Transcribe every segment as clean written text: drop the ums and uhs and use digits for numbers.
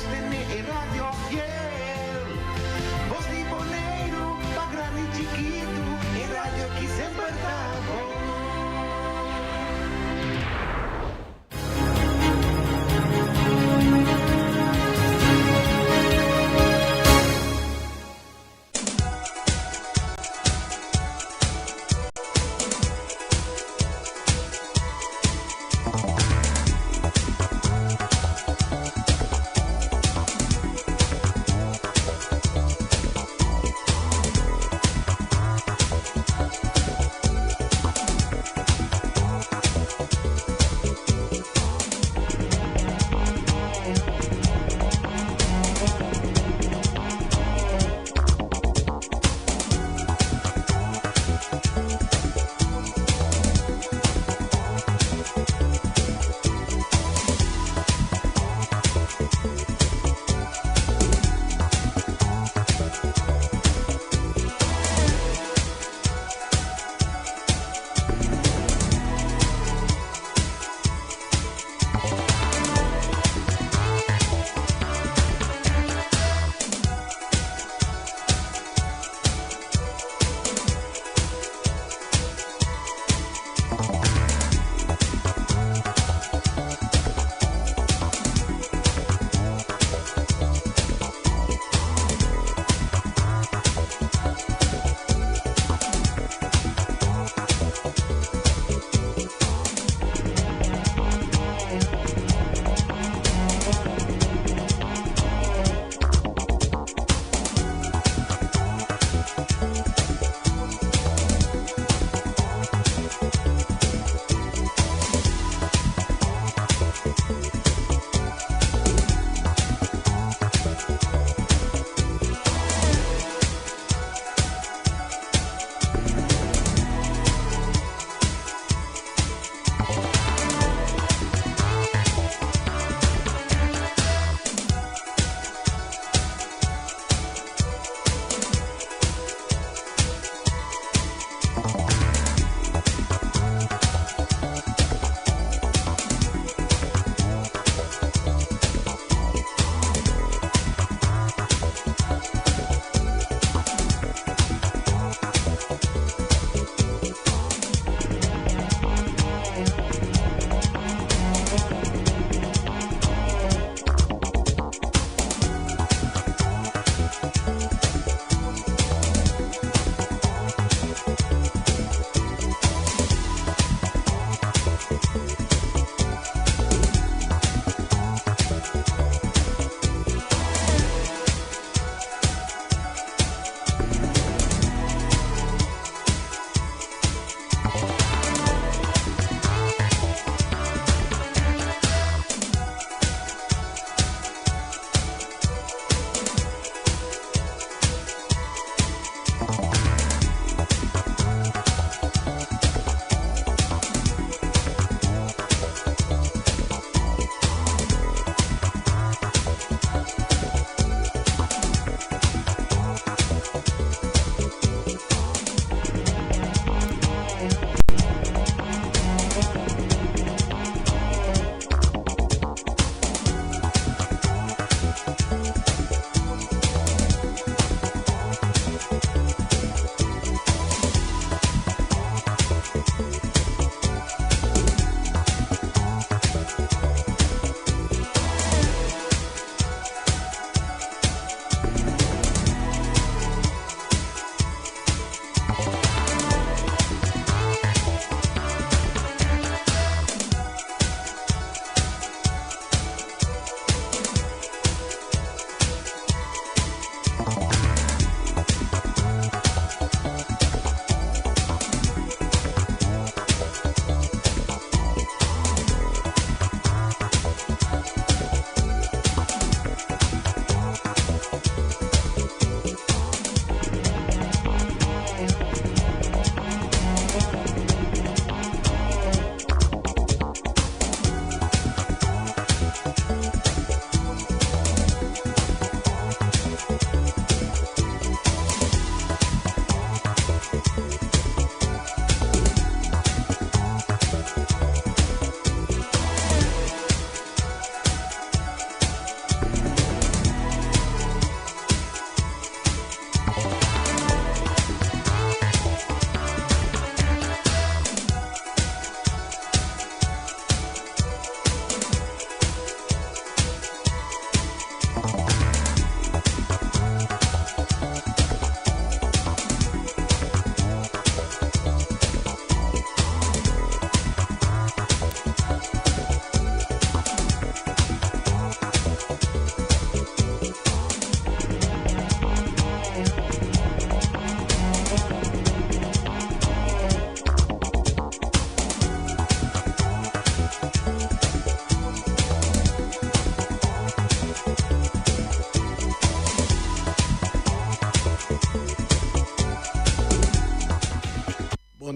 Sostené e radio fiel. Bos di Boneiru, pa grandi i chikitu, e radio ki semper ta bon.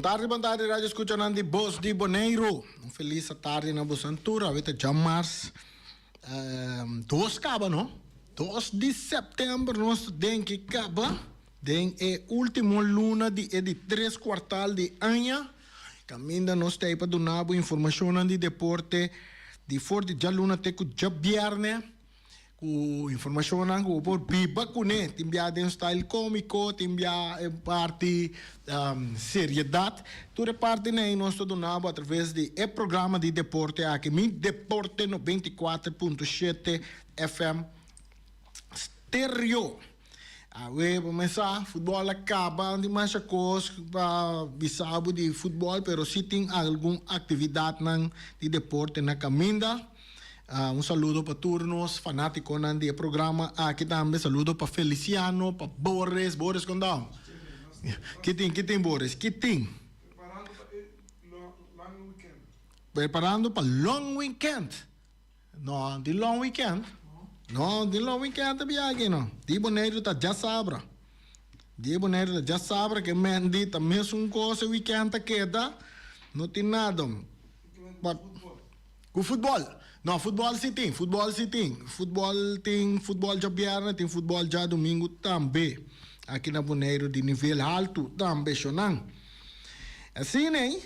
tardi, bon tardi radio escuchanan di Bos di Boneiru. Un feliz atardi na bosan tur. Awe ta djamars dos kaba no? Dos di september nos ta den ki kaba den e ultimo luna di e di tres kwartal di aña. Kaminda nos ta ei pa duna bo informashonnan di deporte di for di djaluna te ku djabièrnè. Ku informashonnan ku bo por biba kuné. Tin bia den style kómiko, tin bia e parti seriedat. Tur e partinan ei nos ta duna bo atraves di e programa di deporte aki, Mi Deporte 94.7 FM Stereo. Awe bo mesa futbòl a kaba, no tin masha kos pa bisa bo di futbòl, pero si tin algun aktividatnan di deporte na kaminda. Un saludo pa tur nos fanátikonan di e programa aki tambe. Saludo pa Feliciano, pa Boris. Boris kon ta? Ki tin, ki tin Boris? Ki tin? Preparando pa e long weekend. Preparando pa long weekend. No, di long weekend. No, di long weekend ta bia aki no. Di Boneiru ta djasabra. Di Boneiru ta djasabra ke men di ta mesun kos e weekend ta keda. No tin nada. But ku futbol. No, futbol si tin, futbol si tin. Futbol tin futbol djabièrnè, tin futbol djadumingu tambe. Aki na Boneiru di nivel haltu tambe shonan. Asina ei,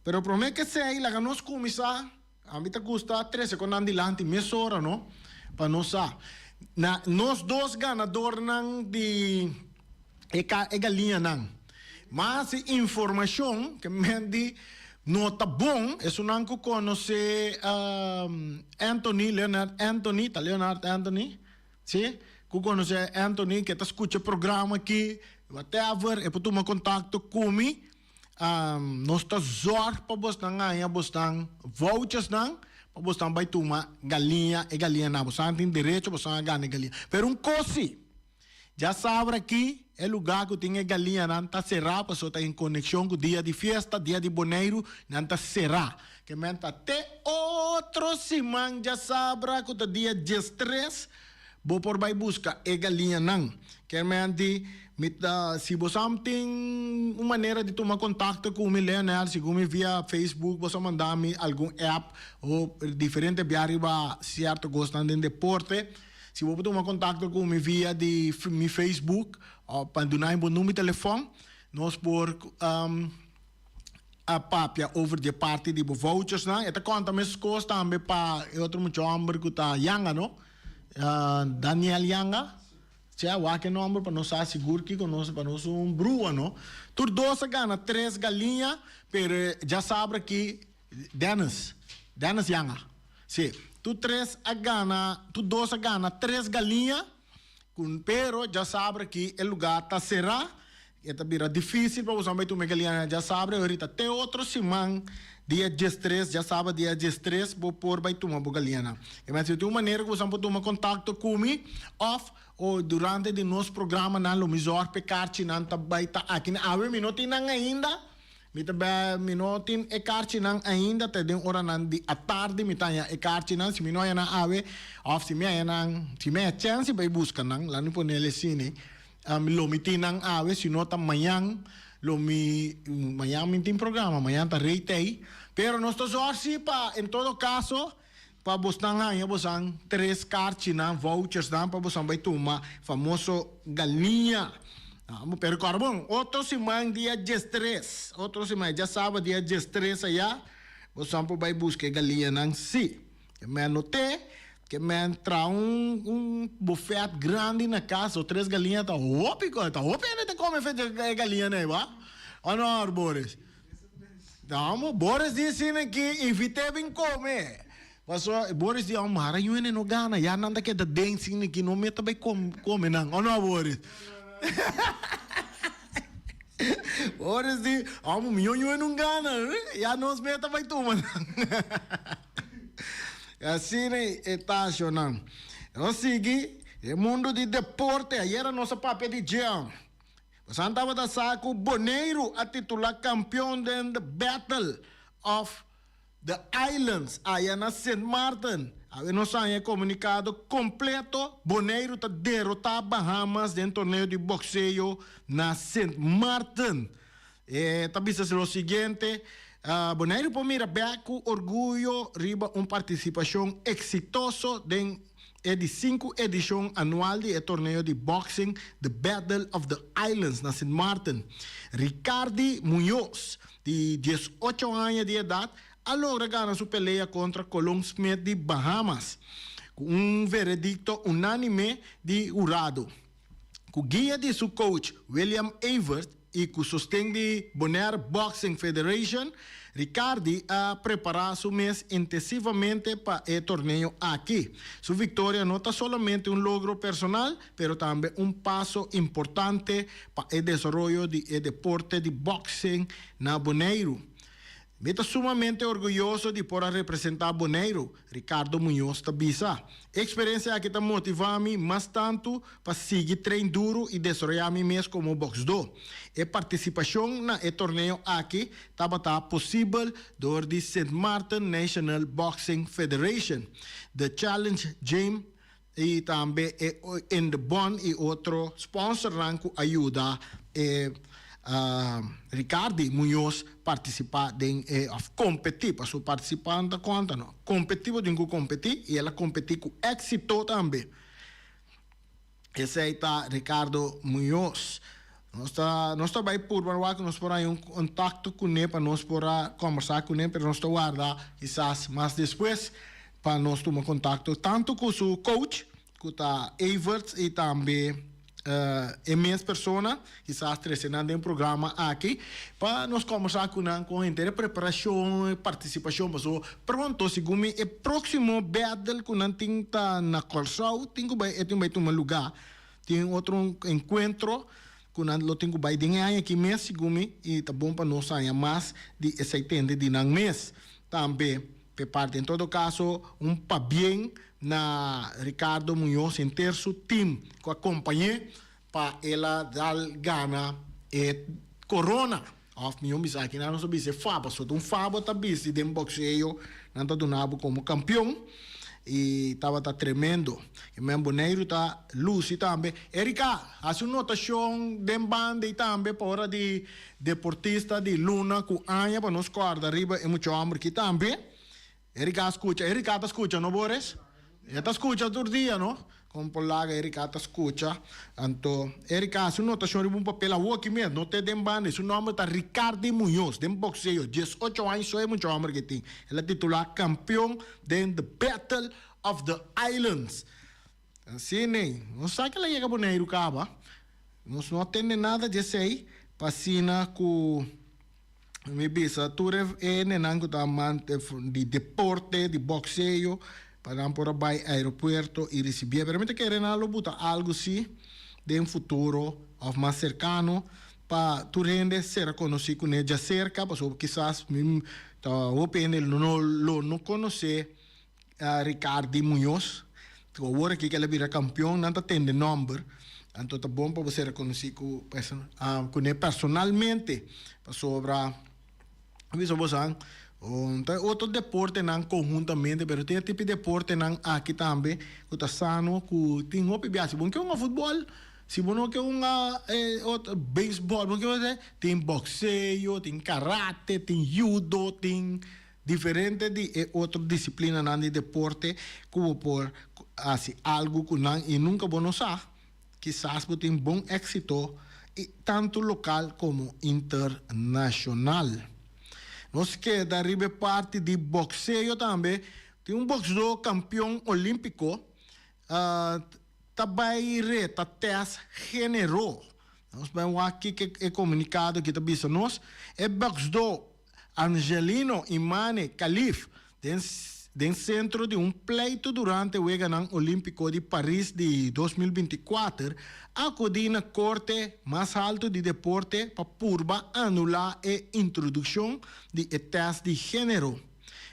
pero promé ke esei laga nos kuminsá. Ami ta gusta trece cu nan dilanti mesora no, pa nos sa. Na nos dos ganadornan di e ca e galiñanan. Mas e informacion ke men di no ta bon, esunnan cu conoce Anthony, Leonard Anthony, ta Leonard Anthony? Si, cu conoce Anthony, ke ta scucha e programa aki, whatever, e por tuma contacto cu mi. Nos ta zorg pa bosnan haña bosnan vouchersnan pa bosnan bai tuma galiña, e galiña nan. Bosnan tin derecho, bosnan a gana e galiña. Pero un kos si, djasabra aki e lugá ku tin e galiñanan ta será pasobra ta en konekshon ku dia di fiesta, dia di Boneiru, nan ta será. Ke men ta te otro siman djasabra ku ta dia diestres. Bo por bai buska e galiñanan. Kermen di, Mi ta, si bo sa tin un manera di tuma kontakto ku mi, Leonel, segun mi via Facebook bo sa manda mi algun app o diferente bia riba sierto kosnan den deporte. Si bo por tuma kontakto ku mi via di mi Facebook o pa duna mi bo number di telefòn, nos por a papia over di e parti di bo vouchersnan. E ta konta meskos tambe pa e otro mucha hòmber ku ta Yanga, no? Daniel Yanga, Sea wak e nomber pa nos sa sigur kiko nos pa nos un brua no. Tur dos a gana tres galiña pero djasabra aki Dennis, Dennis Yanga, si, tur tres a gana tur dos a gana tres galiña pero djasabra aki e lugar ta sera. E ta bira difícil pa boso bai tuma e galiña djasabra ahorita. Te otro siman, dia diestres, djasabra dia diestres, bo por bai tuma bo galiñanan. E mester tin un manera ku boso por tuma kontakto ku mi òf o durante di nos programanan lo mi zòrg pa e karchinan ta bai ta aki. Awe mi no tin nan ainda, mi ta bai mi no tin e karchinan ainda, te den oranan di atardi mi ta haña e karchinan. Si mi no haña nan awe òf si mi haña nan, si mi haña chèns di bai buska nan, laat mi ponel asina. Lo mi tin nan awe, si no ta mañan lo mi, mañan mi tin programa, mañan ta Rey Tey. Pero nos ta zorg si pa en todo caso pa bosnan haña bosan tres karchinan, vouchersnan pa bosan bai tuma famoso galiña. Pero kòrda bon, otro siman dia diestres, otro siman, djasabra dia diestres ayá, bosan por bai buska e galiñanan si. Ke men no te, ke men traha un un bufet grandi na kas, o tres galiña ta hopi ko, ta hopi hende ta kome fe e galiñanan ei ba? O no, Boris? Amo, Boris di asina aki, invit'é bin kome. Paso Boris di, amo mara yu hende no gana, ya nan ta keda den asina aki, no meta bai kome nan, o no, Boris? Boris di, amo mi yu no gana, ya nos meta bai tuma nan. Asina e ta shonnan. Nos sigui e mundu di deporte. Ayera nos a papia di dje. Bosan tabata sa ku Boneiru a titula kampion den the Battle of the Islands aya na Sint Maarten. Awe nos haña e komunikado kompleto. Boneiru ta derotá Bahamas den torneo di bokseo na Sint Maarten. E ta bisa lo siguiente, Boneiru por mira bek ku orguyo riba un partisipashon eksitoso den e di sinku edishon anual di e torneo di boxing The Battle of the Islands na Sint Maarten. Ricardi Muñoz, di diesocho aña di edat, a logra gana su pelea kontra Colon Smith di Bahamas ku un veredikto unánime di hurado. Ku guia di su coach William Evert i ku sosten di Bonaire Boxing Federation, Ricardi a prepará su mes intensivamente pa e torneo aki. Su viktoria no ta solamente un logro personal, pero tambe un paso importante pa e desaroyo di e deporte di boxing na Boneiru. Mi ta sumamente orguyoso di por a representá Boneiru, Ricardo Muñoz ta bisa. E eksperensia aki ta motivá mi mas tantu pa sigui train duru i desaroyá mi mes komo bòksdó. E partisipashon na e torneo aki tabata posibel dor di Sint Maarten National Boxing Federation, The Challenge Gym i tambe e In The Bond i otro sponsornan ku a yuda e Ricardi Muñoz partisipá den e òf kompetí, pasobra partisipá no ta konta no, kompetí bo tin ku kompetí i el a kompetí ku éksito tambe. Esei ta Ricardo Muñoz. Nos ta nos ta bai purba wak nos por haña un kontakto kuné pa nos por a kòmbersá kuné, pero nos ta warda kisas mas despues pa nos tuma kontakto tantu ku su coach ku ta Everts i tambe e mes persona, kisas trese nan den programa aki pa nos kòmbersá ku nan kon henter e preparashon, e partisipashon pasobra pronto segun mi e próksimo battle ku nan tin ta na Kòrsou tin ku bai e tin bai tuma lugá. Tin otro enkuentro ku nan lo tin ku bai den e aña aki mes, segun mi, i ta bon pa nos haña mas di esei tende di nan mes tambe p'e parti. En todo kaso, un pabien na Ricardo Muñoz henter su tim ku a kompañ'é pa el a dal gana e korona. Òf mihó bisa aki nan nos ta bisa e faba. So ta un faba ta bisti den bokseo, nan ta duna bo komo kampion i tabata tremendo. E men Boneiru ta lusi tambe. Erika, hasi un notashon den banda ei tambe pa ora di deportista di luna ku aña pa nos kòrda riba e mucha hòmber aki tambe. Erika a skucha. Erika ta skucha no Boris? E ta skucha tur dia no. Kon por laga Erika ta skucha. Anto Erika hasi un notashon riba un papel awoki mes, no te den banda. Su nòmber ta Ricardi Muñoz, den bokseo. Diesocho aña so e mucha hòmber ke tin. El a titulá kampeon den The Battle of the Islands. Asina, nos sa ke el a yega Boneiru kaba. Nos no a tende nada di esei pa asina ku. Mi bisa tur e hendenan ku ta amante di deporte, di bokseo, pa nan por a bai aeropuerto i risibié. Pero mi ta kere nan lo buta algu si den futuro òf mas serkano pa tur hende sera konosí kuné djaserka, pasobra kisas mi ta hopi hende lo no konosé Ricardi Muñoz, ku awor aki ku el a bira kampion, nan ta tende nòmber, anto ta bon pa bo ser rekonosí ku kuné personalmente, pasobra mi bisa bo san, ta otro deportenan konhuntamente, pero tin e tipo di deportenan aki tambe ku ta sano, ku tin hopi biaha. Si bo no ke hunga futbòl, si bo no ke hunga otro beisbòl, bo no ke hunga, tin bòkseo, tin karate, tin yudo, tin. Diferente di e otro disiplinanan di deporte ku bo por hasi algu ku nan i nunka bo no sa, kisas bo tin bon éksito i tantu lokal komo internashonal. Nos keda riba e parti di bokseo tambe, tin un boksdó kampion olímpiko ta bai reta tèst género. Nos bai wak kiko e komunikado aki ta bisa nos. E boksdó Angelino Imane Khalif den den sentro di un pleito durante Weganan Olímpiko di Paris di 2024 a akudí na korte mas haltu di deporte pa purba anulá e introdukshon di e tèst di género.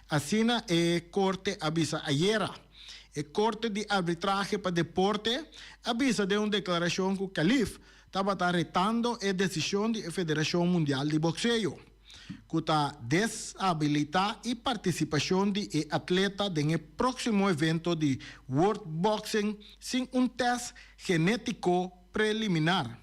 Asina e korte a bisa ayera. E Korte di Arbitrahe pa Deporte a bisa den un deklarashon ku Khalif tabata retando e desishon di e Federashon Mundial di Bokseo, ku ta deshabilitá i partisipashon di e atleta den e próksimo evento di World Boxing sin un tèst genétiko preliminar.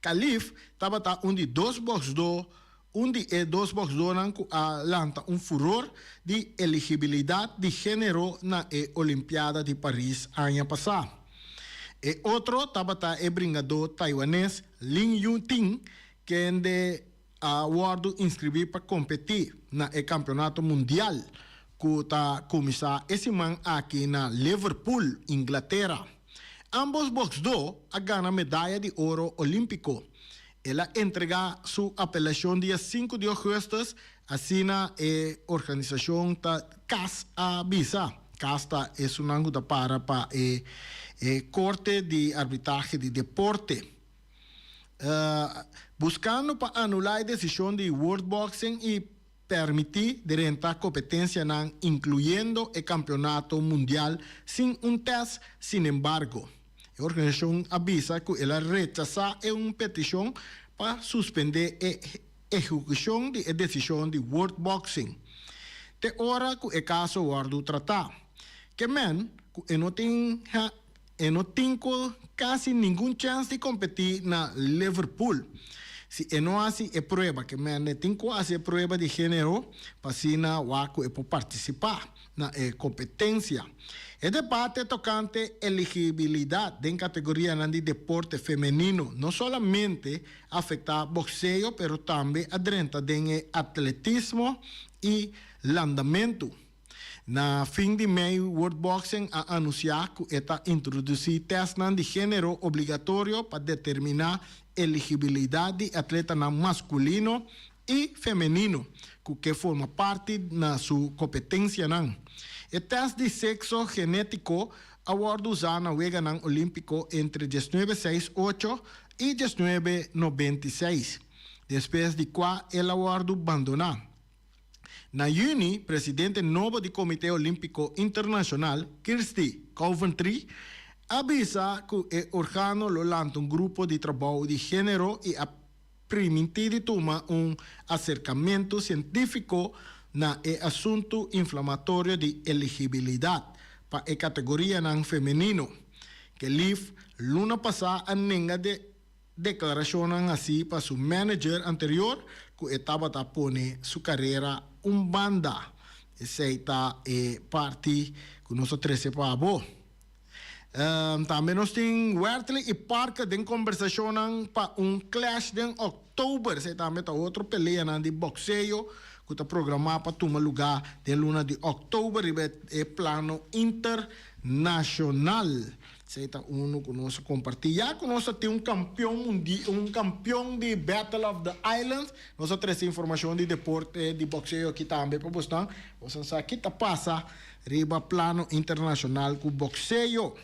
Khalif tabata un di dos bòksdó un di e dos bòksdónan ku a lanta un furor di eligibilidat di género na e Olimpiada di Paris aña pasá. E otro tabata e bringadó taiwanes Lin Yu-ting, kende a wòrdu inskribí pa kompetí na e Kampeonato Mundial ku ta kuminsá e siman aki na Liverpool, Inglatera. Ámbos bòksdó a gana medaya di oro olímpiko. El a entregá su apelashon dia sinku di ougùstùs, asina e organisashon ta cas a bisa. Cas ta esunnan ku ta para pa e Korte di Arbitrahe di Deporte. Buskando pa anulá e desishon di World Boxing i permití drenta kompetensianan inkluyendo e kampeonato mundial sin un tèst, sinembargo, e organisashon a bisa ku el a rechasá e un petishon pa suspendé e ehekushon di e desishon di World Boxing te ora ku e kaso wòrdu tratá. Ke men ku e no tin E no tin ku kasi ningun chèns di kompetí na Liverpool. Si e no hasi e prueba, ke mende tin ku hasi e prueba di género pa asina wak ku e por partisipá na e kompetensia. E debate tokante eligibilidat den kategorianan di deporte femenino no solamente afektá bokseo pero tambe a drenta den e atletismo i landamentu. Na fin di mei World Boxing a anunsiá ku e ta introdusí tèstnan di género obligatorio pa determiná eligibilidat di atletanan maskulino i femenino ku ke forma parti na su kompetensianan. E tèst di sekso genétiko a wòrdu usá na Weganan Olímpiko entre diesnuebe seis ocho i diesnuebe nobenta i seis, despues di kua el a wòrdu bandoná. Na yüni, presidente nobo di Komité Olímpiko Internashonal, Kirsty Coventry, a bisa ku e organo lo lanta un grupo di trabou di género i a primintí di tuma un aserkamentu sientífiko na e asuntu inflamatorio di eligibilidat pa e kategorianan femenino. Khelif luna pasá a nenga de Deklarashonnan hasi pa su manager anterior ku e tabata pone su karera un banda. Esei ta e parti ku nos a trese pa bo. Tambe nos tin Wertley i Parker den kombersashonnan pa un clash den òktober. Esei tambe ta otro peleanan di bokseo ku ta programá pa tuma lugá den luna di òktober riba e plano internashonal. Esei ta unu ku nos a kompartí. Ya ku nos a tin un kampion mundi, un kampion di Battle of the Islands, nos a trese informashon di deporte di bokseo aki tambe pa bosnan. Bosan sa ki ta pasa riba plano internashonal ku bokseo.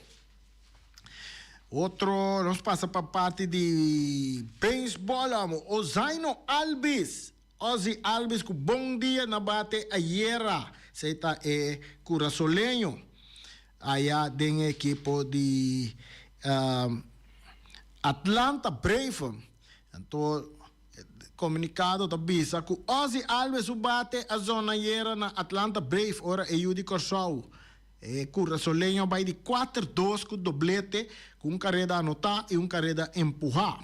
Otro, nos pasa pa parti di beisbòl amo. Ozaino Albies, Ozzie Albies ku bon dia na bate ayera. Esei ta e kurasoleño. Aya den e ekipo di Atlanta Brave. Anto komunikado ta bisa ku Ozzie Albies su bate a zona ayera na Atlanta Brave ora e yu di Kòrsou. E kurasoleño a bai di kuater dos ku doblete ku un kareda anotá i un kareda empuhá.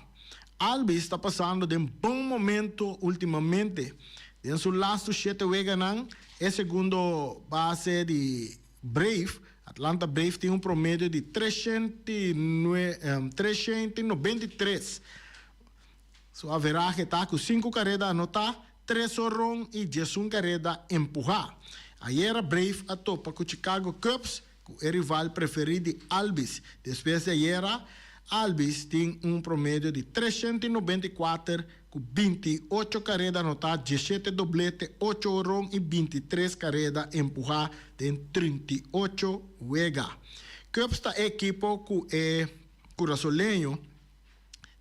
Albies ta pasando den bon momento ultimamente. Den su lastu shete weganan e segundo base di Brave, Atlanta Brave tin un promedio di 393. Su averahe ta ku sinku kareda anotá, tres horon i diesun kareda empuhá. Ayera Brave a topa ku Chicago Cubs, ku e rival preferí di Albies. Despues di ayera, Albies tin un promedio di 394 Ku 28 kareda anotá, diesshete doblete, ocho horon i 23 kareda empuhá den 38 wega. Cubs ta e ekipo ku e kurasoleño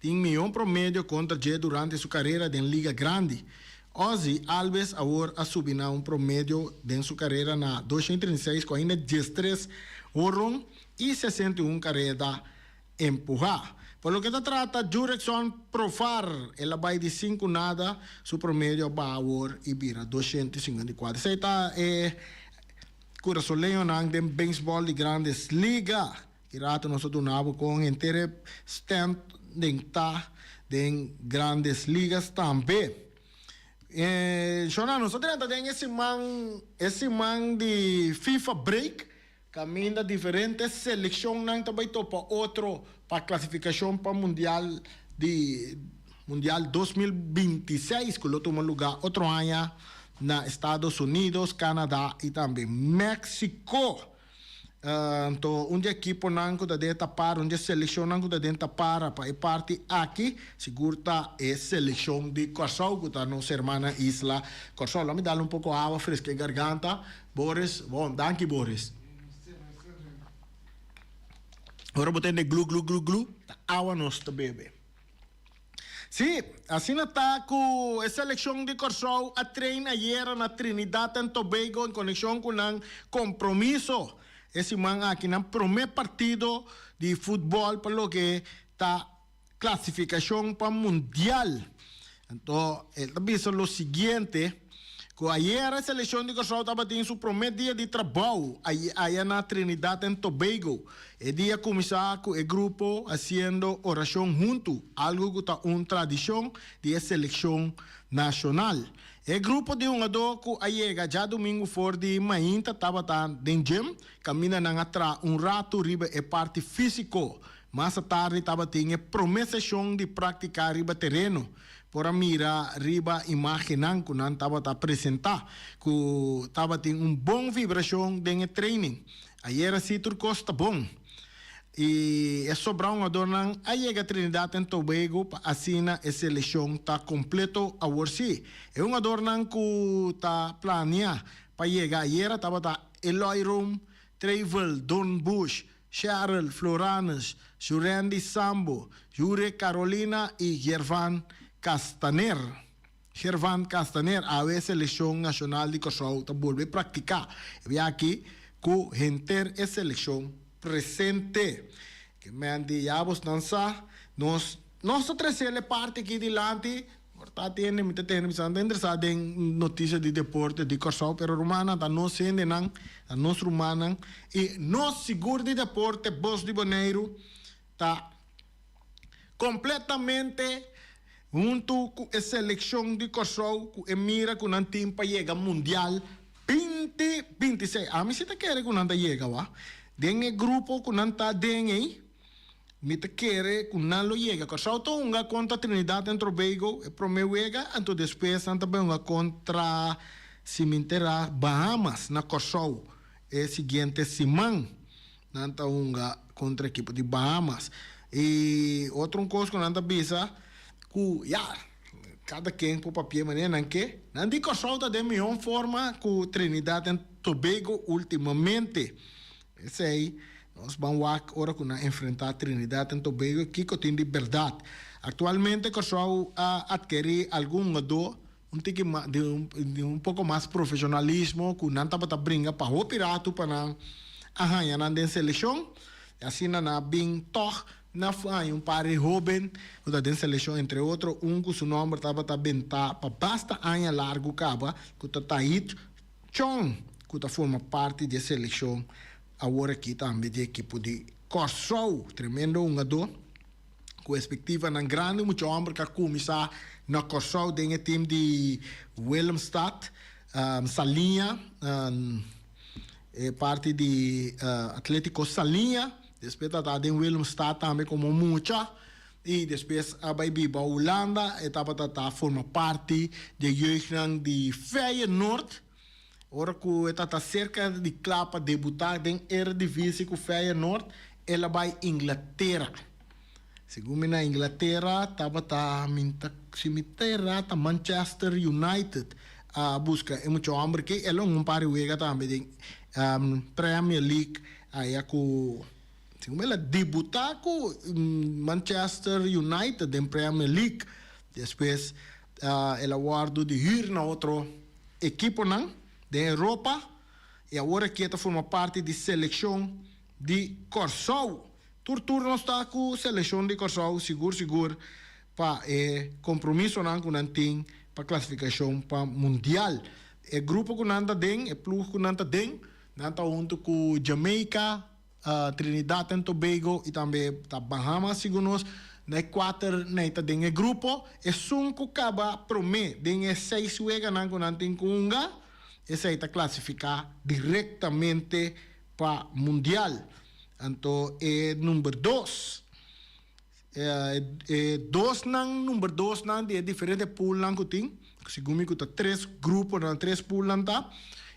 tin mihó promedio kontra dje durante su karera den Liga Grandi. Ozzie Albies awor a subi na un promedio den su karera na 236 ku ainda 13 horon i 61 kareda Empuhá. Pa loke ta trata Jurickson Profar, el a bai di sinku nada, su promedio a baha awor i bira 254. Esei ta e kurasoleñonan den beisbòl di Grandes Liga. Ki rato nos a duna bo kon henter e standing ta. Den Grandes Ligas tambe. Shona, nos ta drenta den e siman e siman di FIFA break kaminda diferente selekshonnan ta bai topa otro pa klasifikashon pa mundial di mundial 2026 ku lo tuma lugá otro aña na Estados Unidos, Canada i tambe Mexico. Anto un di ekiponan ku ta den ta para, un di e selekshonnan ku ta den ta para pa e parti aki, sigur ta e selekshon di Kòrsou ku ta nos hermana isla Kòrsou. Laat mi dal un poko awa freska e garganta. Boris, bon, danki Boris. Ora bo tende glu glu glu glu, ta awa nos ta bebe. Sí, asina ta ku e selekshon di Kòrsou a train ayera na Trinidad and Tobago en konekshon ku nan kompromiso e siman aki, nan promé partido di futbòl pa loke ta klasifikashon pa mundial. Anto el ta bisa lo siguiente. Ku ayera e selekshon di Kòrsou tabatin su promé dia di trabou aya na Trinidad and Tobago. E dia kuminsá ku e grupo hasiendo orashon huntu, algu ku ta un tradishon di e selekshon nashonal. E grupo di hungadó ku a yega djadumingu for di mainta tabata den gym, kaminda nan a traha un ratu riba e parti físiko. Mas atardi tabatin e promé seshon di práktika riba tereno. Por a mira riba imágennan ku nan tabata presentá ku tabatin un bon vibrashon den e training. Ayera sí tur kos ta bon. I e sobrá hungadornan a yega Trinidad and Tobago pa asina e selekshon ta kompleto awor sí. E hungadornan ku ta plania pa yega ayera tabata Eloy Room, Trevell Dornbusch, Cheryl Floranus, Jurandy Sambo, Jure Carolina y Gervan Castaner. Gervan Castaner, awe seleccion nacional di Kòrsou ta bolbe practica e bia aki cu henter e seleccion presente. Ke men di ya bosnan sa, nos nos ta trecel e parti aki dilanti. Por ta tende, mi ta tende, mi sa no ta interesá den notisia di deporte di Kòrsou, pero rumannan ta nos hendenan, ta nos rumannan i nos sigur di deporte Bos di Boneiru ta kompletamente huntu ku e selekshon di Kòrsou ku e mira ku nan tin pa yega mundial binti 26. Ami si ta kere ku nan ta yega wak den e grupo ku nan ta den ei. Mi ta kere ku nan lo yega. Kòrsou ta hunga kontra Trinidad and Tobago e promé wega, anto despues nan ta bai hunga kontra Simentera Bahamas na Kòrsou e siguiente siman. Nan ta hunga kontra ekipo di Bahamas. I otro un kos ku nan ta bisa ku ya, kada ken por papia manera nan ke. Nan di Kòrsou ta den mihó forma ku Trinidad and Tobago últimamente. Esei nos ban wak ora ku nan enfrentá Trinidad and Tobago kiko tin di bèrdat. Aktualmente Kòrsou a atkerí algun hungadó un tiki mas di un di un poko mas profeshonalismo ku nan tabata bringa pa hopi ratu pa nan a haña nan den selekshon. I asina nan a bin tòg na haña un par di hóben ku ta den selekshon entre otro un ku su nòmber tabata bentá pa basta aña largu kaba ku ta Tahith Chong, ku ta forma parti di e selekshon awor aki tambe di ekipo di Kòrsou. Tremendo hungadó ku espektivanan grandi, mucha hòmber ku a kuminsá na Kòrsou den e tim di Willemstad, Saliña, e parti di Atlétiko Saliña, despues ta ta den Willemstad tambe komo mucha i despues a bai biba Hulanda, e tabata ta forma parti di e jeugdnan di Feyenoord. Ora ku e tabata serka di kla pa debutá den Eredivisie ku Feyenoord, el a bai Inglatera. Segun mi na Inglatera tabata mi ta si mi ta erá ta Manchester United a buska e mucha hòmber ke el a un par di wega tambe den Premier League aya ku Segun el a debuta ku Manchester United den Premier League. Despues el a wòrdu di hür na otro ekiponan den Europa i awor aki e ta forma parti di selekshon di Kòrsou. Tur tur nos ta ku selekshon di Kòrsou sigur sigur pa e kompromisonan ku nan tin pa klasifikashon pa mundial. E grupo ku nan ta den, e ploeg ku nan ta den, nan ta huntu ku Jamaica, Trinidad and Tobago y tambe ta Bahamas segun nos. Na e kuater nan ta den e grupo. Esun ku kaba promé den e seis weganan ku nan tin ku hunga, esei ta klasifiká direktamente pa Mundial. Anto e number dos, e dosnan number dosnan di e diferente poolnan ku tin, segun mi ku ta tres gruponan, tres poolnan ta,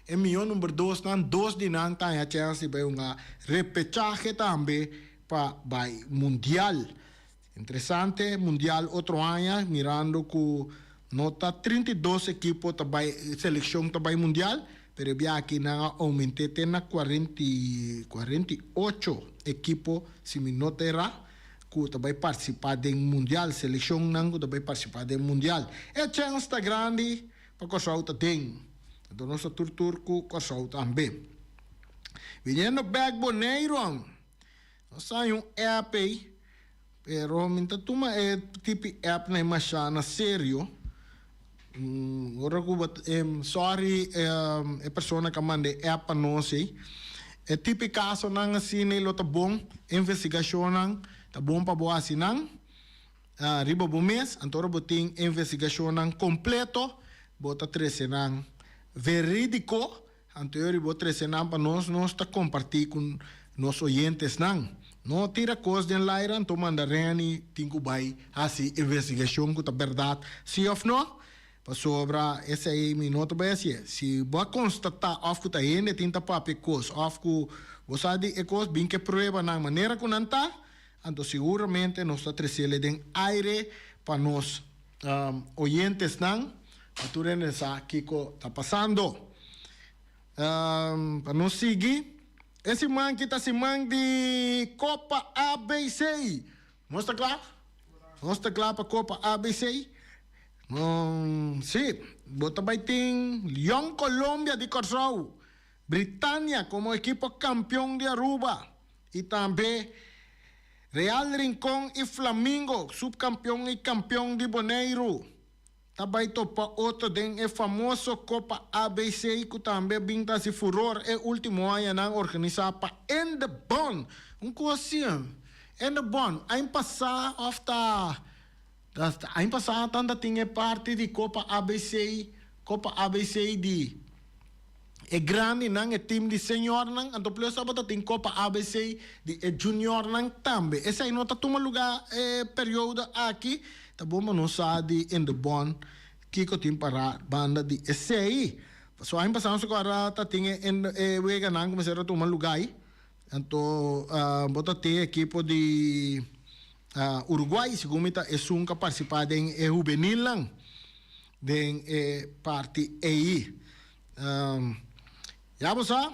e mihó number dosnan, dos di nan ta haña chèns di bai hunga repechahe tambe pa bai Mundial. Interesante, Mundial otro aña, mirando ku no ta 32 ekipo ta bai, selekshon ta bai Mundial, pero e bia aki nan a oument'é te na kuarenta i 48 ekipo, si mi no ta erá, ku ta bai partisipá den Mundial, selekshonnan ku ta bai partisipá den Mundial. E chèns ta grandi pa Kòrsou ta den. Anto nos ta tur tur ku Kòrsou tambe. Biniendo bèk Boneiru. Nos a haña un app ei, pero mi ta tuma e tipi app nan masha na serio. Ora ku bo sorry e persona ku a manda e app pa nos ei. E tipi kasonan asina lo ta bon, investigashonnan ta bon pa bo hasi nan riba bo mes. Anto ora bo tin investigashonnan kompleto bo ta trese nan verídiko. Anto yori bo trese nan pa nos, nos ta kompartí ku nos oyentesnan. No tira kos den laira anto manda Renny tin ku bai hasi investigashon ku ta bèrdat si òf no, pasobra esei mi no ta bai hasié. Si bo a konstatá òf ku ta hende tin ta papia e kos òf ku bo sa di e kos, bin ku e pruebanan manera ku nan ta, anto siguramente nos ta tresele den aire pa nos oyentesnan. Pa tur hende sa kiko ta pasando. Pa nos sigui. E siman ki ta siman di Copa ABC. Nos ta kla? Nos ta kla pa Copa ABC? Si, bo ta bai tin Jong Colombia di Kòrsou, Britania komo ekipo kampion di Aruba i tambe Real Rincon i Flamingo, supkampion i kampion di Boneiru. Ta bai topa otro den e famoso Copa ABC cu tambe a bin ta haci furor e ultimo añanan organisa pa Indebon. Un cos así, Indebon, aña pasa of ta aña pasa tanta tin e parti di Copa ABC, Copa ABC di e grandinan, e team di seniornan, anto plus tabata tin Copa ABC di e juniornan tambe. Esei no ta tuma luga e periodo aki, ta bon pa nos sa di Indebon kiko tin para banda di esei. Pasobra aña pasado nos a kòrda ta tin e e weganan ku mester a tuma luga ei, anto bo ta tin ekipo di Uruguay segun mi ta esun ku a partisipá den e hubenilnan den e parti ei. Ya bo sa,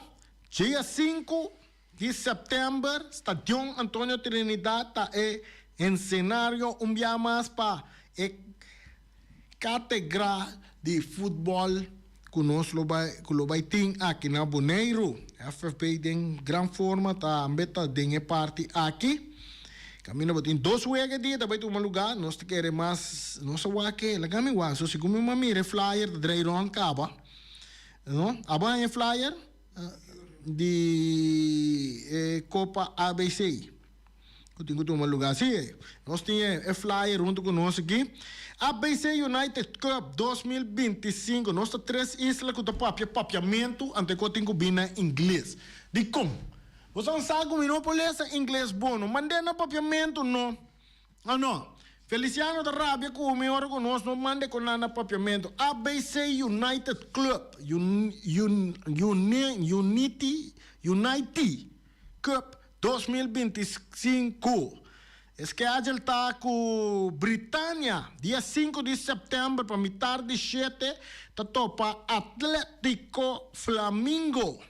dia sinku di sèptèmber Stadion Antonio Trinidad ta e ensenario un bia mas pa e kategra di futbòl ku nos lo bai ku lo bai tin aki na Boneiru. FFB den gran forma tambe ta den e parti aki. Kaminda bo tin dos wega e dia ta bai tuma lugá. Nos ta kere mas, nos a wak e, laga mi wak. So segun mi a mira e flyer ta drei rònt kaba. No? Abo haña e flyer di e Kopa ABC ku tin ku tuma lugá. Sí, nos tin e flyer huntu ku nos aki. ABC United Cup 2025. Nos ta tres isla ku ta papia papiamentu ante ku tin ku bin na ingles. Dikon? Boso sa ku mi no por lesa ingles bon no. Mand'é na papiamentu no. O no? Feliciano ta rabia ku mi ora ku nos no mand'é ku nan na papiamentu. ABC United Club, Unity, Unity Cup 2025. E schedule ta ku Britania dia sinku di sèptèmber pa mitar di shete ta topa Atletico Flamingo.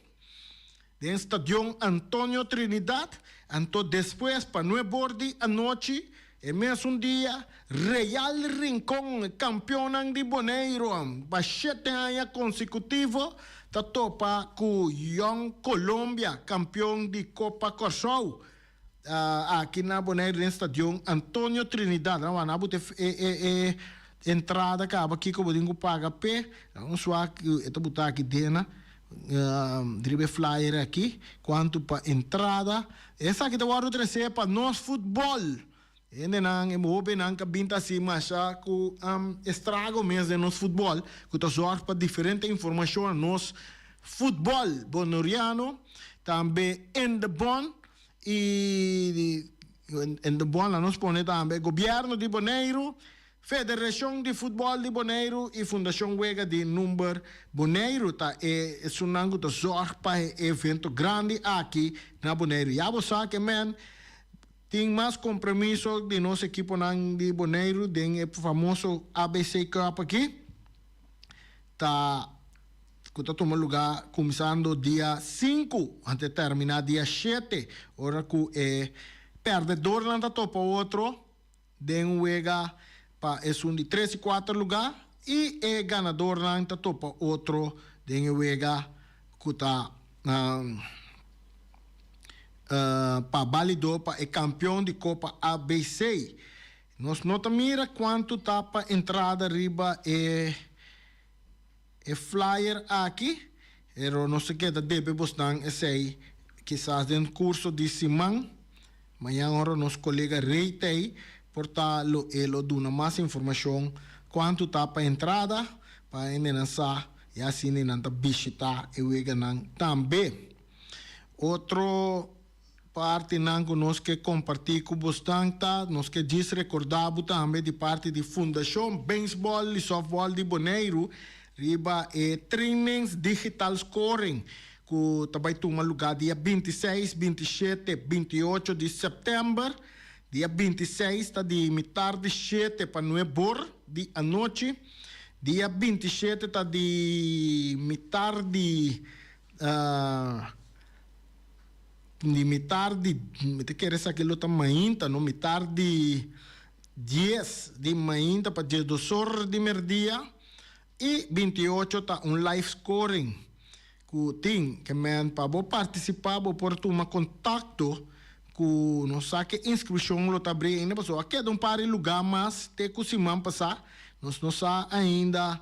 Den Stadion Antonio Trinidad, anto despues pa nuebor di anochi e mesun dia, Real Rincon, kampionnan di Boneiru pa shete aña konsekutivo, ta topa ku Jong Colombia, kampion di Kopa Kòrsou, aki na Boneiru den Stadion Antonio Trinidad. Nan wak, nan a buta e entrada kaba kiko bo tin ku paga p'e. Un suak e ta buta aki dena. Riba e flyer aki, cuanto pa entrada. Esaki ta wordo trece pa Nos Futbol. Hendenan, e hobennan ka bin ta hasi masha ku estrago mes den nos futbòl, ku ta zòrg pa diferente informashon na nos futbòl boneriano, tambe in de bon i in de bon la nos pone tambe gobièrnu di Boneiru, Federashon di Futbòl di Boneiru i Fundashon Wega di Number Boneiru ta e esunnan ku ta zòrg pa e evento grandi aki na Boneiru. Ya bo sa ke men. Tin mas compromiso di nos ekiponan di Boneiru den e famoso ABC Cup aki ta cu ta tuma luga cuminsando dia sinku ante termina dia shete ora cu e perdedornan ta topa otro den un wega pa esun di tres y cuater luga y e ganadornan ta topa otro den e wega cu ta pa balido pa e kampion di Kopa ABC. Nos no ta mira kuantu ta pa entrada riba e e flyer aki, pero nos ta keda debe bosnan esei kisas den kurso di siman. Mañan ora nos kolega Rey t'ei por ta lo e lo duna mas informashon kuantu ta pa entrada pa hendenan sa i asina nan ta bishita e weganan tambe. Otro partinan ku nos ke kompartí ku bosnan ta, nos ke djis rekordá bo tambe di parti di Fundashon Beisbòl i Sòftbòl di Boneiru riba e Trainings Digital Scoring ku ta bai tuma lugá dia 26, 27, 28 di sèptèmber. Dia 26 ta di mitar di shete pa nuebor di anochi. Dia 27 ta di mitar di Di mitar di, mi ta kere esaki lo ta mainta no, mitar di dies di mainta pa diesdos or di merdia y 28 ta un live scoring cu tin ke men pa bo participa bo por tuma contacto cu nos sa ke inscripcion lo ta abri ainda pasobra a keda un par di lugar mas te cu siman pasa nos no sa ainda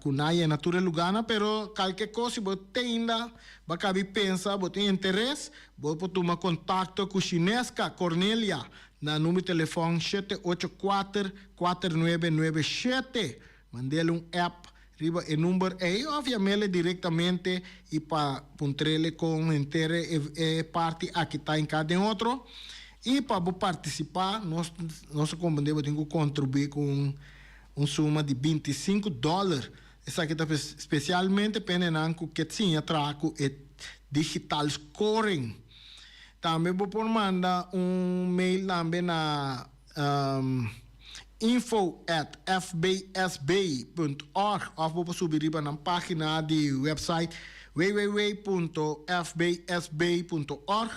Cu na yena tur e lugarnan, pero calke cos si bo teinda ba cabi pensa, bo tin interes, bo por tuma contacto cu Shineska Cornelia na numero di telefon 784 4997. Mandele un app riba e number ey of yamele directamente y pa puntrele con henter e parti aki ta hinca den otro. Y pa bo participa nos nos a comprende bo tin cu contribui cu un. Un suma di 25 dòler. Esaki ta spesialmente pa hendenan ku ke siña traha ku e digital scoring. Tambe bo por manda un mail tambe na info at fbsb punt org òf bo por subi riba nan página di website www punto fbsb punto org.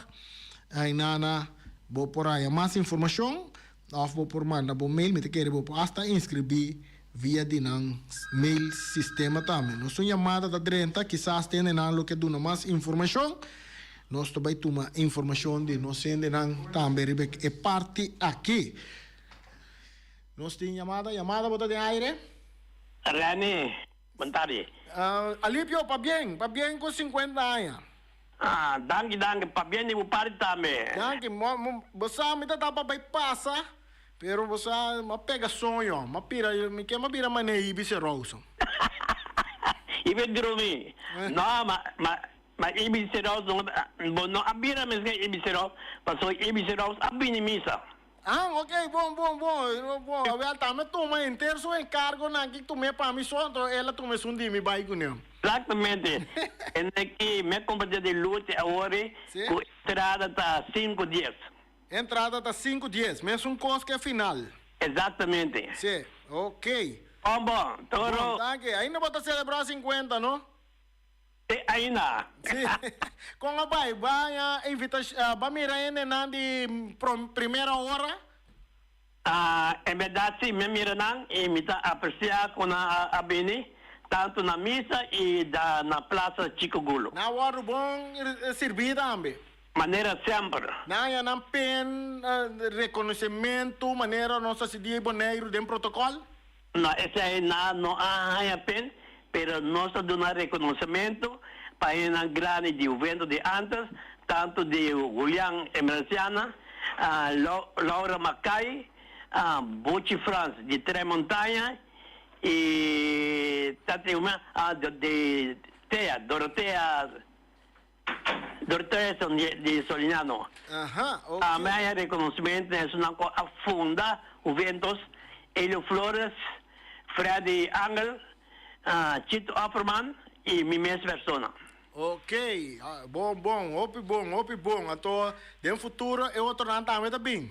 Ainana bo por haña mas informashon. Of bo por manda bo mail, mi ta kere bo por hasta inscribí via di nan mail sistema tambe. Nos un yamada ta drenta, kisas tende nan lo ke duna mas informashon. Nos ta bai tuma informashon di nos hendenan tambe riba e parti aki. Nos tin yamada, yamada bo ta den aire? Rene, bon tardi. Alipio, pabien, pabien ku 50 aña. Ah, danki, danki. Pabien di bo parti tambe. Danki. Bo sa mi ta tapa bai pasa, pero bo sa m'a pega soño, m'a pira, mi ke m'a bira manera Ibis Serouso. Ibis drumi. No, ma, ma, ma Ibis Serouso, bo no a bira mescla Ibis Serouso, pasobra Ibis Serouso a bini misa. Ah, ok, bon, bon, bon, bon. Awel tambe tuma henter su encargonan ki tum'é pa mi so, anto el a tuma esun di mi bai kuné. Exactamente. En aki mi a compra dia di lucha awor cu entrada ta cinco dies. Entrada ta cinco dies, mesun cos cu e final. Exactamente. Si, ok. Bon, bon. Toro. Bon, danki. Ainda bo ta celebra 50, no? Te aina. Sí. Kon a bai? Ba haña invitash, ba mira hendenan di primera ora? Ah, en bèrdat sí, mi a mira nan i mi ta apresiá ku nan a bini, tantu na misa i na Plaza Chico Gulo. Nan a wòrdu bon sirbí tambe. Manera semper. Nan haña nan pen rekonosementu manera nos a sidí Boneiru den protokòl? No, esei nan no a haña pen, pero nos ta duna rekonosementu pa hendenan grandi di Juventus di ántes, tantu di Julian Emerenciana. Laura Mackay, Buchi Frans di Tres Montaña y tati di Tea, Dorotea. Dorotea di Solignano. Aha, ok. Tambe a haña reconocimento na esunnan cu a funda Juventus, Elio Flores, Freddy Angel, Chito Offerman y mi mes persona. Ok, bon bon, hopi bon, hopi bon. Anto den futuro e otronan tambe ta bin?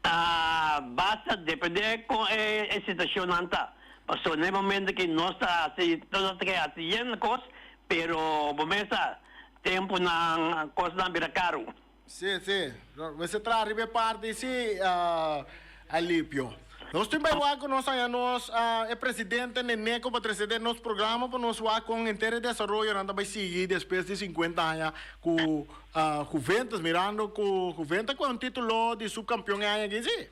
Basta depende con e situacionnan ta. Pasobra na e momento ki nos ta haci, nos ta ke haci yen cos, pero bo mes sa, temponan, cosnan bira caro. Sí, sí. Mester traha riba e parti sí, Alipio. Nos tin bai wak ku nos haña nos e presidente Neneco pa trese den nos programa pa nos wak kon henter e desaroyonan ta bai sigui despues di sinkuenta aña ku Juventus, mirando ku Juventus a kohe un titulo di subkampion e aña aki sí.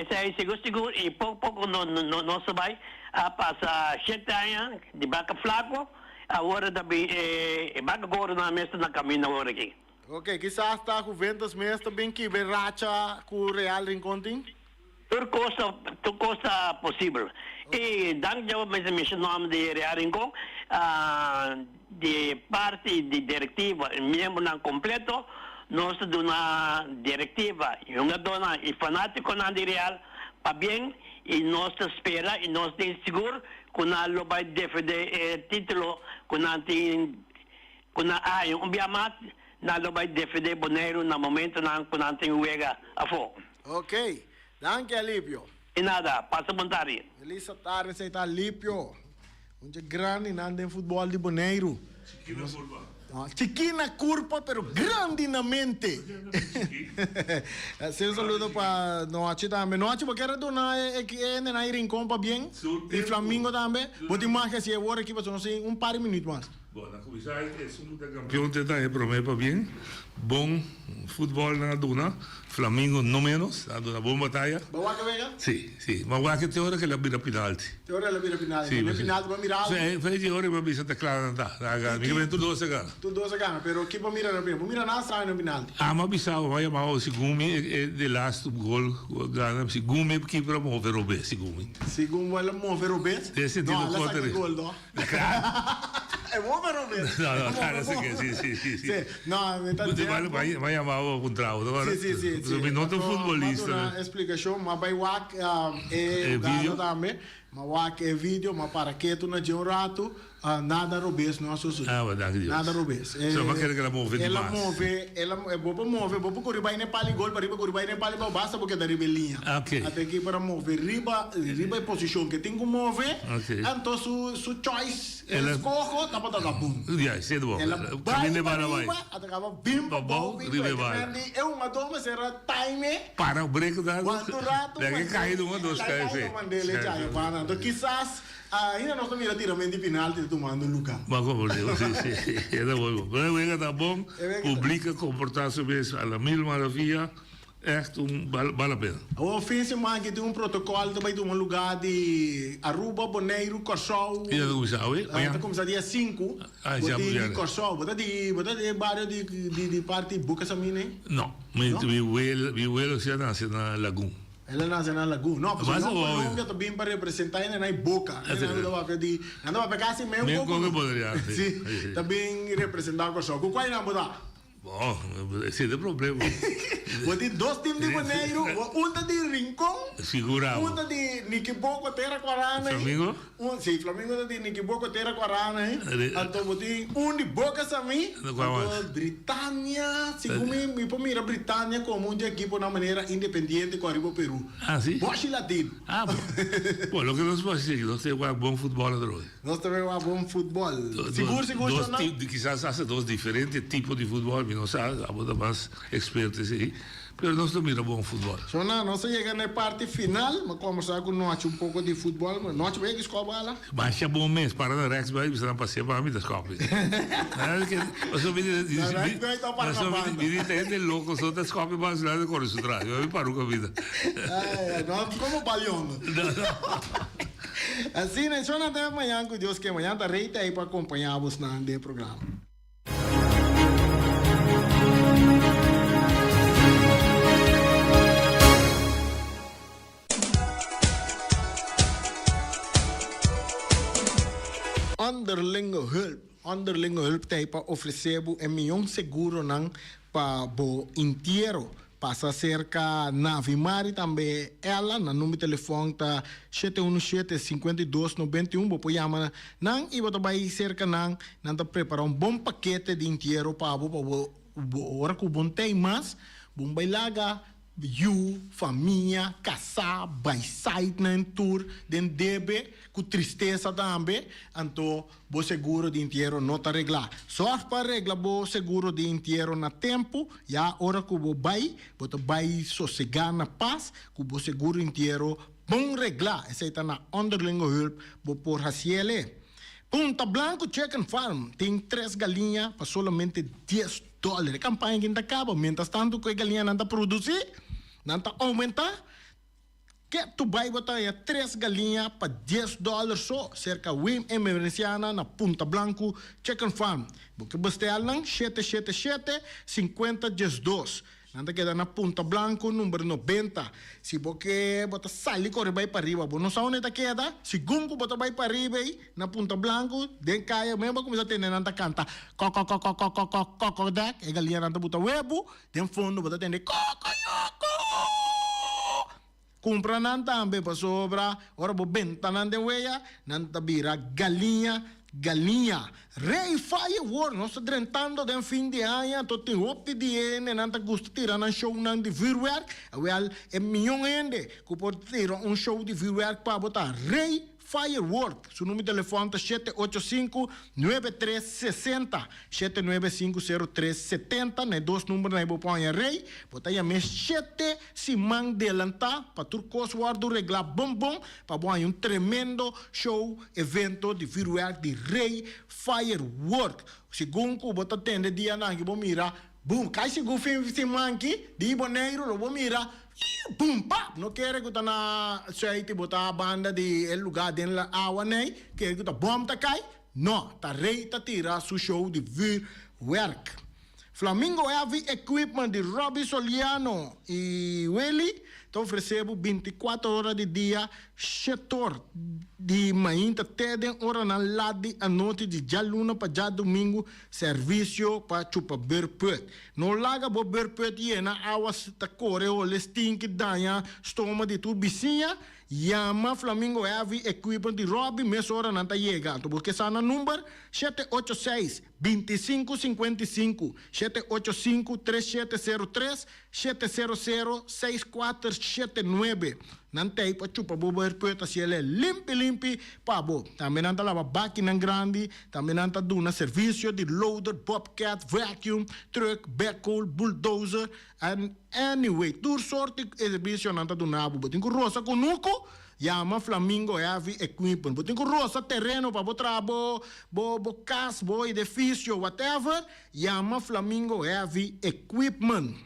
Esei sigur sigur i poko poko nos ta bai a pasa shete aña di baka flako, awor ta bin e baka gordonan mes ta na kaminda awor aki. Ok, kisas ta Juventus mes ta bin kibe racha ku Real Rincon tin? Tur kos ta tur kos ta posibel. I dank Jehovah mester menciona nomber di Real Rincon, di parti di directiva i miembronan completo nos ta duna directiva, hungadornan i fanaticonan di Real pabien i nos ta spera i nos tin sigur cu nan lo bai defende e titulo cu nan tin cu nan a haña un bia mas nan lo bai defende Boneiru na momentonan cu nan tin wega afo. Ok, danki Alipio. Di nada, pasa bon tardi. Elisa tardi esei ta Alipio, un dje grandinan den futbol di Boneiru. Chikina kurpa. Chikina kurpa pero grandi na mente. Así un saludo pa Nochi tambe. Nochi bo kier a duna e hendenan e Rincon pabien y Flamingo tambe. Bo tin mas ke hasi awor aki pasobra nos tin un par di minuut mas. Bon, na kuminsá esun ku ta kampion te ta e promé pabien. Bon futbòl nan a duna, Flamingo no ménos, nan a duna bon bataya. Bo wak e wega? Sí, sí. Ma wak te ora ku el a bira pinalti. Te ora el a bira pinalti. Sí, Promé pinalti bo a mira algu? Sí, fe di ora mi a bisa ta kla nan ta. Nan a gana. Mi ke tur dos a gana. Tur dos a gana, pero ki bo mira na primé? Bo mira nada straño na pinalti? Ami a bisa bo, mi a yama bo, segun mi e de laatste gol ku a gana, segun mi e kiper a move robes, segun mi. Segun bo el a move robes? Den sentido No, el a saka kontra. e gol no. E move robes. No, no, claro, sí que sí, sí, sí, sí. Sí, no, mi ta Vale, djempo. va llamado un trago, ¿no? Sí, sí, sí, sí. Mi no ta Anto, futbolista. m'a duna explicacion, m'a bai wak e E jugada video? tambe, m'a wak e video, m'a para ketu na dje un ratu, nada robes no a sosode. Ah, bueno, danki Dios. Nada robes. So, m'a kere ku el a move El a dimas. move, el a, bo por move, bo por kuri bai na e pali gol, pariba kuri bai na e pali bou, basta bo keda riba e liña. Ok. Ata e keeper a move riba, riba e posicion ke tin ku move. Ok. Anto su, su choice, El a- escoho tabata ta bon. Ya, esei ta bon. El a bai Kaminda e bala bai. pariba, ata kaba bin Pa pabou, bou, bin riba e kue. bala. Kemen di e hungador mester a time. Para un break ta. Cuanto rato Dai ke kai dun dos Dai kai kai fe. ta mandele Kai chaya fe. banda. Anto kisas ainda nos ta mira tiramento di penalti ta tumando luga. Ba como digo, si, si. E ta bon. Pero e wega ta bon. E wega ta. Publiek a comporta su mes a la mil maravilla. Echt un bal la pena. Awor fin siman aki tin un protocol ta bay tuma lugar di Aruba, Boneiru, Kòrsou. Y ta cuminsa awe? Ta cuminsa dia sinku. Ah, Bo ya, tin ya. di Kòrsou. Bo ta di bo ta di e bario di di di parti Boca Samine? No, mi No? mi welo mi welo si a nace na Lagun. El a nace na Lagun. No, pasobra Mas nan awor. Colombia ta bin pa representa hende na e Boca. Ah, si. Nan ta papia di nan ta papia casi medio Medio poco. poco boneriano, si. Si, Si, si. ta bin representa Kòrsou. Ku kual nan bo ta? Bo, esei ta e problema. Bo tin dos team di Boneiru, un ta di Rincon, Sigura bo. un ta di Nikiboko Tera Cuarana. Flamingo? Un, si, Flamingo ta di Nikiboko Tera Cuarana. Anto bo tin un di Boca Samí, anto Britania, segun mi, mi por mira Britania como un di ekiponan manera independiente cu ariba Peru. Ah, si? Boshi Latino. Ah, bo. Bo, loke nos por haci, nos tin wak bon futbol atrobe. Nos ta bay wak bon futbol. Sigur, sigur, Dos Shona. ti, kisas hasta dos diferente tipo di futbol, mi no sa, abo ta mas experto esey, pero nos ta mira bon futbol. Shona, nos a yega na e parti final, mi a combersa cu Nochi un poco di futbol. Nochi, bo yega scopa bala? Masha bon mes, para na rechts bay, bisa nan pasea pa mi ta scopi. Pasobra mi di, Na rechts bay ta para na banda. mi di ta hende loco, so ta scopi bala su lado corre su tras, mi paru caminda. Ay, no, como balion. No, no. Asina, e shona ta mañan ku Dios ke. Mañan ta rei ta ei pa kompañá bosnan den e programa. Onderlinge Hulp. Onderlinge Hulp ta ei pa ofresé bo e mion seguronan pa bo intiero. Pasa serka Navi Mari tambe Ella, nan number di telefòn ta shete unu shete, 52, 91. Bo por yama nan i bo ta bai serka nan. Nan ta prepará un bon pakete di intiero pa bo, pa bo ora ku bo no ta ei mas, bo no bai laga Yu, famia, kasá, bai site-nan tur den debe, ku tristesa tambe, anto bo seguro di intiero no ta reglá. Sòrg pa regla bo seguro di intiero na tempu, ya ora ku bo bai, bo ta bai sosegá na pas ku bo seguro intiero bon reglá. Esei ta na Onderlinge Hulp bo por hasiel e. Punta Blanco Chicken Farm tin tres galiña pa solamente dies dòler. E kampaña aki ta kaba. Mientras tanto ku e galiñanan ta produsí, nan ta oumentá. Ke tu bai bo ta haña tres galiña pa dies dòler so serka Wim en Merenciana na Punta Blanco Chicken Farm. Bo ke bestel nan shete shete shete, sinkuenta diesdos. Nan ta keda na Punta Blanco number 90. Si bo ke bo ta sali kore bai pariba, bo no sa unda e ta keda, segun ku bo ta bai pariba ei na Punta Blanco den kaya mes bo a kuminsá tende nan ta kanta kòkòkòkòkòkò kòkòdèk, e galiñanan ta buta webu, den fondo bo ta tende kòkòyòkò. Kumpra nan tambe, pasobra ora bo benta nan den wea, nan ta bira galiña galiña. Rey Firework, nos ta drentando den fin di aña, anto tin hopi di hende nan ta gusta tira nan shownan di vuurwerk. Awel, e mion hende ku por tira un show di vuurwerk pa bo ta Rey Firework. Su numero di telefòn ta 785 9360, 795 0370. Na e dos numbernan ei bo por haña Rey. Bo ta yam'é shete siman delantá pa tur kos wòrdu reglá bon bon pa bo haña un tremendo show, evento di vuurwerk di Rey Firework. Segun ku bo ta tende dianan aki bo mira boom, kai segun fin siman aki di Boneiru lo bo mira boom pap! No kere ku ta na suite bo ta banda di e lugá den awa nei, kere ku ta bòm ta kai, no, ta Rey ta tira su show di vuurwerk. Flamingo Heavy Equipment di Robby Soliano y Willy ta ofrece bo 24 ora di dia, shetor di mainta te den oranan lat di anochi di djaluna pa djadumingu, servicio pa chupa beurput. No laga bo beurput yena awa ta core hole stinki daña stoma di tur bisiña. Yama Flamingo Heavy Equipment di Robby mesora nan ta yega. Anto bo ke sa nan number? 786 25 55 785 3703 700 6479. Nan t'ei pa chupa bo beurput asi el e limpi limpi pa bo. Tambe nan ta laba bakinan grandi, tambe nan ta duna servicio di loader, bobcat, vacuum, truck, backhoe, bulldozer and anyway tur soort di servicio nan ta duna bo. Bo tin cu rosa cunucu? Yama Flamingo Heavy Equipment. Bo tin cu rosa tereno pa bo traha bo bo bo cas, bo edificio, whatever, yama Flamingo Heavy Equipment.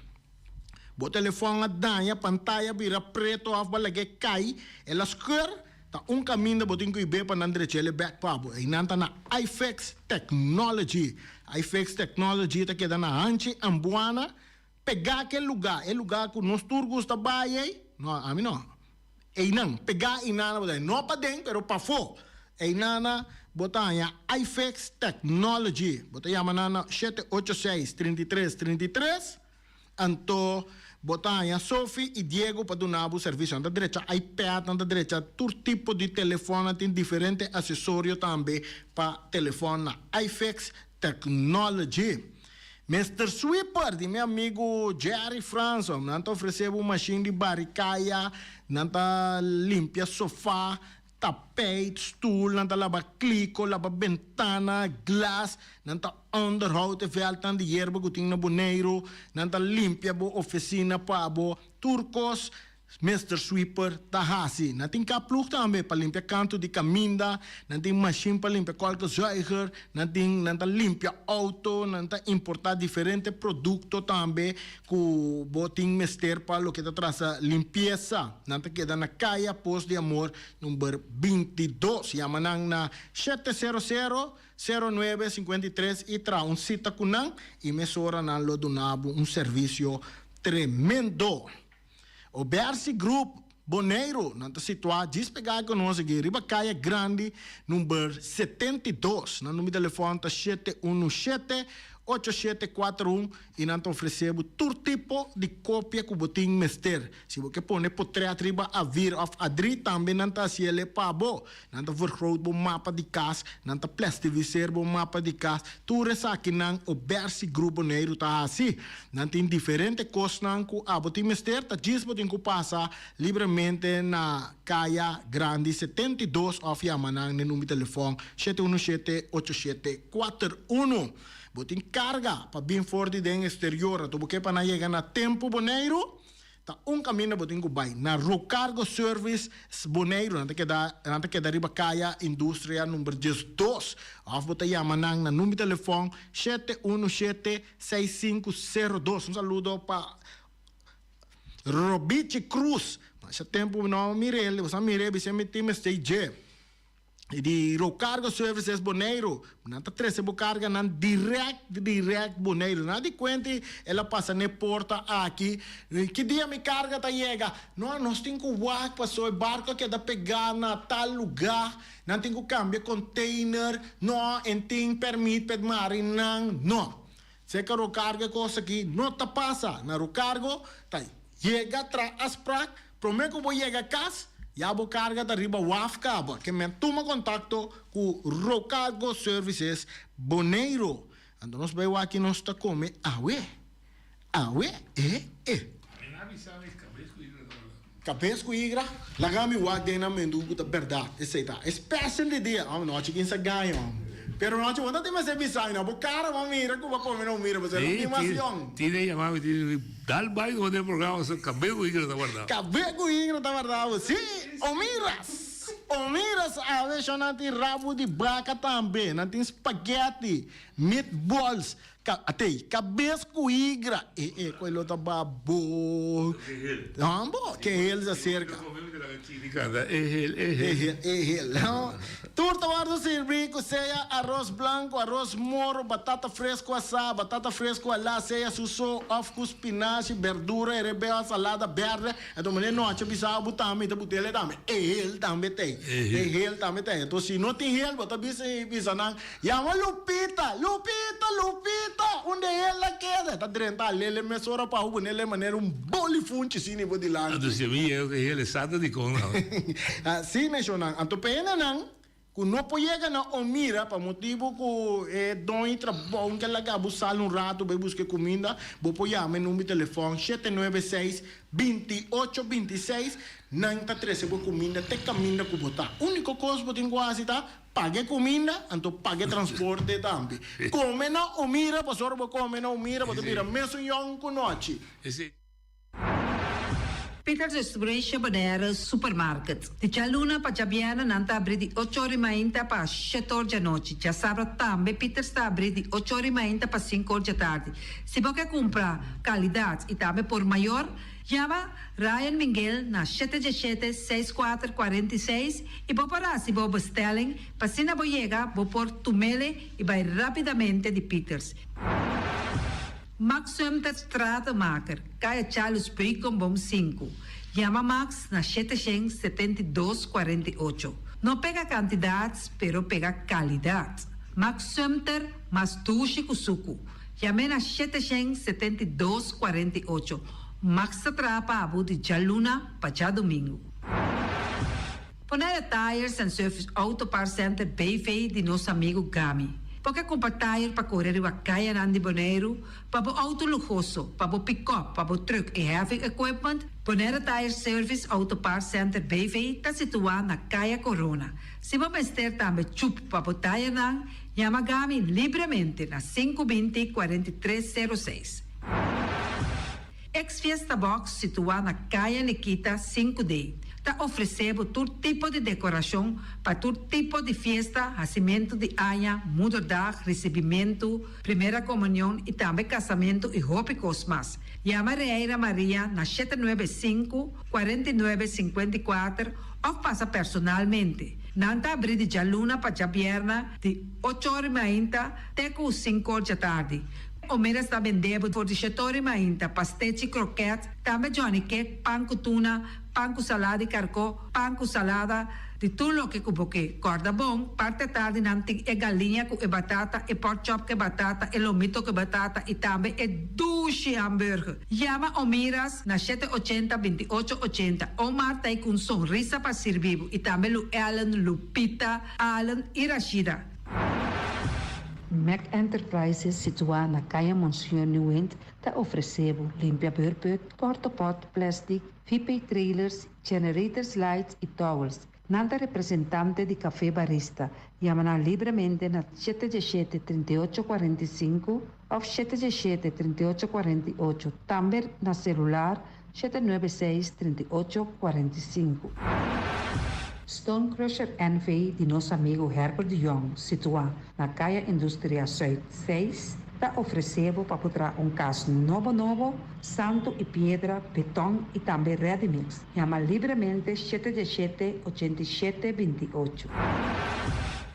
Bo telefon a daña, pantaya bira preto of bo a lag'é cay, el a scheur, ta un caminda bo tin cu ibe pa nan drech'el e bek pa bo. Eynan ta na iFix Technology. iFix Technology ta keda na Hanchi Ambuana, Pegá ke lugá, e lugá ku nos tur gusta bai ei, no, ami no. Einan, pegá einana bo ta haña, no paden, pero pafó. Einana bo ta haña iFix Technology. Bo ta yama nan na 786 33 33, anto bo ta haña Sophie i Diego pa duna bo servisio. Nan ta drecha iPad, nan ta drecha tur tipo di telefòn, nan tin diferente asesorio tambe pa telefòn na iFix Technology. Mister Sweeper di mi amigu Jerry Fransom, nan ta ofrece bo mashin di bari kaya, nan ta limpia sofa, tapijt, stoel, nan ta laba kliko, laba bentana, glas, nan ta onderhoud e veldnan di yerba ku tin na Boneiru, nan ta limpia bo oficina pa bo, tur kos Mister Sweeper ta hasi. Nan tin kaploeg tambe pa limpia kantu di kaminda, nan tin mashin pa limpia kolkezuiger, nan tin nan ta limpia outo, nan ta importá diferente produkto tambe ku bo tin mester pa loke ta trasa limpiesa. Nan ta keda na Kaya Pos di Amor number 22. Yama nan na 700 09 53 i traha un sita ku nan i mesora nan lo duna bo un servisio tremendo. Obersi Group. Boneiru. Nan ta situá djis pegá ku nos aki riba Kaya Grandi number 72. Nan number di telefòn ta 717 8741 i nan ta ofresé bo tur tipo di kopia ku bo tin mester. Si bo ke pone potret riba A-vier òf A-drie tambe nan ta hasi el'e pa bo. Nan ta vergroot bo mapa di kas, nan ta plestiviseer bo mapa di kas. Tur esakinan Obersi Group Boneiru ta hasi. Nan tin diferente kosnan ku abo tin mester, ta djis bo tin ku pasa libremente na Kaya Grandi 72 òf yama nan n'e number di telefòn 717 8741. Bo tin karga pa bin for di den eksterior anto bo ke pa nan yega na tempu Boneiru? Ta un kaminda bo tin ku bai na Rocargo Service Boneiru, nan ta keda nan ta keda riba Kaya Industria number 12 òf bo ta yama nan na number di telefòn 717 6502. Un saludo pa Robichi Cruz, masha tempu mi no a mir'el, bo sa mir'é bis'é mi tin mester dje. I di Rocargo Services Boneiru, nan ta trese bo karganan dirèkt dirèkt Boneiru. Nan a di kuenta i el a pasa n'e porta aki, ki dia mi karga ta yega? No, nos tin ku wak pasobra e barko a keda pegá na tal lugá, nan tin ku kambia container, no, en tin pèrmit p'e mari nan, no. Seka Rocargo e kos aki no ta pasa. Na Rocargo ta yega tra afsprak, prome ku bo yega kas, ya bo karga ta riba waf kaba. Ke men tuma kontakto ku Rocargo Services Boneiru. Anto nos bai wak ki nos ta kome awe. Awe e e. Kabes ku igra? Laga mi wak den nan mendu ku ta bèrdat. Esei ta e special di dia. Ome nochi kin sa gaña ome. Pero nochi bo ta tin mester bisa mi no. Bo kara bo mira ku bo kome no mira pasobra no tin mas yòn. Tine yama mi tine mi dal bai ku bo den programa pasobra kabes ku igra ta wardá. Kabes ku igra ta wardá bo. Si! Omiras! Omiras awe shon nan tin rabu di baka tambe. Nan tin spaghetti, meatballs. Ka, atei, kabes ku igra. E, e, ku e lo ta babo. Hambo, ke hel sa serka. E hel, e hel. E hel, e hel. Tur ta wòrdu sirbí ku sea aros blanku, aros moro, batata fresku asá, batata fresku alá, sea su so òf ku spinashi, berdura, herebé òf salada bèrdè. Anto manera nochi a bisa bo tambe, mi ta but'el tambe. E hel tambe t'ei. E hel tambe t'ei. Anto si no tin hel, bo ta bisa bisa nan, Yama Lupita! Lupita! Lupita! Unda el a keda? E ta drenta alele mesora pa hu ponele manera un boli funchi sini bo dilanti. Anto si mi yega ku hel e sa ta dikon nan. Si, menshonan. Anto pa hendenan ku no por yega na Omira pa motibu ku e doño trabou ke laga bo sali un ratu bai buska e kuminda, bo por yama e number di telefòn 796 28 26, nan ta trese bo kuminda te kaminda ku bo ta. Úniko kos bo tin ku hasi ta Paga e kuminda, anto paga e transporte tambe. Kome na Omira, pasobra bo kome na Omira bo ta bira mesun yòn ku nochi. Peters Restauration Bonaire Supermarket. Di djaluna pa djabièrnè nan ta abrí di ocho or i mainta pa shete or djanochi. Djasabra tambe Peters ta abrí di ocho or i mainta pa sinku or djatardi. Si bo ke kumpra kalidat i tambe por mayor, Yama Ryan Minguel na shete djeshete seis kuater 46 i bo por hasi bo bestelling pa asina bo yega bo por tumele i bai rapidamente di Pieters. Max Sumter Stratenmaker, Kaya Charles Beukenboom sinku. Yama Max na shete shen 72 48. No pega kantidat pero pega kalidat. Max Sumter mas dushi ku suku. Yam'é na 772 48. Max ta traha pa bo di djaluna pa djadumingu. Bonaire Tires and Service Auto Parts Center BV di nos amigu Gami. Bo ke kumpra tire pa kore riba kayanan di Boneiru, pa bo auto luhoso, pa bo pikòp, pa bo trùk i heavy equipment? Bonaire Tire Service Auto Parts Center BV ta situá na Kaya Korona. Si bo mester tambe chup pa bo tayernan, yama Gami libremente na 520 43 06. Ex Fiesta Box situá na Kaya Nikita 5D ta ofresé bo tur tipo di dekorashon pa tur tipo di fiesta, hasimentu di aña, moederdag, risibimentu, primera komunion i tambe kasamentu i hopi kos mas. Yama Reira Maria na 795 49 54 òf pasa personalmente. Nan ta abrí di djaluna pa djabièrnè di ocho or i mainta te ku sinku or djatardi. Omeras ta bende bo for di shetor i mainta, pastechi, kroket, tambe johnny cake, pan ku tuna. Pan ku salada di karkó, pan ku salada di tur loke ku bo ke. Kòrda bon, parti atardi nan tin e galiña ku e batata, e pork chop ku e batata, e lomito ku e batata i tambe e dushi hamburger. Yama Omiras na shete ochenta, binti ocho ochenta. Omar ta ei ku un sonrisa pa sirbi bo i tambe Lu Ellen, Lupita, Allen i Rashida. Mac Enterprises situá na Kaya Monseñor Nieuwind ta ofresé bo limpia beurput, portopot, plastic, VP trailers, generators lights y towels. Nan ta representante di Café Barista. Yama nan libremente na shete diesshete, 38 45 of shete diesshete, 38 48. Tambe na celular 796, 38 45. Stone Crusher NV di nos amigo Herbert de Jong, situá na Kaya Industria Zuid 6, ta ofresé bo pa por traha un kas nobo nobo, santu i piedra, beton i tambe ready mix. Yama libremente shete diesshete, 87 28.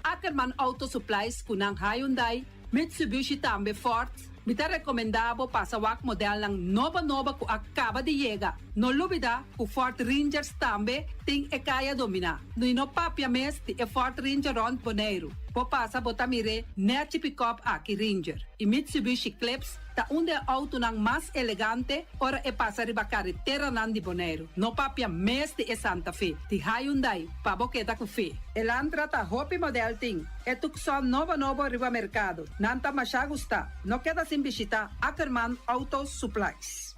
Ackerman Auto Supplies ku nan Hyundai, Mitsubishi tambe Ford. Mi ta rekomendá bo pasa wak modelnan nobo nobo ku a kaba di yega. No lubidá ku Ford Rangers tambe tin e kaya dominá. I no papia mes di e Ford Ranger rònt Boneiru. Bo pasa bo ta mir'é nèchi pikòp aki Ranger. I Mitsubishi Eclipse ta un di e outonan mas elegante ora e pasa riba kareteranan di Boneiru. No papia mes di e Santa Fe di Hyundai pa bo keda ku fe. Elantra ta hopi modèl tin. E Tucson nobo nobo riba merkado. Nan ta masha gustá. No keda sin bishitá Ackerman Auto Supplies.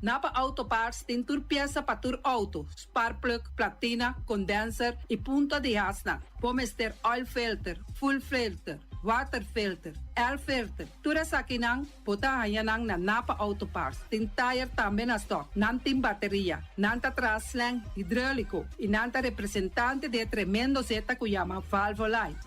Napa Auto Parts tin tur piesa pa tur outo, spark plug, platina, condenser i punta di hasnan. Bo mester oil filter, fuel filter, water filter, air filter. Tur esakinan bo ta haña nan na Napa Auto Parts. Tin tire tambe na stock. Nan tin bateria. Nan ta traha slang hidráuliko i nan ta representante di e tremendo zeta ku yama Valvoline.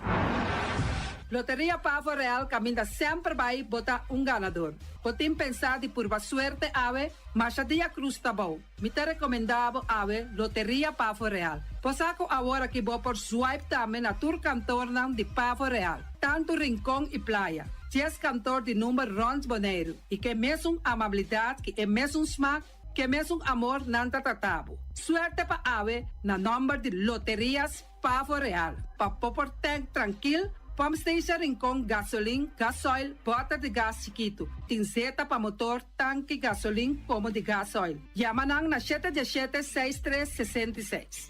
Loteria Pavo Real kaminda semper bai bo ta un ganador. Bo tin pensá di purba suerte awe? Masha dia krus ta bou. Mi ta rekomendá bo awe Loteria Pavo Real. Bo sa ku awor aki bo por swipe tambe na tur kantornan di Pavo Real, tantu Rincon i Playa. Dies kantor di number rònt Boneiru i ke mesun amabilidat ki e mesun smak, ke mesun amor nan ta trata bo. Suerte pa awe na nòmber di Loterias Pavo Real. Pa bo por tank trankil, pump station Rincon, gasolin, gasoil, bòter di gas chikitu. Tin zeta pa motor, tanki gasolin komo di gasoil. Yama nan na shete diesshete, seis tres, 66.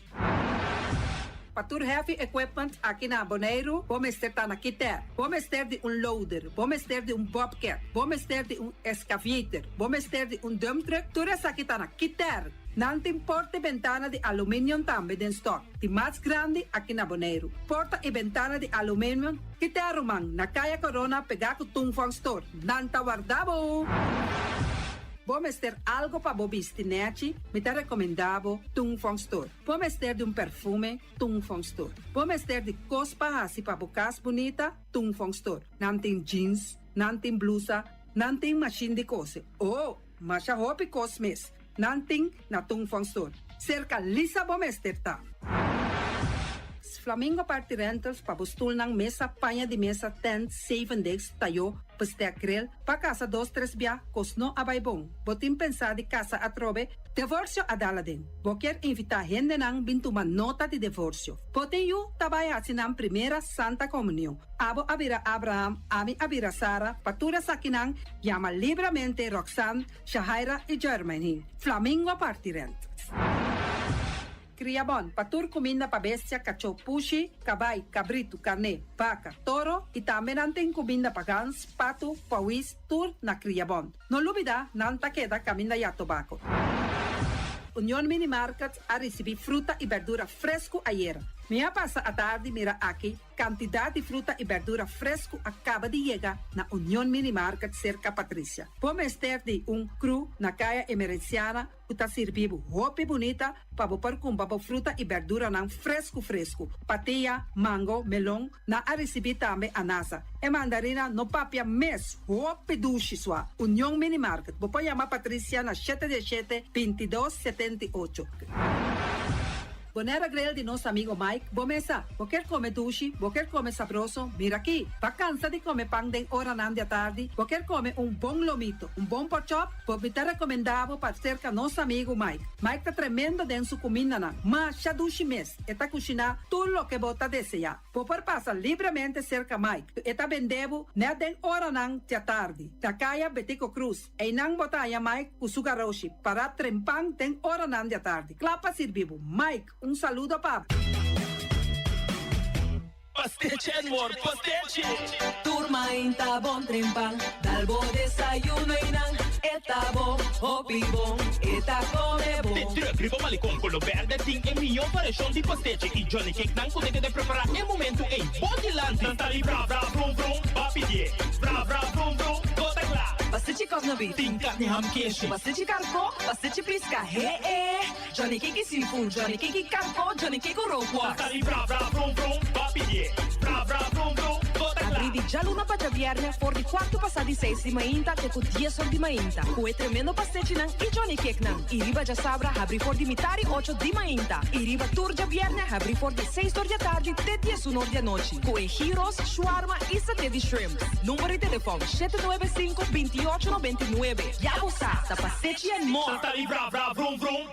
Pa tur heavy equipment aki na Boneiru, bo mester ta na Kiter. Bo mester di un loader, bo mester di un bobcat, bo mester di un excavator, bo mester di un dump truck, tur esaki ta na Kiter. Nan tin porta i bentana di aluminium tambe den stock, di mas grandi aki na Boneiru. Porta i bentana di aluminium, Kiter ruman, na Kaya Corona pegá ku Tung Fong Store. Nan ta warda bo! Bo mester algo pa bo bisti nèchi? Mi ta rekomendá bo Tung Fong Store. Bo mester di un perfume? Tung Fong Store. Bo mester di kos pa hasi pa bo kas bunita? Tung Fong Store. Nan tin jeans, nan tin blusa, nan tin mashin di kose. Oh, masha hopi kos mes. Nan tin na Tung Fong Store. Serka Lisa bo mester ta. Flamingo Party Rentals pa bo stulnan, mesa, paña di mesa, tent, zeven desk, tayó, bestek grill, pa kasa dos tres bia, kos no a bai bon. Bo tin pensá di kasa atrobe? Divorsio a dal aden. Bo kier invitá hendenan bin tuma nota di divorsio. Bo tin yu ta bai hasi nan primera Santa Komunion. Abo a bira Abraham, ami a bira Sara, pa tur esakinan yama libramente Roxanne, Shahaira i Jermaine. Flamingo Party Rentals. Kriabon, pa tur kuminda pa bestia, kachó, pushi, kabai, kabritu, karné, baka, toro i tambe nan tin kuminda pa gans, patu, pawis, tur na Kriabon. No lubidá, nan ta keda kaminda ya tobako. Union Mini Market a risibí fruta i bèrdura fresku ayera. Mi a pasa atardi mira aki Kantidat di fruta i bèrdura fresku a kaba di yega na Union Mini Market serka Patricia. Bo mester di un kru na Kaya Emerenciana ku ta sirbi bo hopi bunita pa bo por kumpra bo fruta i bèrduranan fresku fresku. Patia, mango, melon, nan a risibí tambe anasa. E mandarina no papia mes, hopi dushi sua. Union Mini Market, bo por yama Patricia na shete diesshete, 22 78. Bonaire Grill di nos amigo Mike, bo mesa. Bo kier come dushi, bo kier come sabroso, mira aki. Ba cansa di come pan den oranan di atardi, bo kier come un bon lomito, un bon porkchop, bo mi ta recomenda bo pa cerca nos amigo Mike. Mike ta tremendo den su cumindanan, masha dushi mes, e ta cushina tur loke bo ta desea. Bo por pasa libremente cerca Mike, e ta bende bo net den oranan di atardi, na caya Betico Croes. Einan bo ta haña Mike ku su garoshi pará trempan den oranan di atardi, kla pa sirbi bo. Mike, un saludo pa bo. Pastechi and more pastechi! Tur mainta bon trempan, dal bo desayuno einan e ta bo hopi bon, e ta come bon. De truck riba Malecon Colo Berde tin e mihó variashon di pastechi y Johnny Cake nan ku ta keda prepará e momento ei bo dilanti. Nan ta di bra bra vrum vrum, ba pidié bra bra vrum vrum, bo ta kla. Pastechi kòsna beef. Tin karni ham keshi. Pastechi karkó, pastechi piska, he e. Johnny Cake i seafood, Johnny Cake i karkó, Johnny Cake ku rookworst. Nan ta di bra bra vrum vrum, ba pidié bra bra vrum vrum, bo ta kla. Abrí di djaluna pa djabièrnè for di kuartu pasá di seis di mainta te ku dies or di mainta ku e tremendo pastechinan i Johnny Cakenan. I riba djasabra habrí for di mitari ocho di mainta i riba tur djabièrnè habrí for di seis or di atardi te diesun or di anochi ku e gyros, shawarma i saté di shrimp. Number di telefòn, 795 28 99. Ya bo sa, ta pastechi and more! Nan ta di bra bra vrum vrum.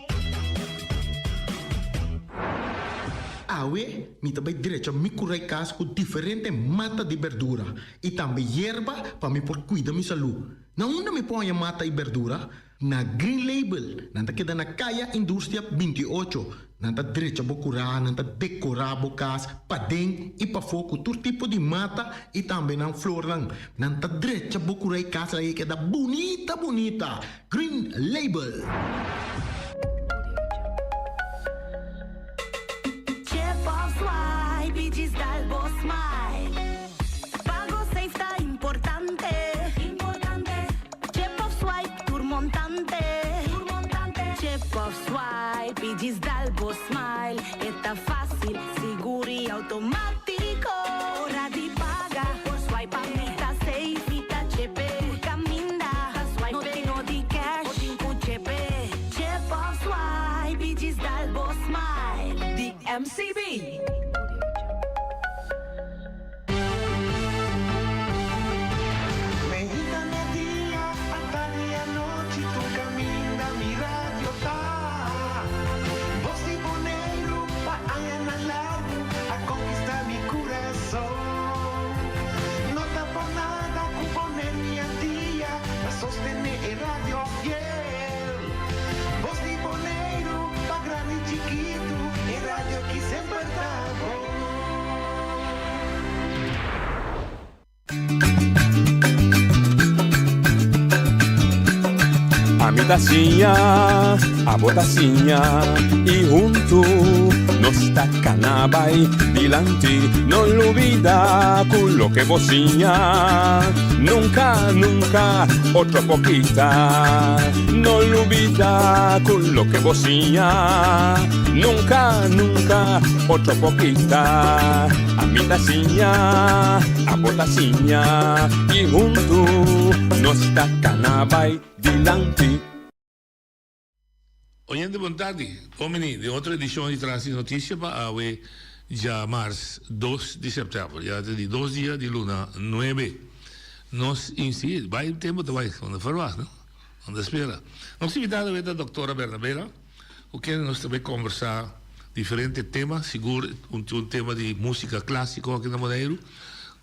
Awe mi ta bai drecha mi kurai kas ku diferente mata di berdura i tambe yerba pa mi por kuida mi salú. Na unda mi por haña mata i berdura? Na Green Label. Nan ta keda na Kaya Industria 28. Nan ta drecha bo kurá, nan ta dekorá bo kas paden i pafó ku tur tipo di mata i tambe nan flornan. Nan ta drecha bo kurá i kas ei keda bunita bunita. Green Label. Chip of swipe i djis dal bo smile. Pago safe ta importante. Chip of swipe tur montante. Chip of swipe i djis dal bo smile. E ta fácil, sigur i automático. Ora di paga por swipe pa mi ta safe. Mi ta chepe tur caminda. No tin no di cash, bo tin cu chepe. Chip of swipe i djis dal bo smile. Di MCB. Meinta media, atardi anochi tur caminda mi radio ta. Bos di Boneiru pa añanan largu a conquista mi curason. No ta por nada cu Bonaire mi Antia ta sostene e radio fiel. Bos di Boneiru pa grandi y chikitu e radio aki semper ta bon. Ami ta siña, abo ta siña y huntu nos ta cana bay dilanti. No lubida cu loke bo siña nunca, nunca otro por kita. No lubida cu loke bo siña nunca, nunca otro por kita. Ami ta siña, abo ta siña y huntu nos ta cana bay dilanti. Oyente bon tardi, bon bini den otro edicion di Tras di Noticia pa awe djamars dos di september, ya ta di dos dia di luna nuebe. Nos insi, bay tempo ta bay, no ta verwacht no, no ta spera. Nos invitado awe ta Doctora Bernabela. Ku kende nos ta bai kombersá diferente tema, sigur un un tema di músika klásiko aki na Boneiru,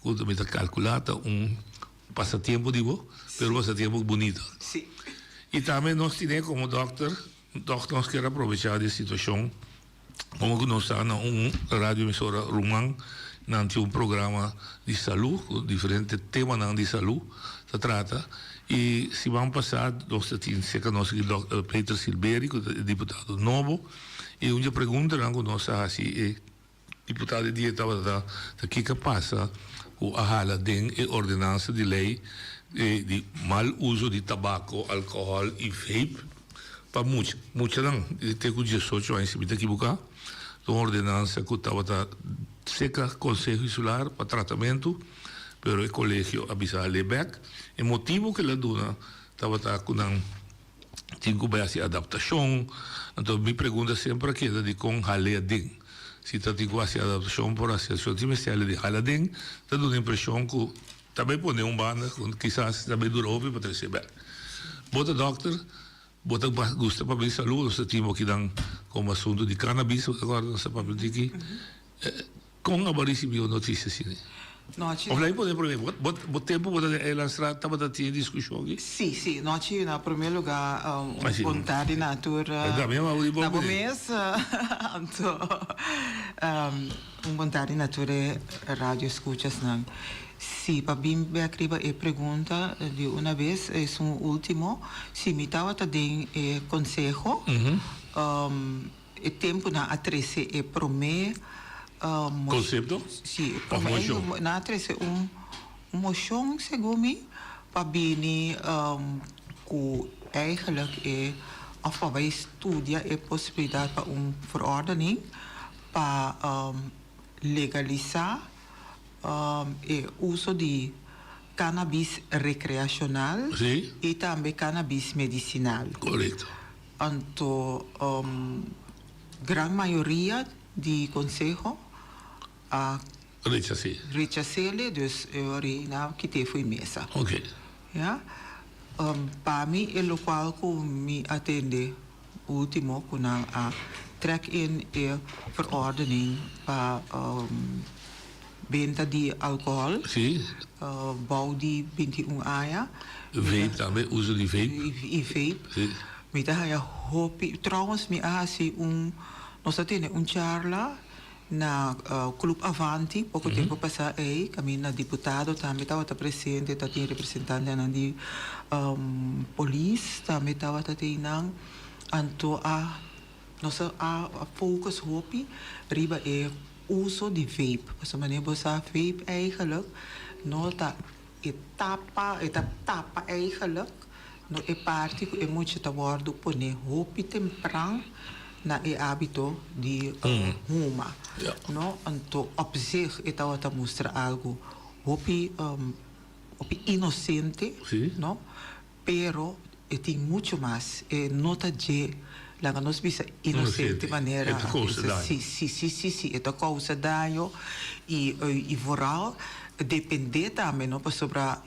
ku mi ta kalkulá ta un pasatiempo di bo, pero un pasatiempo bunito. I tambe nos tine komo dòkter, tòg nos kier aprovechá di e situashon komo ku nos ta na un radio emisora ruman, nan tin un programa di salú ku diferente temanan di salú ta trata. Y siman pasa nos ta tin cerca nos aki Dòkter Peter Silberie cu ta e diputado nobo y un dje preguntanan cu nos a haci e diputado e dia tabata ta kico a pasa cu a hala den e ordenansa di ley di mal uso di tabaco, alcohol y vape pa mucha muchanan te cu diesocho aña si mi ta ekiboca ta un ordenansa cu tabata cerca Conseho Insular pa tratamento. Pero e colegio a bisa hal'é bek. E motibo cu el a duna tabata cu nan Tin ku bai hasi adaptashon. Anto mi pregunta semper a keda dikon hal'é aden. Si ta tin ku hasi adaptashon por hasi adaptashon. Tin mester hal'é aden. Hal'é aden ta duna impreshon ku ta bai pone un banda ku kisas ta bai dura hopi pa trese bèk. Bo ta dòkter, bo ta gusta papia di salú, nos ta tin bo akinan komo asuntu di cannabis, bo ta kòrda nos ta papia di aki. Kon abo a risibí un notisia asina? Nochi. Of laat mi pone promé, bo, bo, bo tempu bo ta den Eilandstraat tabata tin e diskushon aki? Sí, sí. Nochi, na promé lugá, un Ah, sí. bon tardi na tur, Da mi ama di bon na bo bini. mes, anto, un bon tardi na tur e radioescuchasnan. Sí, pa bin bek riba e pregunta di una bes, esun ultimo, si mi tabata den e konseho, E tempunan a trese e promé Konsepto? Sí, e Òf promé moshon? Nan a trese un moshon segun mi pa bini ku eigenlijk e òf pa bai studia e posibilidat pa un verordening pa legalisá e uso di cannabis rekreashonal i tambe cannabis medisinal. Korekto. Anto gran mayoria di konseho a Rechas'é. rechas'é, dus e ora nan a kit'é fo'i mesa. Oké. Ya. Pa mi e lokual ku mi a tende último ku nan a trèk in e verordening pa benta di alkohòl Sí. bou di 21 aña. Vape tambe, uso di vape. I vape. Sí. Mi ta haya hopi, trouwens mi a hasi un, nos a tene un charla na Club Avanti poko tempo pasa ei, kaminda diputado tambe tabata presente, ta tin representantenan di polis tambe tabata teinan, anto a nos a focus hopi riba e uso di vape, pasobra manera bo sa vape eigenlijk no ta e tapa, e ta tapa eigenlijk no e parti ku e mucha ta wòrdu pone hopi tempran na e hábito di huma, no. Anto op zich e tabata mustra algu hopi hopi inosente, no, pero e tin mucho mas, e no ta dje laga nos bisa inosente manera E ta kousa daño. Si, si, si, si, si, e ta kousa daño i i vooral depende tambe no pasobra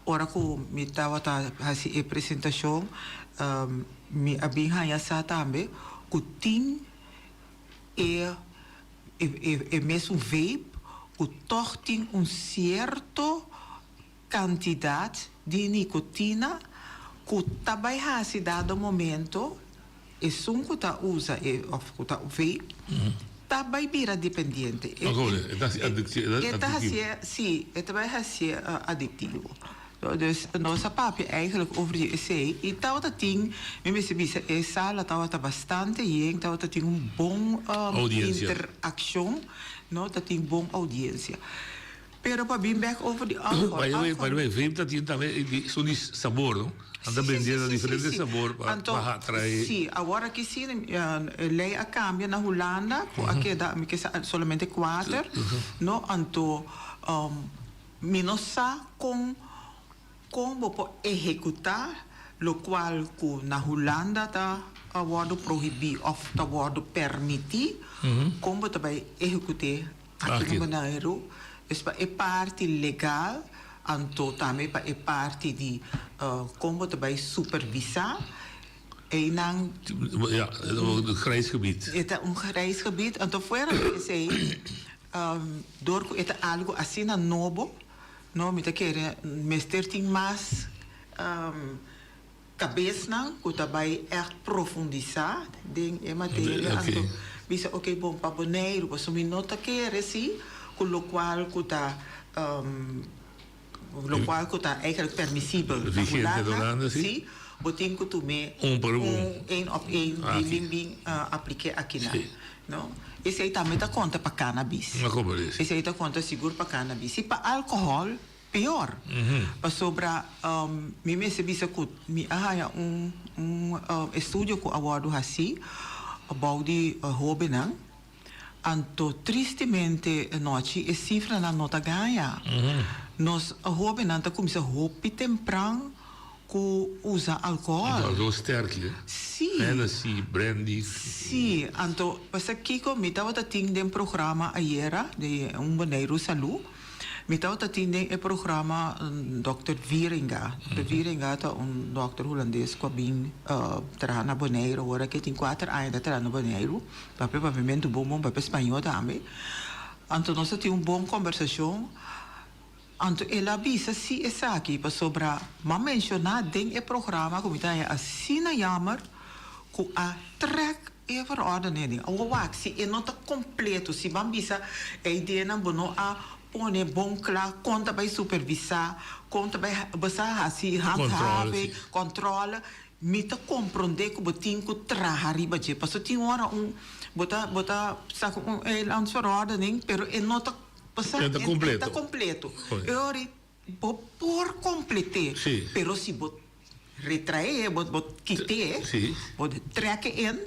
ora ku mi tabata hasi e presentashon mi a bin haña sa tambe ku tin e e mesun vape ku tòg tin un sierto Kantidat di nikotina ku ta bai hasi dado momento esun ku ta usa e òf ku ta vape ta bai bira dependiente. E ta hasi adiktivo. E ta hasié, si, e ta bai hasié adiktivo. Dus nos a papia eigenlijk over di esei i tabata tin, mi mester bisa e sala tabata bastante yen, tabata tin un bon interakshon, no, ta tin bon oudiensia. Pero pa bin bek over di alcohol. By the way, by the way, vape ta tin tambe esun di sabor, no? Nan ta bende na diferente sabor pa pa atrae. Si, awor aki si e ley a cambia na Hulanda cu a keda mi ke sa solamente cuater, no? Anto mi no sa con con bo por ehecuta locual cu na Hulanda ta a wordo prohibi of ta wordo permiti, con bo ta bay ehecute Aki na Boneiru es pa e parti legal, anto tambe pa e parti di kon bo ta bai supervisá einan. Ja, un grijs gebied. E ta un grijs gebied, anto fuera di esei dor ku e ta algu asina nobo, no, mi ta kere mester tin mas Kabesnan ku ta bai ègt profundisá den e materia anto bisa oke bon pa Boneiru pasobra mi no ta kere si ku lokual ku ta lokual ku ta eigenlijk permisibel na Hulanda si bo tin ku tum'é un een op een bin bin bin aplik'é akinan no esei tambe ta konta pa cannabis esei ta konta sigur pa cannabis si pa alkohòl Pior. Pasobra mi mester bisa ku mi a haña un un estudio ku a wòrdu hasí bou di hóbennan, anto tristemente nochi e sifranan no ta gaña. Nos hóbennan ta kuminsá hopi tempran. Ku usa alkohòl. Alkohòl sterki, eh? Sí. Hennessy, brandy. Sí, anto pasa kiko mi tabata tin den programa ayera di un Boneiru Salú, mi tabata tin den e programa dòkter Wieringa. Dòkter Wieringa ta un dòkter hulandes ku a bin traha na Boneiru awor aki tin kuater aña ta traha na Boneiru, papia papiamentu bon bon, papia spañó tambe. Anto nos a tin un bon kombersashon. Anto el a bisa si esaki pasobra m'a menshoná den e programa ku mi ta haña asina jammer ku a trèk e verordening. Awor wak si e no ta kompleto, si ban bisa e ideanan bo no a pone bon kla kon ta bai supervisá, kon ta bai bo sa hasi handhaving, kòntròle, mi ta komprondé ku bo tin ku traha riba dje. Pasobra tin ora un bo ta bo ta saka un eilandsverordening pero e no ta. Pasá E ta e completo. ta completo. Oye. E ora bo por completé, Sí. pero si bo retraé, bo bo kité, Sí. bo trek e in,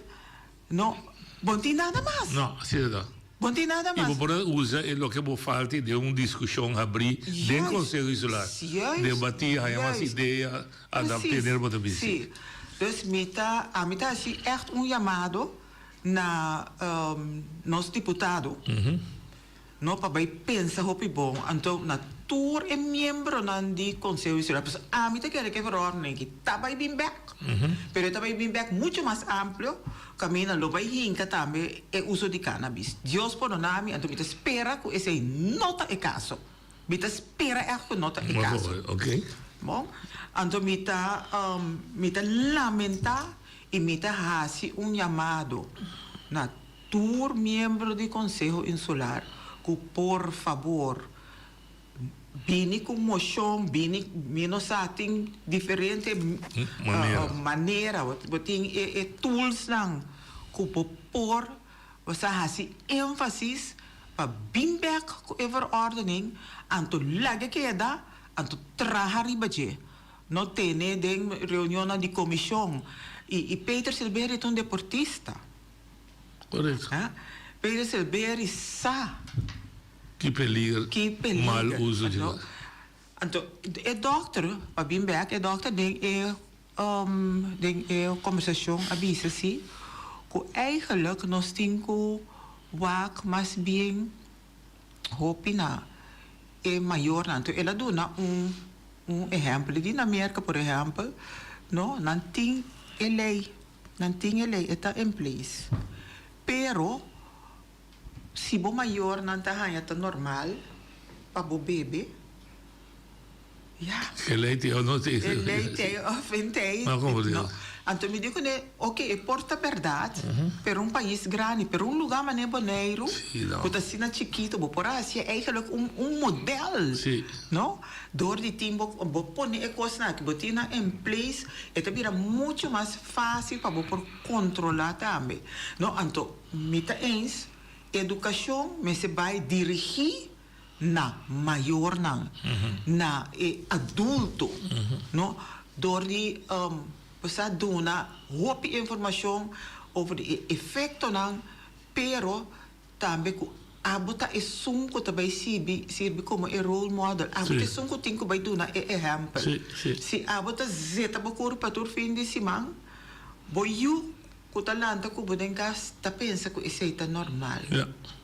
no, bo no tin nada mas. No, asina ta. Bo no tin nada I mas. bo por a usa e loke bo falta den un discusion habrí den Juist. Conseho Insular. Juist. Debatí, haña mas Juist. idea, adapté Precies. den bo ta bisti. Sí. Dus mi ta, ami ta haci echt un yamado na nos diputado. No pa bai pensa hopi bon, anto na tur e miembronan di Conseho Insular, pasobra ami ta kere ku e verordening aki ta bai bin bek, pero e ta bai bin bek mucho mas amplio, kaminda lo bai hinka tambe e uso di cannabis. Dios pordona mi, anto mi ta spera ku esei no ta e kaso. Mi ta spera ègt ku no ta e kaso. Bon, anto mi ta mi ta lamentá i mi ta hasi un yamado na Tur miembro di Konseho Insular ku por fabor bini ku moshon, bini, mi no sa, tin diferente manera, bo tin e toolsnan ku bo por bo sa hasi énfasis pa bin bèk ku e verordening, anto laga keda, anto traha riba dje. No tene den reunionnan di komishon. I Peter Silberie ta un deportista. Correcto. Ha? Pero Silberi sa. Ki peliger. Ki peliger. Mal uso di. Anto, anto e dokter, pa bin bek, e dokter den e um, den e conversacion a bisa si cu eigenlijk nos tin cu wak mas bien hopi na e mayornan. Anto el a duna un un ehempel. Di na Merca por ehempel, no, nan tin e ley. Nan tin e ley, e ta in place. Pero si bo mayornan ta haña ta normal pa bo bebe, ya. E ley t'ey of no t'ey. E ley t'ey of en t'ey. No como No. Anto mi di kuné, ok, e por ta berdad, pero un pais grandi, pero un lugar manera Boneiru, ku ta asina chikito, bo por a hasié eigenlijk un un model, no? Dor di tin bo bo pone e kosnan aki, bo tin nan in place, e ta bira mucho mas fácil pa bo por kontrolá tambe. No, anto mi ta eens, edukashon mester bai dirigí na mayornan, na e adulto, no, dor di bo sa duna hopi informashon over di e efektonan, pero Tambe ku abo ta esun ku ta bai sirbi sirbi komo e role model. Abo ta esun ku tin ku bai duna e ehèmpel. Si abo ta zeta bo kurpa tur fin di siman, bo yu ku ta lanta ku bo den kas ta pensa ku esei ta normal.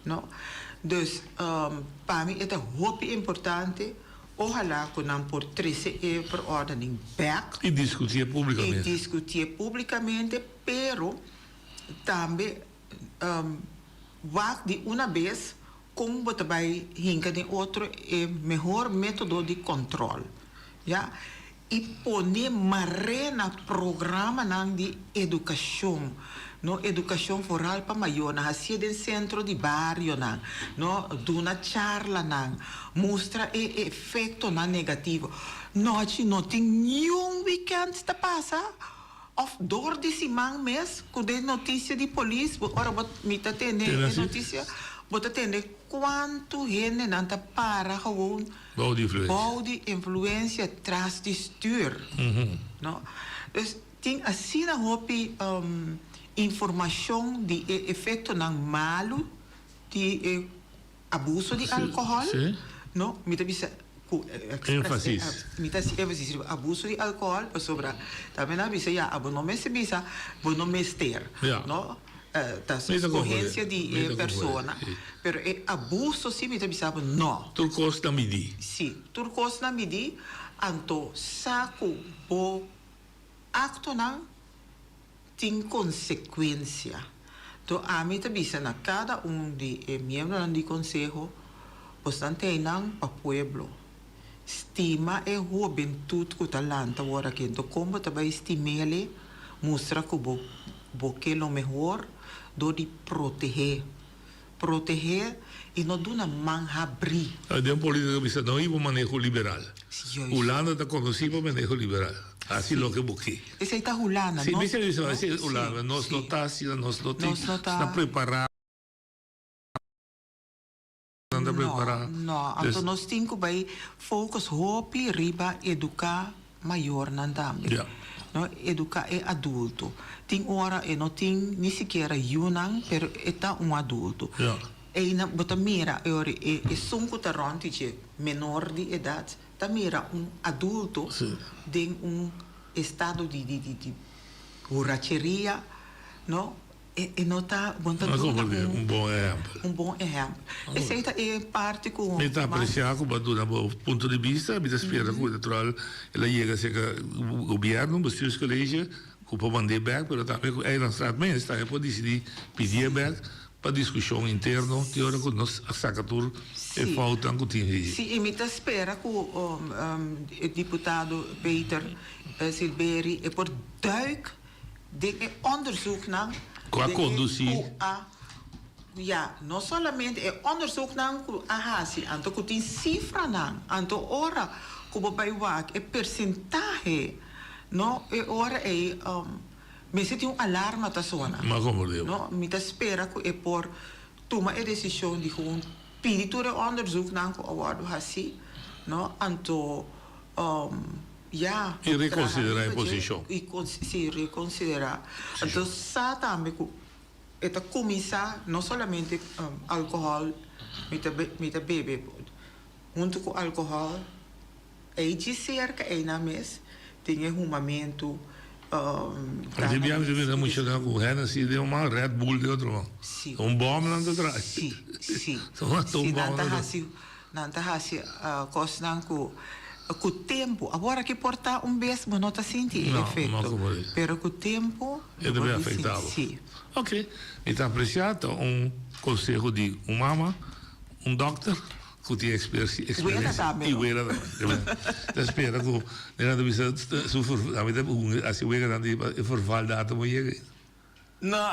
No? Dus, pa mi e ta hopi importante, ohalá ku nan por trese e verordening bèk. I diskutié públikamente. I diskutié públikamente, pero tambe. Wak di una bes kon bo ta bai hinka den otro e mehor metodo di kòntròl, ya, i pone maré na programanan di edukashon, no, edukashon foral pa mayornan, hasié den sentro di barionan, no, duna charlanan, mustra e efektonan negativo. Nochi no tin niun wikènt ta pasa. Of door di siman mes cu den noticia di polis bo ora bo mi ta tende e noticia bo ta tende cuanto hendenan ta para gewoon Bou di influencia. bou di influencia tras di stuur no. Dus tin asina hopi informacion di e efectonan malo di e abuso di alcohol no mi ta bisa. Ku Énfasis. Mi ta hasi énfasis riba abuso di alkohòl pasobra tambe nan a bisa ya abo no mester bisa bo no mester no ta skohensia di e persona pero e abuso si mi ta bisa bo no. Tur kos na midí. Si tur kos na midí anto sa ku bo aktonan tin konsekuensia. To ami ta bisa na kada un di e miembronan di konseho, bosnan ta einan pa pueblo. Stima e hobentut ku ta lanta wor aki. Anto kon bo ta bai stim'ele? Mustra ku bo bo ke lo mehor dor di proteh'é. Proteh'é i no duna man habrí. Den politica bisa no hiba un maneho liberal. Hulanda ta conoci pa maneho liberal. Haci loke bo ke. Esey ta Hulanda. Si, bisa bisa esey ta Hulanda. Nos no ta asina, nos no tin, ta prepara. Nan ta prepara. No, no. Anto nos tin cu bay focus hopi riba educa mayornan tambe. No, educa e adulto. Tin ora e no tin ni sikiera yunan, pero e ta un adulto. Eynan bo ta mira e ora e esun cu ta rond di dje menor di edad ta mira un adulto den un estado di di di buracheria, no, E e no ta bon ta duna un un bon ehèmpel. Un bon ehèmpel. Esei ta e parti ku Mi ta apresiá ku bo a duna bo punto di bista. Mi ta spera ku natural el a yega serka gobièrnu, bestuurscollege, ku por mand'é bèk, pero tambe ku Eilandsraad mes tambe por disidí pidié bèk pa diskushon interno te ora ku nos a saka tur e foutnan ku tin ei. Sí, i mi ta spera ku e diputado Peter Silberie e por duik Den e onderzoeknan Ku a kondusí. Ku a, ya, no solamente e onderzoeknan ku a hasi, anto ku tin sifranan. Anto ora ku bo bai wak e persentahe, no, e ora ei mester tin un alarma ta sona. Ma komprendé. No, mi ta spera ku e por tuma e desishon di gewoon pidi tur e onderzoeknan ku a wòrdu hasi, no, anto Ya. I rekonsiderá e posishon. I si, rekonsiderá. Anto sa tambe ku e ta kuminsá no solamente alkohòl mi ta mi ta bebe huntu ku alkohòl ei djis serka einan mes tin e humamentu. Así bia mi ta mira muchanan ku Hennessy den un man Red Bull den otro man. Un bòm nan ta traha. Si, si. Un bòm nan ta traha. Nan ta hasi kosnan ku ku tempu. Awor aki por ta un bes bo no ta sinti e efekto, pero ku tempu E ta bin afektá bo. Si. Ok, mi ta apresiá ta un konseho di un mama, un dòkter ku tin eksperensia. Wela tambe. I wela tambe. Ta spera ku nan ta bisa su ami ta hasi weganan di e vervaldatum a yega. No.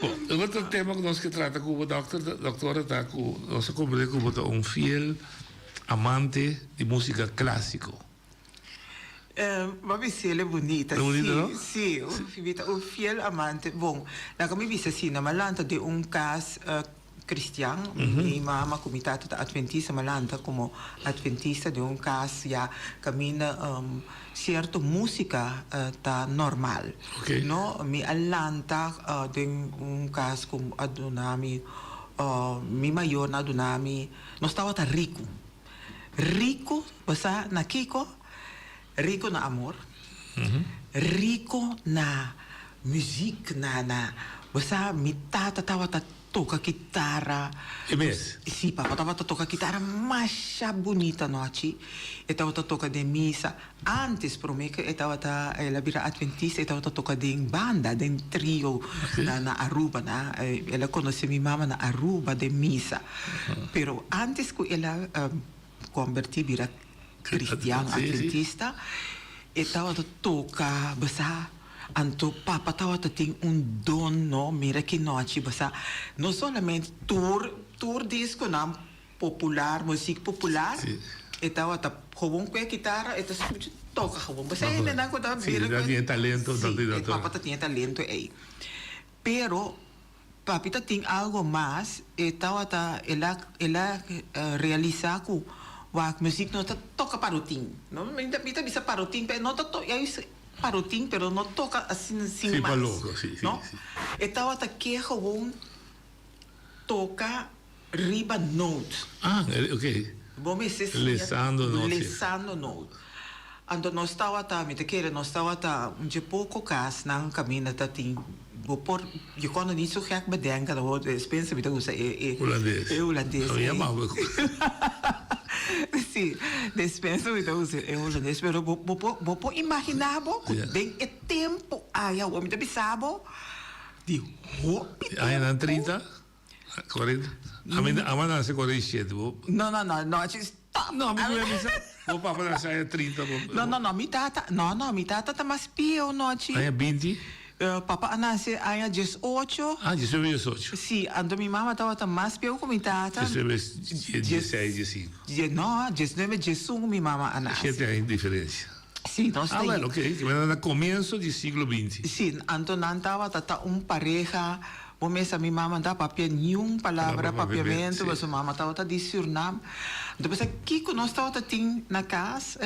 Bon, e otro tema ku nos ke trata ku bo dòkter, dòktora ta ku nos a komprendé ku bo ta un fiel amante di músika klásiko. Bo a bisa el e bunita, E bunita, no? Si, si. Mi ta un fiel amante. Bon, laga mi bisa asina, mi a lanta den un kas Cristian, mi mama cu mi tata ta adventista, mi a lanta como adventista den un cas ya caminda cierto musica ta normal. No, mi a lanta den un cas cu a duna mi, mi mayornan a duna mi, nos tabata rico, rico, bo sa na kico? Rico na amor, rico na muziek, na, na, bo sa mi tata tabata Toca kitara. E mes? Si, papa tabata toca kitara masha bunita nochi. E tabata toca den misa. Antes, prome cu e tabata, el a bira adventista, e tabata toca den banda, den trio na na Aruba, na. El a conoce mi mama na Aruba den misa. Pero antes cu el a converti bira cristian adventista, e tabata toca, bo sa. Anto papa tawata tin un don no, mira ki nochi bo sa, no solamente tur tur disconan popular, muziek popular, e tawata gewoon cu e kitara e ta scucha toca gewoon. Bo sa hendenan cu ta bira cu e talento, si, e papa ta tin e talento ey. Pero papi ta tin algo mas, e tawata el a el a realisa cu wak muziek no ta toca parotin, no, mi ta bisa parotin pero no ta toca. Parotin pero no toca asina sin Sí, mas. pa loco, sí, sí, No? sí. E tawata ke gewoon toca riba noot. Ah, ok. Bo mester siña Lesando noot, si. Lesando noot. Anto nos tawata, mi ta kere nos tawata un dje poko kasnan kaminda ta tin, bo por, je kon no niet zo gek bedenken, dan bo Spencer mi ta usa e e Hulandes. e hulandes Mi ei. yama bo. Si, de Spencer mi ta usa e hulandes, pero bo bo por bo por imagina bo ku Ja. den e tempu aya awor mi ta bisa bo di hopi Añanan tempu. 30? 40? Ami a nase 47, bo. No, no, no, no, stop. No, mi no bisa. Bo papa nase aña 30. Bo, No, no, no, mi tata, no, no, mi tata ta mas pieu, nochi. Aña 20? Papa a nase aña 18. Ah, 19, 18. Si, anto mi mama tabata mas pieu ku mi tata. 19, 16, 15. No, 19, 11 mi mama a nase. Shete aña diferensia. Si, nos Ah, ta. bueno, ok. Na komienso di siglo 20. Si, anto nan tabata ta un pareha. Bo mesa mi mama no ta papia niun palabra papiamentu, pasobra mama tabata di Surnam. Anto pensa kiko nos tabata tin na kas,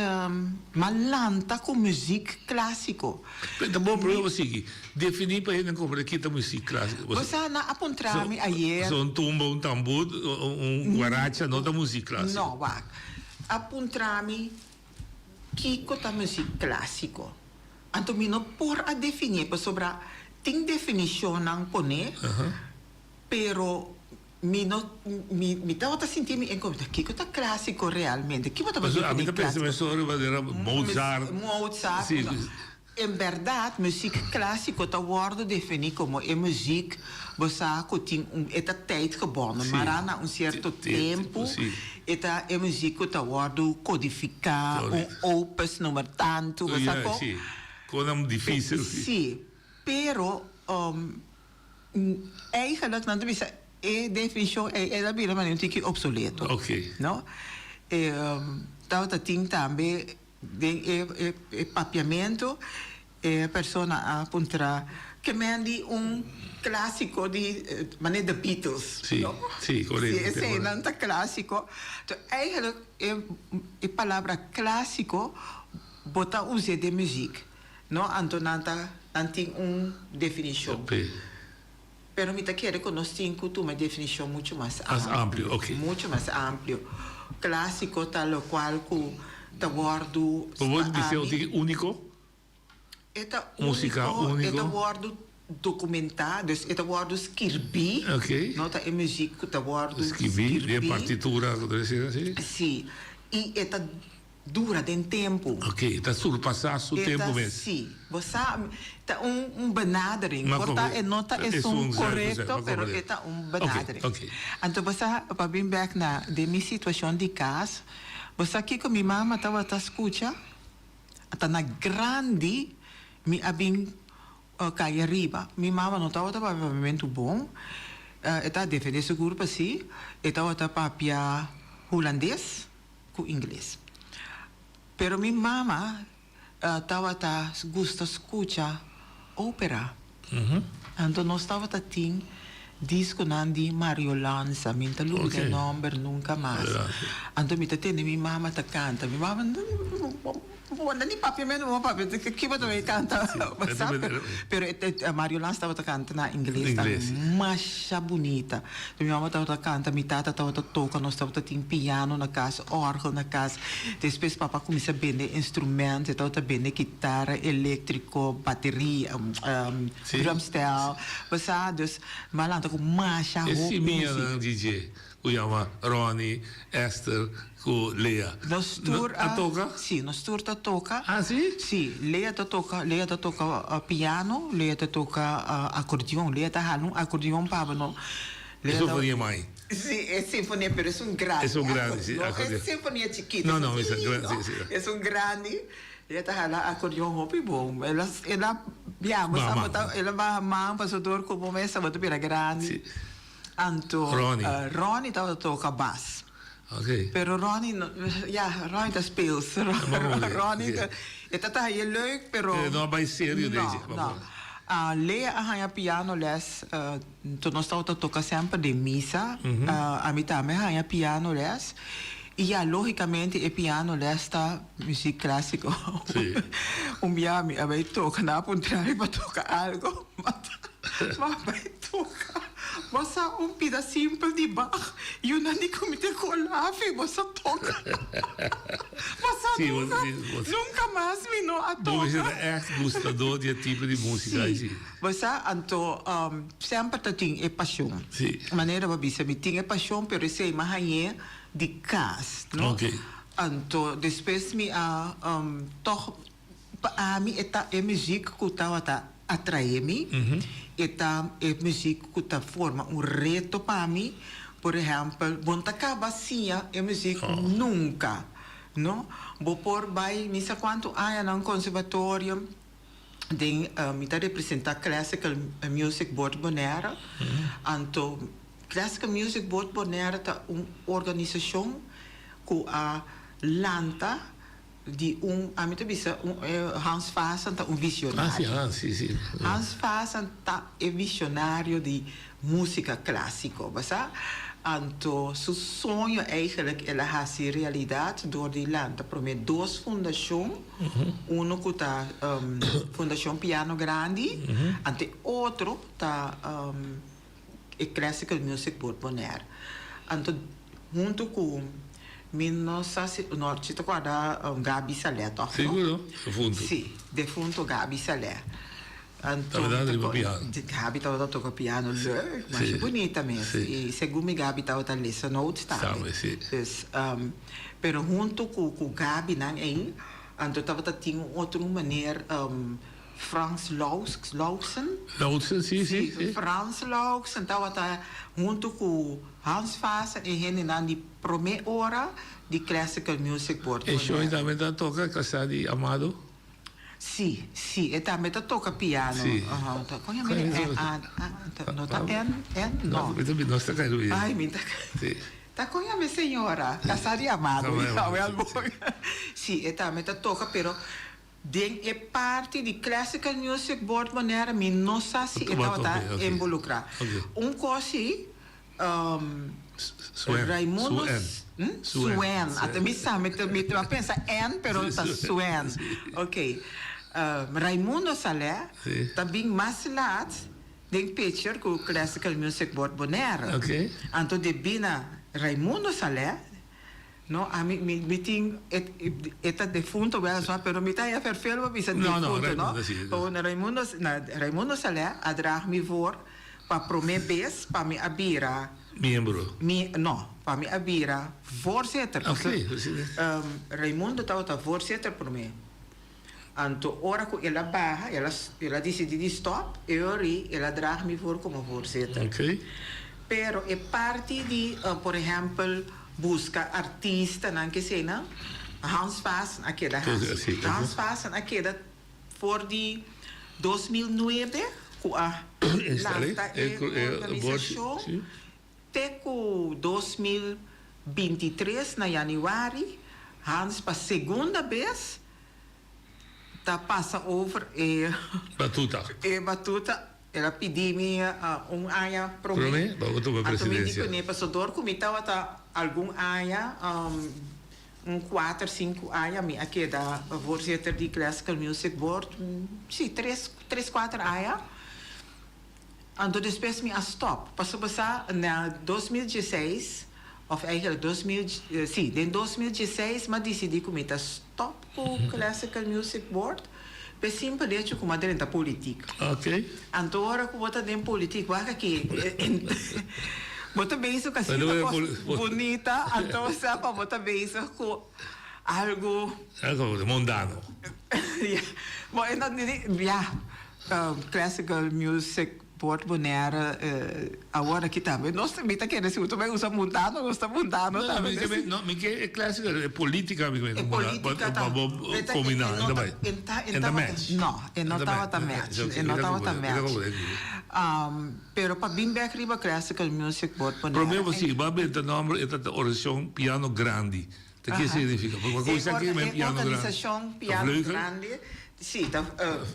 m'a lanta ku muzik klasiko. Pero ta bon prueba bo sigui defini pa hende komprende ki ta muzik klasiko. Bo sa nan a puntra mi ayer. So un tumba, un tambur, un guaracha no ta muzik klasiko. No, wak. A puntra mi kiko ta muzik klasiko. Anto mi no por a definié pasobra tin definishonnan poné, pero mi no, mi, mi tabata sinti mi enkontra, kiko ta klásiko realmente? Kiko bo tabata Pasobra ami definí ta pensa klásiko? mesora manera Mozart. Mozart. Sí. En bèrdat, muzik klásiko ta wòrdu definí komo e muzik bo sa ku tin un, e ta tijdgebonden, mará na un sierto tempu, e ta e muzik ku ta wòrdu kodifiká, un opus nummer tantu, bo sa kon? Sí, konan difísil. Sí, pero eigenlijk nan ta bisa e definishon ei el a bira manera un tiki obsoleto, no? Tabata tin tambe Den e e papiamentu e persona a puntra ke men di un klasiko di manera The Beatles, Sí, no? sí, korekto. Si eseinan ta klasiko. Enton eigenlijk e e palabra klasiko bo ta us'é den muzik, no? Anto nan ta nan tin un definishon. Pero mi ta kere ku nos tin ku tuma e definishon muchu mas Mas amplio, ok. Muchu mas amplio. Klasiko ta lokual ku ta wòrdu Bo por bisa un tiki úniko? E ta Músika úniko, e ta úniko. wòrdu dokumentá, dus e ta wòrdu skirbí. Ok. No ta e muzik ku ta wòrdu Skibí, den skirbí. partitura, ku ta disi así? Sí. I e ta Dura den tempu. Ok, ta surpasá su tempu mes. Sí. Bo sa, ta un un benadering. Por ta e no ta esun korekto, pero e ta un benadering. Ok, ok. Anto bo sa, pa bin bèk na den mi situashon di kas, bo sa kiko mi mama tabata skucha? Ta na grandi mi a bin kai ariba. Mi mama no tabata papia papiamentu bon. E ta defendé su kurpa sí. E tabata papia hulandes. ku ingles. Pero mi mama tabata gusta skucha opera. Anto nos tabata tin diskonan di Mario Lanza, mi no ta lubida e nòmber nunka mas. Anto mi ta tende mi mama ta kanta. Mi mama bo no ni papia meno bo papia ki bo ta bay kanta pero Mario Lanza tabata kanta na ingles tambe masha bunita. Mi mama tabata kanta, mi tata tabata toka, nos tabata tin piano na kas, orgel na kas. Despues papa a kuminsá bende instrumento, e tabata bende kitara eléktriko, bateria, drumstel, bo sa. Dus mi a lanta ku masha E hopi muzik. simianan di dje ku yama Ronnie, Esther ku Lea Nos tur a a toka? Sí, nos tur ta toka. Ah, sí? Sí, Lea ta toka, Lea ta toka piano, Lea ta toka acordeon. Lea ta hala un acordeon pa bo, no. Lea E ta sinfonia mai. Sí, e sinfonia, pero es un grandi. Es un grandi, sí, No, acordeon. es sinfonia chikito. No, no, es un grandi, sí, sí. Es un grandi. Lea ta hala acordeon hopi bon. El a, el a, ya, bo sa, bo ta, el a baha man pasobra dor ku bo mes tabata bira grandi. Sí. Anto Ronnie. Ronnie tabata toca bas. Ok. Pero Ronnie no, ya, Ronnie ta speels. Ronnie ta, e ta ta haye leuk, pero. E no a bay serio No, deze. no. Lea a haña piano les, to nos tabata toca semper den misa. Ami tambe a haña piano les. Y ya, logicamente e piano les ta muziek clasico. Sí. Un bia mi a bay toca, nan a puntra mi pa toca algo, ma ta, ma a bay toca. Bo sa un pida simpel di Bach, yunan di ku mi te kolafi, bo sa toka. Bo sa Sí, bo, nunka, sí, bo, nunka mas mi no a bo mester toka. ta ègt gustadó di e tipo di músika Sí, ei, sí. bo sa, anto semper ta tin e pashon. Sí. Manera bo bisa, mi tin e pashon, pero esei mi a hañ'é di kas, no? Oké. Anto despues mi a tòg Pa ami e ta e muziek ku tabata atraé mi, e ta e muziek ku ta forma un reto pa mi. Por ehèmpel, bo no ta kaba siña e muziek nunka, no. Bo por bai mi sa kuantu aña na un konservatorio den mi ta representá Classical Music Board Bonaire. Anto Classical Music Board Bonaire ta un organisashon ku a lanta Di un, ami ta bisa un Hans Vasan ta un visionario. Ah, si, Hans, si, si. Hans Vasan ta e visionario di musica clasico, bo sa? Anto su soño eigenlijk el a haci realidad door di lanta prome dos fundacion, uno cu ta Fundacion Piano Grandi, anto e otro ta e Classical Music Board Bonaire. Anto hunto cu mi no sa si no si ta corda Gaby Saleh toch no? Seguro, defunto. Si, defunto Gaby Saleh. Anto Tabata riba piano. Gaby tabata toca piano leuk, masha bunita mes. Y segun mi Gaby tabata lesa notes tambe. Tambe, si. Dus, pero hunto cu cu Gaby nan ey, anto tabata tin un otro meneer Frans Louksen. Louksen, si, si, si. Frans Louksen tabata huntu ku Hans Vassen e hendenan di promé ora di Classical Music Board. E show tambe ta toka kasá di Amado? Si, si, e tambe ta toka piano. Si. Kon yama e N A A no ta N N no. No, nos ta kai ruia. Ay, mi ta kai. Si. Ta kon yama e señora? Kasá di Amado. Si, e tambe ta toka pero. Den e parti di Classical Music Board Bonaire mi no sa si e tabata involucra. Un cos si, Raimundo Suen, ata mi sa mi ta pensa N pero ta Suen, ok. Raimundo Saleh ta bin mas laat den picture cu Classical Music Board Bonaire. Anto debí na Raimundo Saleh No, ami mi mi tin e e ta defunto weliswaar, pero mi ta haña vervel pa bisa No, no, defunto, no. Raimundo si. Pasobra na Raimundo na Raimundo Saleh a draag mi voor pa prome bes pa mi a bira. Miembro. Mi no, pa mi a bira voorzitter. Oké, voorzitter. Raimundo tabata voorzitter prome. Anto ora ku el a baha, el a el a disidí di stòp, e ori el a draag mi voor komo voorzitter. Oké. Pero e parti di, por ehèmpel, buska artistanan keseinan, Hans Vassen a keda hasi. Hans Vassen a keda for di 2009 ku a lanta e organisashon te ku 2023 na yanüari Hans pa segunda bes ta pasa over e Batuta. E batuta. El a pidi mi un aña promé. Promé pa bo tuma Anto mi di presidencia. kuné pasobra dor ku mi tabata algun aña, un kuater, sinku aña mi a keda voorzitter di Classical Music Board, si, tres, tres, kuater aña. Anto despues mi a stop, pasobra sa na 2016, of eigenlijk 2000, si, den 2016 mi a disidí ku mi ta stop ku Classical Music Board p'e simpel hecho ku mi a drenta politik. Ok. Anto ora ku bo ta den politik, wak aki, bo ta bezig ku asina kos bunita, anto sa pa bo ta bezig ku algu. Algu mundano. Ya, bo e no, ya. Classical music Board Bonaire awor aki tambe nos mi ta kere si bo ta bay usa mundano nos ta mundano tambe. No, no, mi ke e classical e politica mi E politica ta bo combina e ta bay e ta match. No e no tabata match e no tabata match pero pa bin bek riba Classical Music Board Bonaire. Prome bo sigui bo a benta nomber e ta organisacion Piano Grandi ta ke significa pasobra cu esaki men piano grandi. E organisacion Piano Grandi Si, ta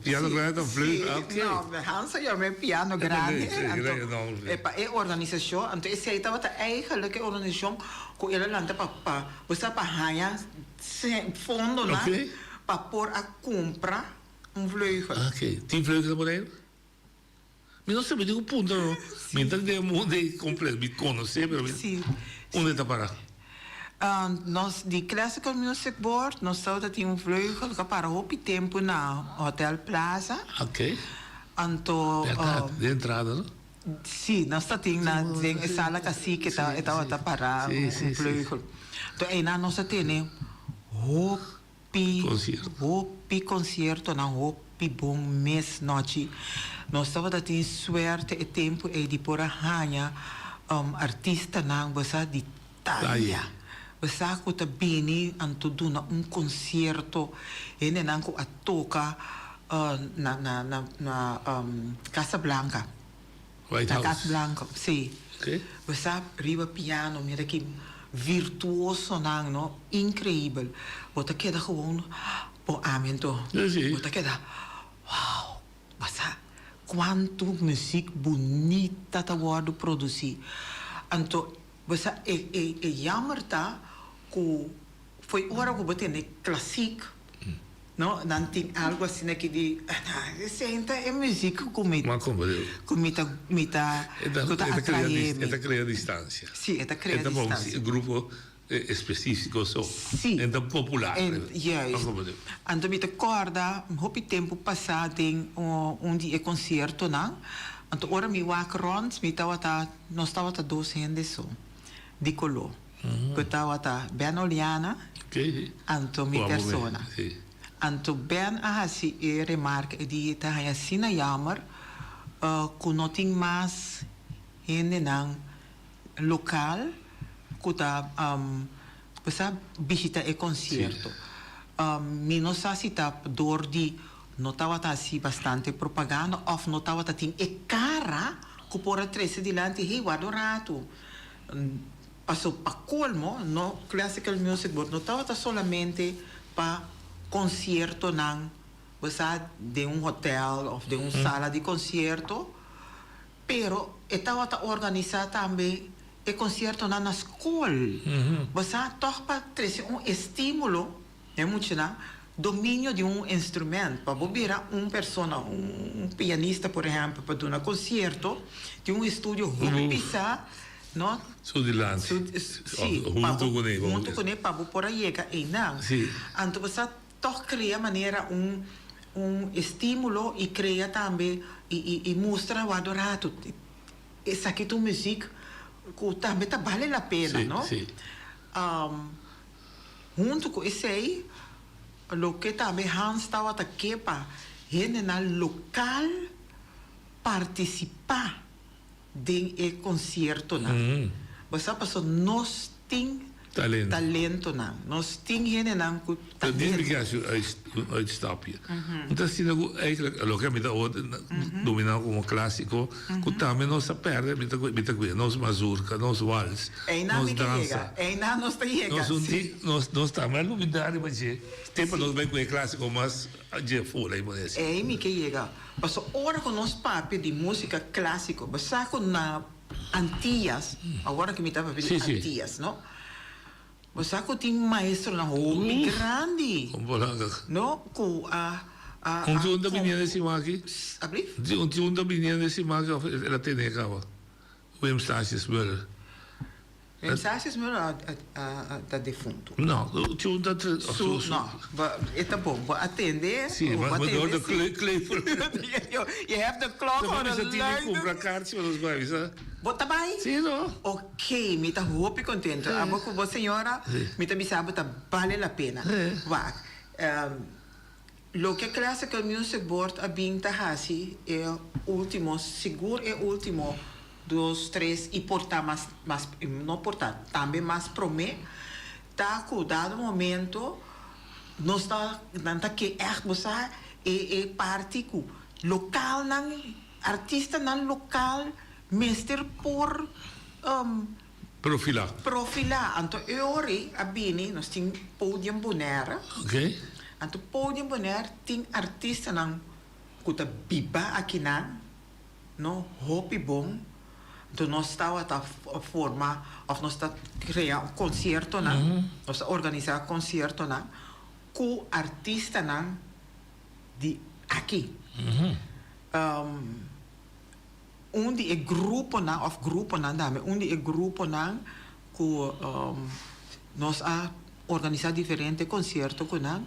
Piano grandi ta vleugel, ah, ok. No, Hans a yama e piano grandi, anto e pa e organisashon, anto esei tabata eigenlijk e organisashon ku el a lanta pa pa bo sa pa haña fondonan pa por a kumpra un vleugel. Ok, tin vleugel na Boneiru? Mi no sabi di ku punto no. Mi ta den mundo ei completo. Mi conoce pero mi unda e ta para? Nos di Classical Music Board nos tabata tin un vleugel ku a para hopi tempu na Hotel Plaza. Ok. Anto. Berdad, den entrada no? Sí, nos ta tin na den e sala Cacique ta e tabata para un vleugel. Anto einan nos a tene hopi hopi conciertonan, hopi bon mes nochi. Nos tabata tin suerte e tempu ei di por a haña artistanan bo sa di taya. Bo sa ku ta bini anto duna un concierto, hendenan ku a toka na na na na Casa Blanca. White Na House. Casa Blanca, sí. Ok. Bo sa riba piano mira ki virtuosonan no, increibel. Bo ta keda gewoon bo ami anto. Sí, sí. Bo ta keda wow, bo sa cuanto muziek bunita ta wordo produci. Anto bo sa e e e jammer ta cu fo'i ora cu bo tende klasiek No, nan tin algo asina ki di, esei ta e muziek ku mi, ku mi ta, mi ta, ku ta atrae mi. E ta krea distansia. Si, e ta krea distansia. E ta pa un grupo espesífiko so. Si. E ta popular. Juist. Anto mi ta kòrda hopi tempu pasá den un di e konsiertonan, anto ora mi wak rònt mi tabata, nos tabata dos hende so di koló. Ku tawata Ben Oliana anto mi persona. Anto Ben a hasi e remarka e di ta haña asina jammer ku no tin mas hendenan lokal ku ta sa bishita e konsierto. Mi no sa si ta dor di no tawata hasi bastante propaganda òf no tawata tin e kara ku por a trese dilanti, hey warda un ratu. Paso pa colmo no classical music bo no tabata solamente pa conciertonan bo sa den un hotel of den un sala di concierto pero e tabata organisa tambe e conciertonan na school bo sa toch pa trece un estimulo den muchanan dominio di un instrument pa bo bira un persona un pianista por ehempel pa duna concierto tin un estudio hopi pisa no Su dilanti si hunto cu ne hunto cu ne pa bo por a yega eynan anto bo sa toch crea manera un un estimulo y crea tambe y mustra wak rato esaki ta un muziek cu tambe ta bale la pena no. Huntu ku esei, loke tambe Hans tabata ke pa hendenan lokal partisipá den e konsiertonan. Bo sa pasobra nos tin talentonan, nos tin hendenan ku Pero dime talento. ke hasi un uitstapje. Un ta asina ku eigenlijk loke mi ta hoor domina komo klasiko ku tambe nos a pèrdè mi ta mi ta kuida nos mazurka, nos wals. Einan Nos mi ke dansa. yega, einan nos ta yega. Nos un Sí. di, nos, nos tambe a lubida riba dje. Tempo nos bai ku e klasiko mas dje ful, ei por desi. Ei mi ke yega. Paso ora ku nos papia di musika klasiko, bo sa ku na Antillas, awor ku mi ta papia di Sí, sí. Antillas, no? Bo sa ku tin maestronan hopi Uf! grandi, Kon por laga. no? Ku a, a, Un a ti un ta kom. biniendo e siman aki? Ablief? Un ti un ta biniendo e siman aki of el a tene kaba? Wim Statius Muller. Wim Statius Muller a ta defunto. No, cu ta Su, no, e ta bon, bo a tende. Si, ma door de klever. Je hebt de klok horen luiden. Bo tin cumpra kaartje pa nos bai, sa. Bo ta bai? Si, no. Ok, mi ta hopi contento. Abo cu bo señora, mi ta bisa bo ta bale la pena. Wak, Loke Classical Music Board a bin ta hasi e ultimo, sigur e ultimo dos, tres y por ta mas, mas, no por ta, tambe mas prome, ta cu dado momento nos ta, nan ta ke echt bo sa e e parti cu localnan, artistanan local mester por Profilá. Profilá. Anto e ora ei a bini, nos tin Podium Bonaire. Ok. Anto Podium Bonaire tin artistanan ku ta biba akinan, no, hopi bon. Anto nos tabata forma òf nos ta krea konsiertonan, nos ta organisá konsiertonan ku artistanan di aki. Un di e gruponan of gruponan tambe, un di e gruponan ku nos a organisá diferente konsierto ku nan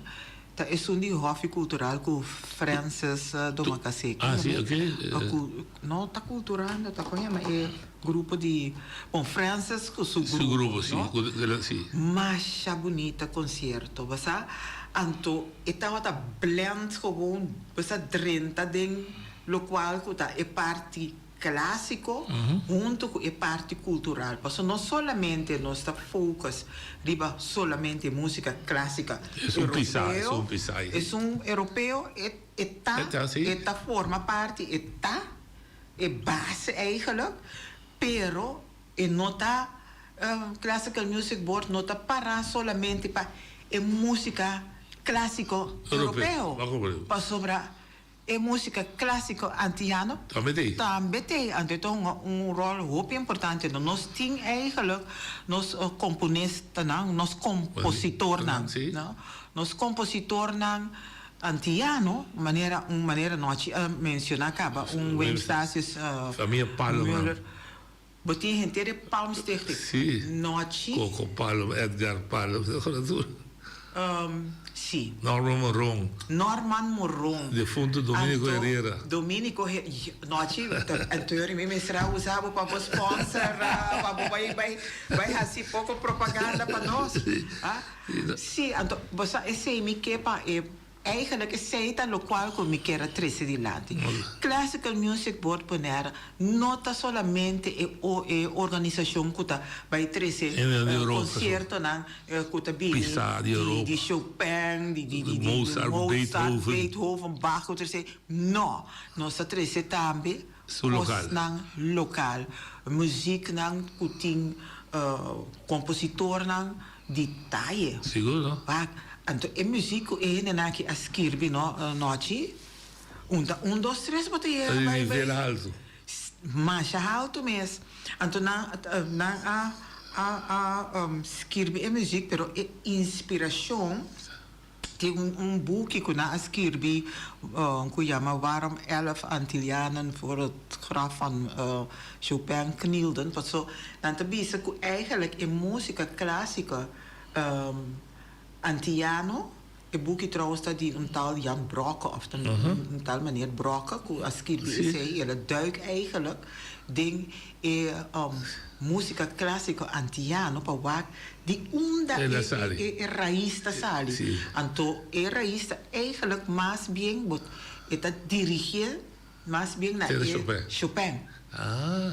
ta esun di Hòfi Kultural ku Francis Domacassé. Ah, si, oke. Ku no ta kultural, no ta kon yama e grupo di, bon, Francis ku su Su grupo, grupo, si, no? ku si. Masha bunita konsierto, bo sa. Anto e tabata blend gewoon, bo sa drenta den. Locual cu ta e parti clasico hunto cu e parti cultural. Pasobra no solamente nos ta focus riba solamente musica clasica europeo, esun europeo e ta e ta forma parti, e ta e base eigenlijk, pero e no ta Classical Music Board no ta para solamente pa e musica clasico europeo, pasobra E músika klásiko antiano Tambe t'ei. tambe t'ei. Anto e ta hunga un ròl hopi importante. No nos tin eigenlijk nos komponistanan, nos kompositornan, no? Nos kompositornan antiano, manera un manera nochi a menshoná kaba, un Wim Stasius Famia Palm. Muller. Bo tin henter e Palmstichting. Sí. Nochi. Coco Palm, Edgar Palm, tur. Sí. Norman Moron. Norman Moron. Defunto Dominico Anto, Herrera. Dominico He, nochi, anto mi mester a usa bo pa bo sponsor, pa bo bai, bai, bai haci poco propaganda pa nos. Ah? Sí, anto, bo sa esey mi ke pa e Eigenlijk esey ta locual cu mi kier a trece dilanti. Classical Music Board Bonaire no ta solamente e e organisacion cu ta bay trece conciertonan cu ta bini di di Chopin, di di di Mozart, Beethoven, Bach cu trece. No, nos ta trece tambe cosnan local, muzieknan cu tin compositornan di taye. Sigur no. Wak, anto e muziek ku e hendenan aki a skirbi no nochi, un ta un dos tres bo ta yega Ta di bai bai. nivel haltu. Masha haltu mes. Anto nan nan a a a skirbi e muziek pero e inspirashon Tin un buki ku nan a skirbi ku yama Waarom elf Antillianen voor het graf van Chopin knielden. Paso nan ta bisa ku eigenlijk e musika klasiko Antiano, e buki trouwens ta di un tal Jan Brokke of un tal meneer Brokke ku a skirbi esei i el a duik eigenlijk den e musika klasiko Antiano pa wak Di unda e e rais ta sali? Anto e rais ta eigenlijk mas bien bo e ta dirigié mas bien na e Chopin.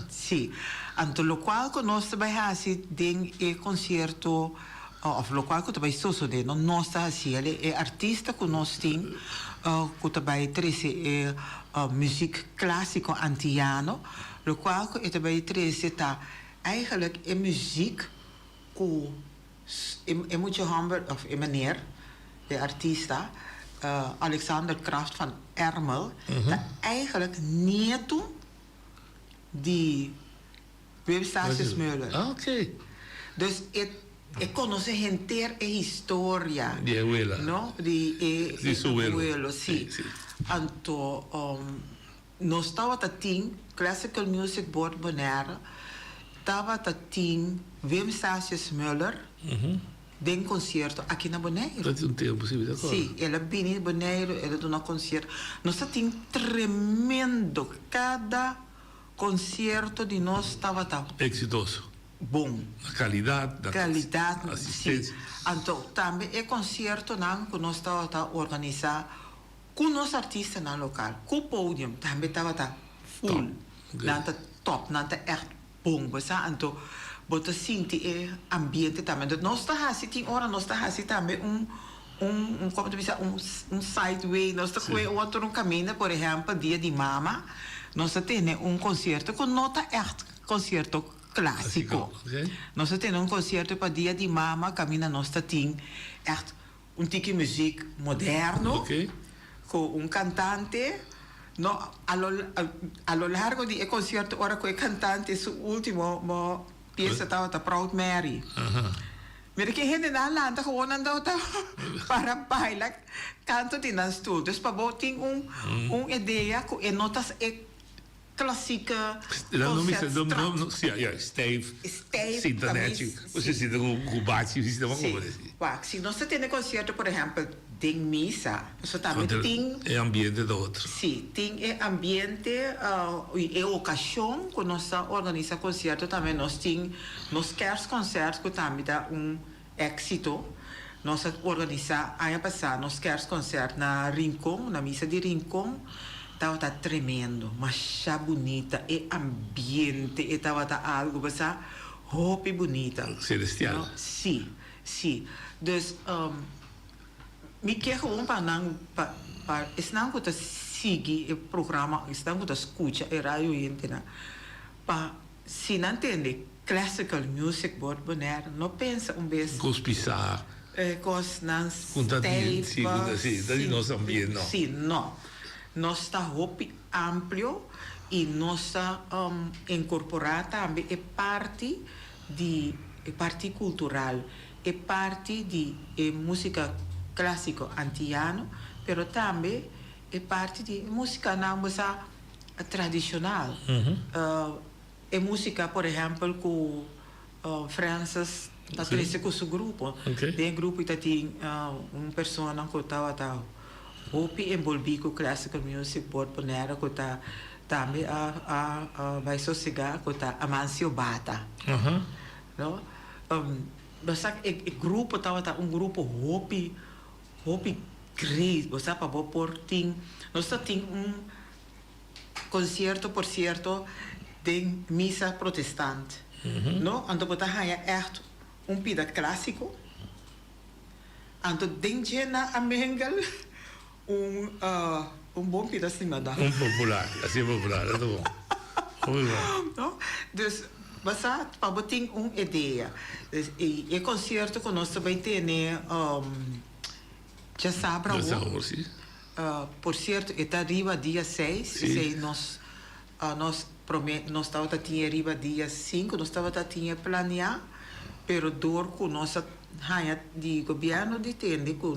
Sí. Anto lokual ku nos ta bai hasi den e konsierto òf lokual ku ta bai sosodé no nos ta hasi el e artista ku nos tin ku ta bai trese e muziek klásiko antiano lokual ku e ta bai trese ta eigenlijk e muziek ku e mucha hòmber òf e meneer, e artista, Alexander Kraft van Ermel, ta eigenlijk nietu di Wim Statius Muller. Dus e e konosé henter e historia. Di e wela. No? Di e Di su welo. welo, si. Anto Nos tabata tin Classical Music Board Bonaire tabata tin Wim Statius Muller den concierto aki na Boneiru. Dat un tempo si, mi ta acorda. Si, el a bini Boneiru, el a duna concierto. Nos ta tin tremendo, cada concierto di nos tabata. Exitoso. Bon. Na calidad, na Calidad, si. asistencia. Anto tambe e conciertonan cu nos tabata organisa Ku nos artistanan lokal, ku podium tambe tabata full. Nan ta top, nan ta ègt bon, bo sa. Anto bo ta sinti e ambiente tambe. Anto nos ta hasi, tin ora nos ta hasi tambe un, un, un, komo ta bisa, un, un side way. Nos ta kohe otro un kaminda, por ehèmpel dia di mama nos ta tene un konsierto ku no ta ègt konsierto klásiko. Nos ta tene un konsierto pa dia di mama kaminda nos ta tin ègt Un tiki muziek moderno cu un cantante. No, a lo a lo largo di e concierto ora cu e cantante su ultimo pieza tabata Proud Mary. Mira ki hendenan a lanta gewoon nan tabata para baila canto di nan stoel. Dus pa bo tin un un idea cu e no ta e. Klassieke Dan no mester, no, concertstrat. no, sí, ja, stijf. Stijf, Sinta tambe nechi. sí. Bo sinta ku ku bachi, sinta Sí. como sí. Wak, si nos ta tene concierto, por ehempel, den misa, pasobra tambe Otro, tin e ambiente ta otro. Sí, tin e ambiente y e ocasion cu nos ta organisa concierto tambe. Nos tin nos kerstconcert cu tambe ta un éxito. Nos a organisa aña pasa nos kerstconcert na Rincon, na misa di Rincon. Tabata tremendo, masha bunita e ambiente, e tabata algo basa hopi bunita. Celestial. No? Sí, sí. Dus mi ke gewoon pa nan, pa pa esnan ku ta sigui e programa, esnan ku ta skucha e radio oyentenan, pa si nan tende classical music bord Bonaire, no pensa un bes. Kos pisá. Kosnan Ku ta di, stijf. sí, ku ta, sí, ta di nos ambient, no. Sí, no. Nos ta hopi amplio i nos ta inkorporá tambe e parti di e parti kultural, e parti di e músika klásiko antiano, pero tambe e parti di e músikanan bo sa tradishonal. E músika, por ehèmpel, ku Francis ta trese ku su grupo. Den e grupo ta tin un persona ku tabata hopi enbolbí ku classical music, por ponera ku ta tambe a bai sosegá, ku ta Amancio Bata. No? Bo sa e grupo tabata un grupo hopi, hopi great. Bo sa pa bo por tin, nos ta tin un Concierto por cierto den misa protestant no anto bo ta haña echt un pida clasico anto den dje nan a mengel un un bon pida stimada. Un popular, así popular, ta bon. Hopi bon. No? Dus bo sa pa bo tin un idea. Dus e e concierto cu nos ta bay tene djasabra awor. Djasabra, si. Por cierto e ta riba dia seis, esey nos nos prome nos tabata tin e riba dia cinco, nos tabata tin e planea, pero door cu nos a haña di gobierno di tende cu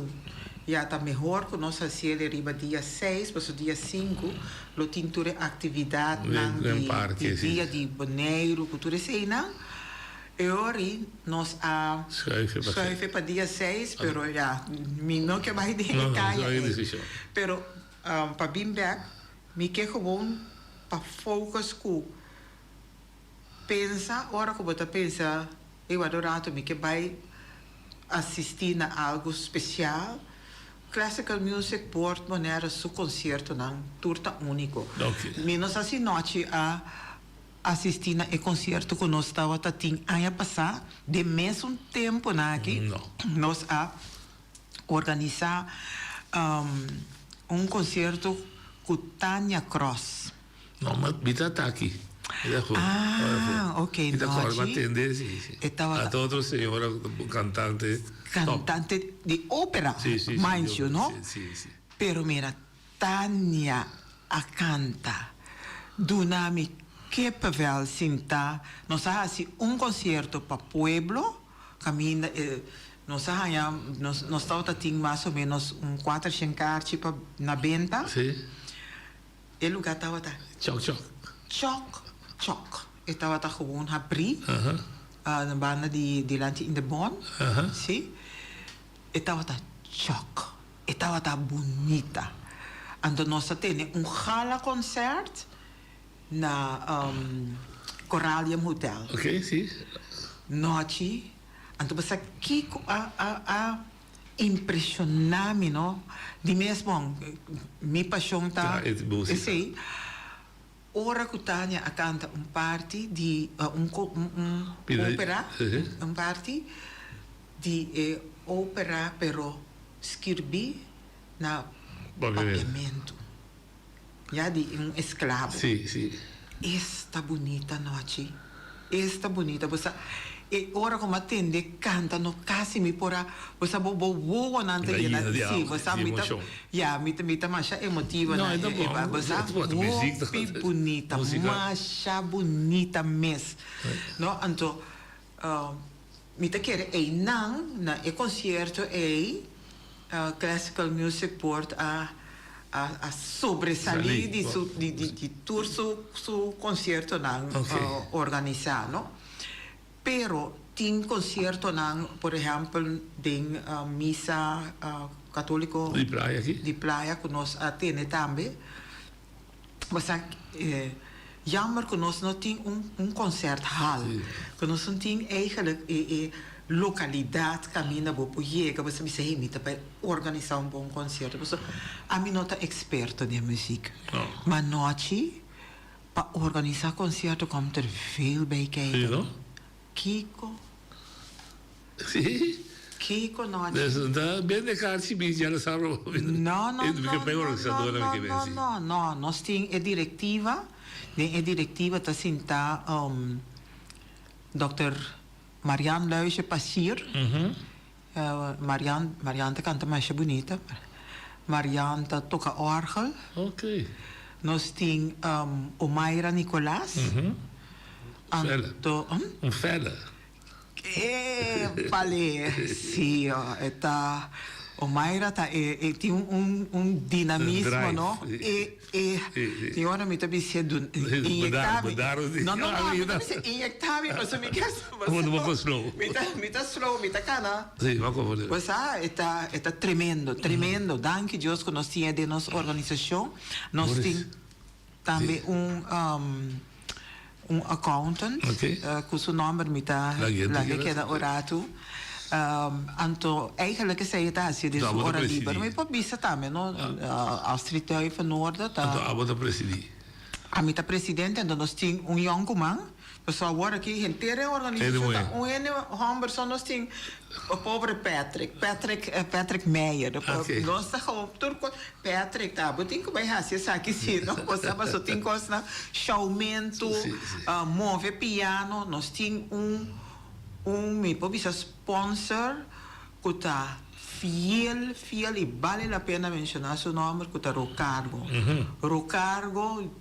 ya ta mehor cu nos haciel e riba dia seis, pasobra dia cinco lo tin tur e actividadnan di di dia di Boneiru cu tur eseynan. E ori nos a schuife pa dia seis, pero ya, mi no ke bai den e kaya ei. Pero pa bin bek, mi ke gewoon pa focus ku pensa, ora ku bo ta pensa, ey wak un rato mi ke bai asisti na algu spesial, Classical Music Board manera su konsiertonan tur ta uniko. Mi no sa si nochi a Asistí na e konsierto ku nos tabata tin aña pasá, den mesun tempunan aki nos a organisá un konsierto ku Tania Kross. No, ma mi ta taki. Mi ta ku. Ah, ok, Mi ta kòrda, mi a nochi. tende, si, si. E tabata. Ata otro señora kantante top. Kantante di ópera, Si, si, si, mind you, no? Si, si, si. Pero mira, Tania a canta, Duna mi kippenvel sinta. Nos a haci un concierto pa pueblo, caminda e nos a haña, nos nos tabata tin mas o menos un cuatershen kaarchi pa na benta. Sí. E lugar tabata. Chok chok. Chok chok. E tabata gewoon habri, na banda di dilanti in de bon. Sí. E tabata chok. E tabata bunita. Anto nos a tene un gala concert na Coralium Hotel. Ok, si. Nochi. Anto bo sa kiko a a a impresiona mi no. Di mes bon, mi pasion ta esey. Ora ku Tania a kanta un parti di un un opera, un parti di e opera pero skirbí na papiamentu, ya di un esklabo. Esta bunita nochi, esta bunita. Bo sa E ora ku mi a tende kanta no kasi mi por a, bo sa bo bo wowonan ta yena, si bo sa mi ta, ya mi ta mi ta masha emotivo na e e bo sa hopi bunita, masha bunita mes no, anto mi ta kere einan na e konsierto ei Classical Music Board a. A a sobresalí di su di di di tur su su conciertonan organisá no. Pero tin conciertonan por ehempel den misa católico Di playa aki. Di playa cu nos a tene tambe. Bo sa jammer cu nos no tin un un concerthal. Cu nos no tin eigenlijk e e localidad caminda bo por yega bo sa bisa hey mi ta bay organisa un bon concierto pasobra ami no ta experto den muziek ma nochi pa organisa concierto komt er veel bij kijken kiko kiko nochi no no no no no no no nos tin e directiva den e directiva ta sinta Dòkter Marian Luijsen Pasir. Marian, Marian ta kanta masha bunita. Marian ta toka òrgel. Nos tin Omaira Nicolaas. Anto, hm? Un fella. Epale! Sí, e ta. Omaira ta e e tin un un dinamismo no e e tin ora mi ta bis'é dun inyecta mi no no no mi ta bis'é inyecta mi pasobra mi kier mi ta mi ta slow mi ta cana pues sa e ta e ta tremendo tremendo danki Dios cu nos tin e den nos organisacion nos tin tambe un un accountant cu su nomber mi ta laga keda un rato. Anto eigenlijk esey e ta haci den su ora liber. Mi por bisa tambe no, Astrid Duiven Noorden ta. Anto abo ta presidi? Ami ta presidente, anto nos tin un yoncuman. Pasobra awor aki henter e organisacion ta un hende homber so nos tin. Pobre Patrick, Patrick, Patrick Meijer. Nos ta gewoon tur cos. Patrick, ta bo tin cu bay haci esaki si no? Bo sa paso tin cosnan, showmento, move piano. Nos tin un, un mi por bisa sponsor cu ta fiel, fiel y bale la pena menciona su nomber cu ta Rocargo. Rocargo.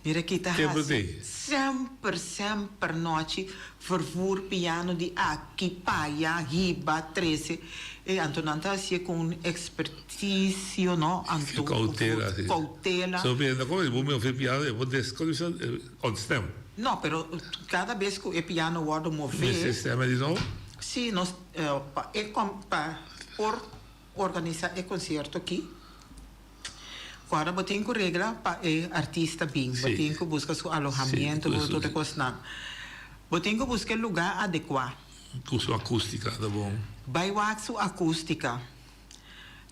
Mira ki ta hasi semper semper nochi vervoer piano di aki pa aya hiba trece e anto nan ta hacié cu un experticio no anto Cautela si. Cautela. So mi no como bo mi ofrece piano e bo desco ontstem. No pero cada bes cu e piano wordo move. Mester stema di nobo? Si nos pa e pa por organisa e concierto aki. Ora bo tin ku regla pa e artista bin, bo tin ku buska su alohamiento, bo tur e kosnan. Bo tin ku buska e lugá adekuá. Ku su akústika ta bon. Bai wak su akústika.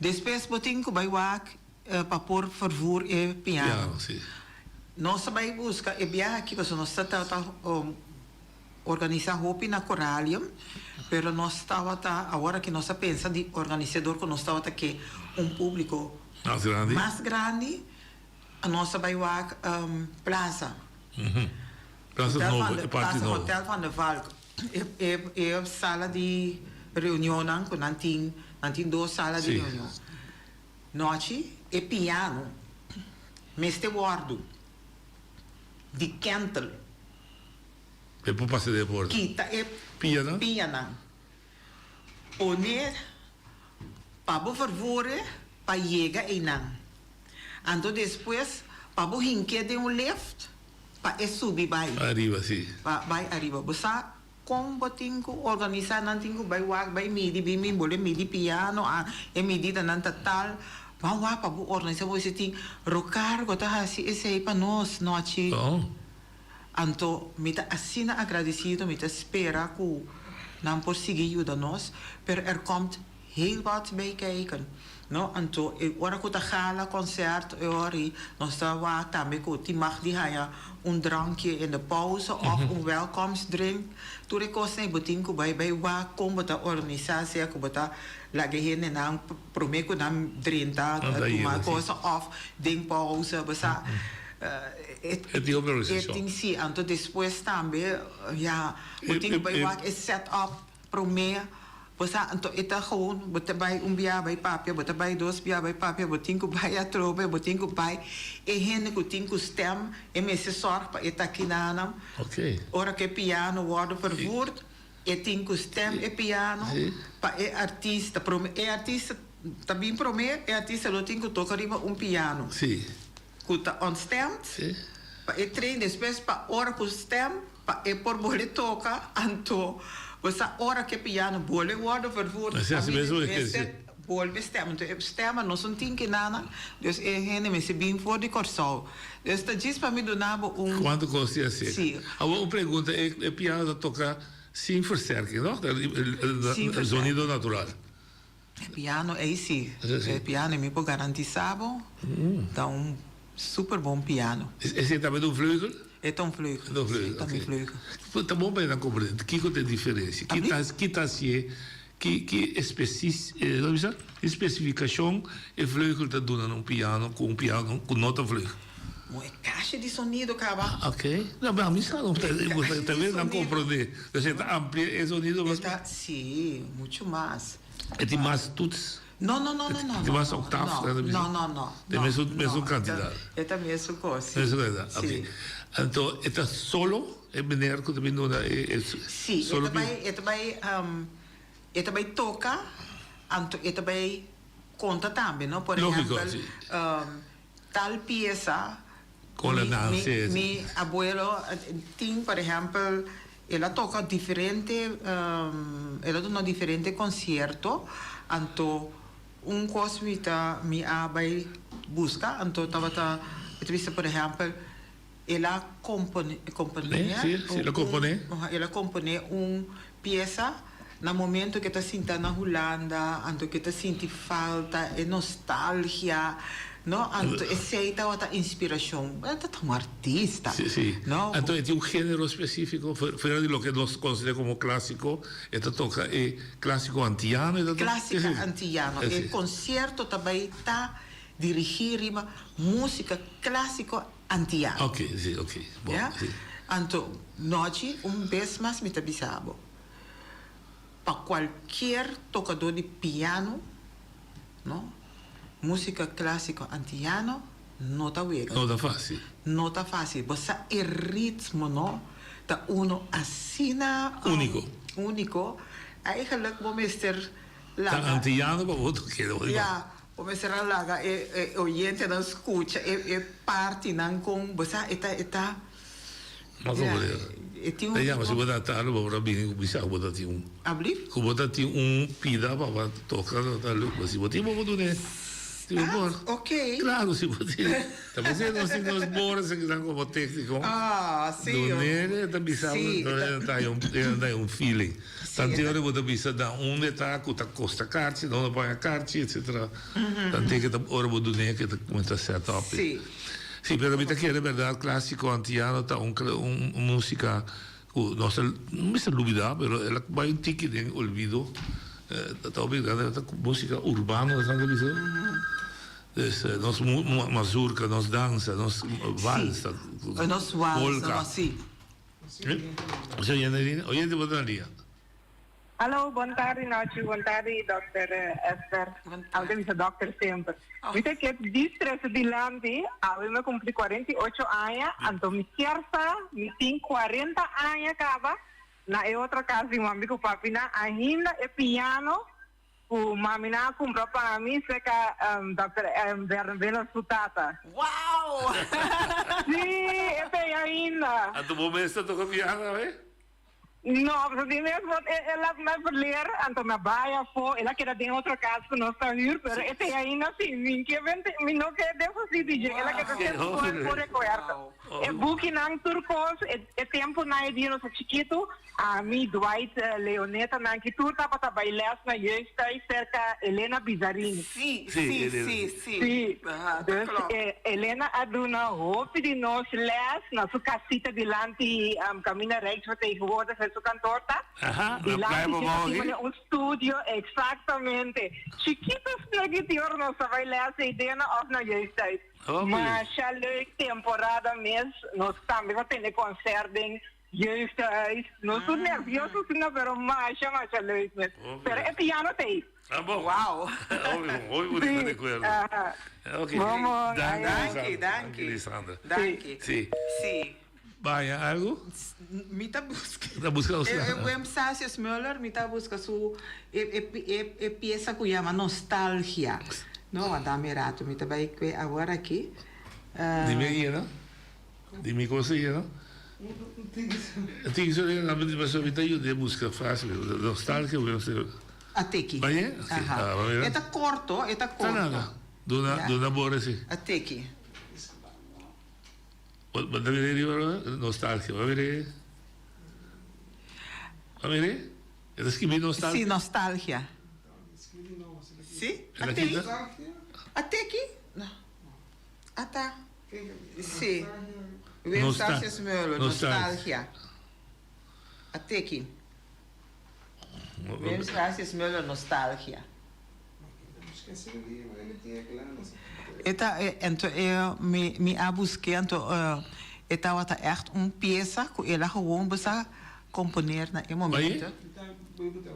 Despues bo tin ku bai wak pa por vervoer e piano. Piano, si. Nos ta bai buska e biaha aki pasobra nos ta ta Organisa hopi na Coralium, pero nos tabata, awor aki nos a pensa di organisa dor ku nos tabata ke un publico Mas grandi. mas grandi, nos a bai wak Plaza. Plaza Hotel nobo, van de, e parti Plaza nobo. Hotel van de Valk. E, e, e sala di reunionnan ku nan tin, nan tin dos sala di Sí. reunion. Nochi e piano mester wòrdu di kentel. E por pasa den e porta. Kita e Pianan. pianan. Pone pa bo vervoer pa yega einan. Anto despues pa bo hink'é den un lift pa e subi bai. Ariba, si. Pa bai ariba. Bo sa kon bo tin ku organisá, nan tin ku bai wak, bai midi, bin bin bole midi piano, a e mididanan ta tal. Ban wak pa bo organisá, bo si tin Rocargo ta hasi esei pa nos nochi. Oh. Anto mi ta asina agradecido, mi ta spera cu nan por sigui yuda nos, pero er komt heel wat bij kijken, no? Anto e ora cu ta gala concert e ora ei nos ta wak tambe cu tin mag di haya un drankje in de pauze of un welkomstdrink, tur e cosnan ei bo tin cu bay bay wak con bo ta organisa sea cu bo ta laga e hendenan prome cu nan drenta tuma cosa of den pauze, bo sa. E tin hopi organisashon. E tin si, anto despues tambe ya bo tin ku bai wak e set up promé, bo sa, anto e ta gewoon bo ta bai un bia bai papia, bo ta bai dos bia bai papia, bo tin ku bai atrobe, bo tin ku bai e hende ku tin ku stem e mester sòrg pa e ta kinanan. Ora ku e piano wòrdu vervoerd e tin ku stem e piano pa e artista promé e artista. Ta bin promé e artista lo tin ku toka riba un piano. Sí. Ku ta ontstemd. Sí. Pa e train despues pa ora ku stem pa e por bolbe toka anto bo sa ora ku e piano bolbe wòrdu vervoerd Así así mesmo e mester sí. bolbe stem. Anto e stemma no son tin kinana dus e hende mester bin for di Kòrsou. Dus ta djis pa mi duna bo un. Kuantu kos tin así. Sí. Awor un pregunta e e piano ta toka sin versterking no? Sin versterking. Zonido natural. E piano ei si. E piano mi por garantisa bo ta un super bon piano. Esei tambe ta un vleugel? E ta un vleugel. E ta un vleugel, Si, ta mi vleugel. Ta bon pa nan comprende kiko ta e diferencia. Ki ta ki ta hacié, ki ki especificacion e vleugel ta duna na un piano cu un piano cu no ta vleugel. Bon, e kasha di sonido kaba. Ok. No, pero ami sa no. Tal vez nan comprende. Entonces e ta amplia e sonido mas. E ta, si, mucho mas. E tin mas toets? No, no, no, no, no. E tin mas octaf? No, no, no, no. E mesun, mesun cantidad? E ta mesun cos, si. Mesun cantidad, ok. Si. Anto e ta solo e meneer cu ta bin duna e e Si, e solo ta bay, e ta bay, e ta bay toca, anto e ta bay conta tambe, no? Por Logico, ehempel, si. Tal piesa Con la mi, danza mi, es. mi abuelo tin, por ehempel, el a toca diferente, el a duna diferente concierto, anto un cos mi ta, mi a bay busca, anto tabata, mi ta bisa, por ehempel, el a compone, componea, Sí, sí, el a compone. un, el a compone un piesa na momento cu e ta sinta na Hulanda, anto cu e ta sinti falta, e nostalgia, no? Anto esey tabata inspiracion. E ta un artista, Sí, sí. no? Anto e tin un genero specifico, fuera di loke nos considera como clasico, e ta toca e clasico antiano, e ta toca? Clasica antiano. E concierto ta bay ta dirigi riba musica clasico antiano. Ok, sí, ok. Bon, Ya? sí. Anto, nochi, un bes mas mi ta bisa bo, pa cualkier tocador di piano, no, musica clasico antiano no ta wega. No ta facil. No ta facil. Bo sa e ritmo, no, ta uno asina. Unico. Unico. Eigenlijk bo mester laga. Ta antiano pa bo toke. Ya. Bo mester a laga e e oyentenan skucha e e partinan kon bo sa e ta e ta Mas ya como de e tin un E yama si ritmo bo ta tarde bo por a bini ku bisa ku bo ta tin un Ablief? ku bo ta tin un pida pa bo toka ta leuk pero si bo tin bo por dun'e si bo por Ah ok Claro si bo tin ta p'esei nos tin nos bor esaki nan komo tekniko Ah si dun'e ta bisa bo si ta haña un ta haña un feeling. Tante ora bo ta bisa na unda e ta ku ta kosta karchi, na unda paga karchi, etcetera. Tante ke ta ora bo dun'é ke ta kuminsá set up. Sí. Sí, pero mi ta kere bèrdat klásiko antiano ta un un músika ku nos ta no mester lubidá pero el a bai un tiki den olvido. Ta hopi grandi ta músika urbano esnan ta bisa. Dus nos mazurka, nos dansa, nos vals, Nos vals, polka. sí. Si oyente línea, oyente bo ta na línea. Hallo, bon tardi Nochi, bon tardi Dòkter Esther. Awe ta bisa dòkter semper. Mi ta ke distrese dilanti, awe mi a kumpli 48 aña, anto mi kier sa mi tin 40 aña kaba na e otro kas di mami ku papinan ainda e piano Ku maminan a kumpra pa mi serka Dòkter Bernabela su tata. Wow! Sí, e ta ei ainda. Anto bo mes ta toka piano awe? No, pasobra di mes bot e el a mi verleer, anto mi a bai afó, el a keda den otro kas ku nos ta hür, pero e ta ei ainda sí. Mi ke bente, mi no ke deshasí di dje, el a keda semper ku rekuerdo. E bukinan tur kos, e tempunan e dia nos a chikitu, Ami, Dwight, Leoneta, nan ki tur tabata bai les na Jeugdhuis serka Elena Bizarini. Sí, sí, sí, sí. Sí, Aha, ta dus klopt. Elena a duna hopi di nos les na su casita dilanti Camina Rijksvertegenwoordiger su kantoor ta. Aha, na playa Dilanti pa dje bou ta aki. tin un studio, exactamente. Chikito stukje di ora nos ta bai les eidena of na Jeugdhuis. Hopi. Masha leuk temporada mes. Nos tambe ta tene concert den Jeugdhuis, no su nervioso asina pero masha masha leuk mes. Pero e piano ta ei. Ah bon. Wow. Hopi bon, hopi bunita Sí, recuerdo. aha. Ok. Bon bon, Danki ayo. Lisandra. Danki, danki. Lisandra. Danki. Sí. Sí. Baya algo? Mi ta busca. Ta busca e e Wim Sasius Muller mi ta busca su e e e e pieza cu yama Nostalgia. No, wanta mi rato mi ta bay cue awor aki. Di mi a yena? Di mi cos a yena? Tin so yena pasobra mi ta yuda busca facil. Nostalgia Wim Sasius. A teki. Baye? Aha. E ta corto, e ta corto. Ta nada. Duna duna bor asi. A teki. Bo ta mira riba nostalgia. Bo a mira? Bo a mira? E ta skibi nostalgia? Si, nostalgia. Si? A teki? A teki? No. Ata. Si. Wim Sanchez Meulen, nostalgia. A teki. Wim Sanchez Meulen, nostalgia. E ta anto e mi mi a busk'é anto e tabata ègt un piesa ku el a gewoon bisa komponer na e momento.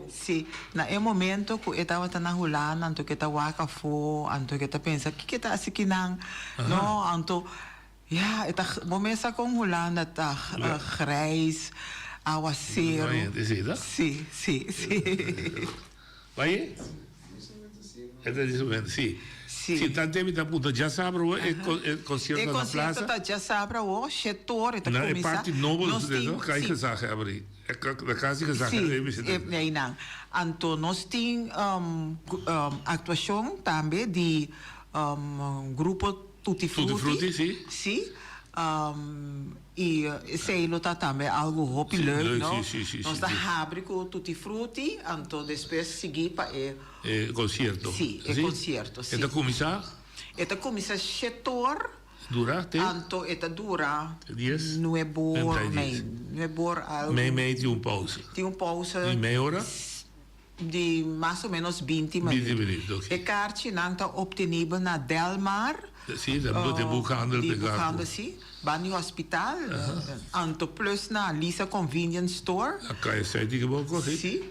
Si, na e momento ku e tabata na Hulanda anto ku e ta wak afó anto ku e ta pensa kiko e ta hasi kinan no anto ya e ta bo mes sa kon Hulanda ta grijs awaseru si si si. Bai? E ta di momento, si. Si tante mi ta punta djasabra awo e concierto na plaza. E concierto ta djasabra awo, shetor e ta Na cuminsa. e parti nobo Nos de tin, no kai si. gezaghebber abri. E kas di gezaghebber Si, ei mester e einan. Anto nos tin actuacion tambe di grupo Tutti Frutti. Tutti Frutti, si. Si. Y esey lo ta tambe algo hopi Sí, leuk, leuk, no? sí, sí, sí, Nos sí, ta sí. habri cu Tutti Frutti, anto despues sigui pa e. E concierto. Sí, e Sí? concierto, sí. E ta cuminsa? E ta cuminsa shetor. Dura te? Anto e ta dura. Dies? Nuebor, Mei mei, nuebor algo. Mei mei tin un pausa. Tin un pausa. Di mei ora? Di mas o menos binti minuut. Binti minuut, ok. E kaarchinan ta obtenibel na Delmar. Si, ta de boekhandel Di pegá ku. boekhandel, si. Ban di hospital. Anto plus na Lisa Convenience Store. Na Kaya Seti ke bo kohe. Si.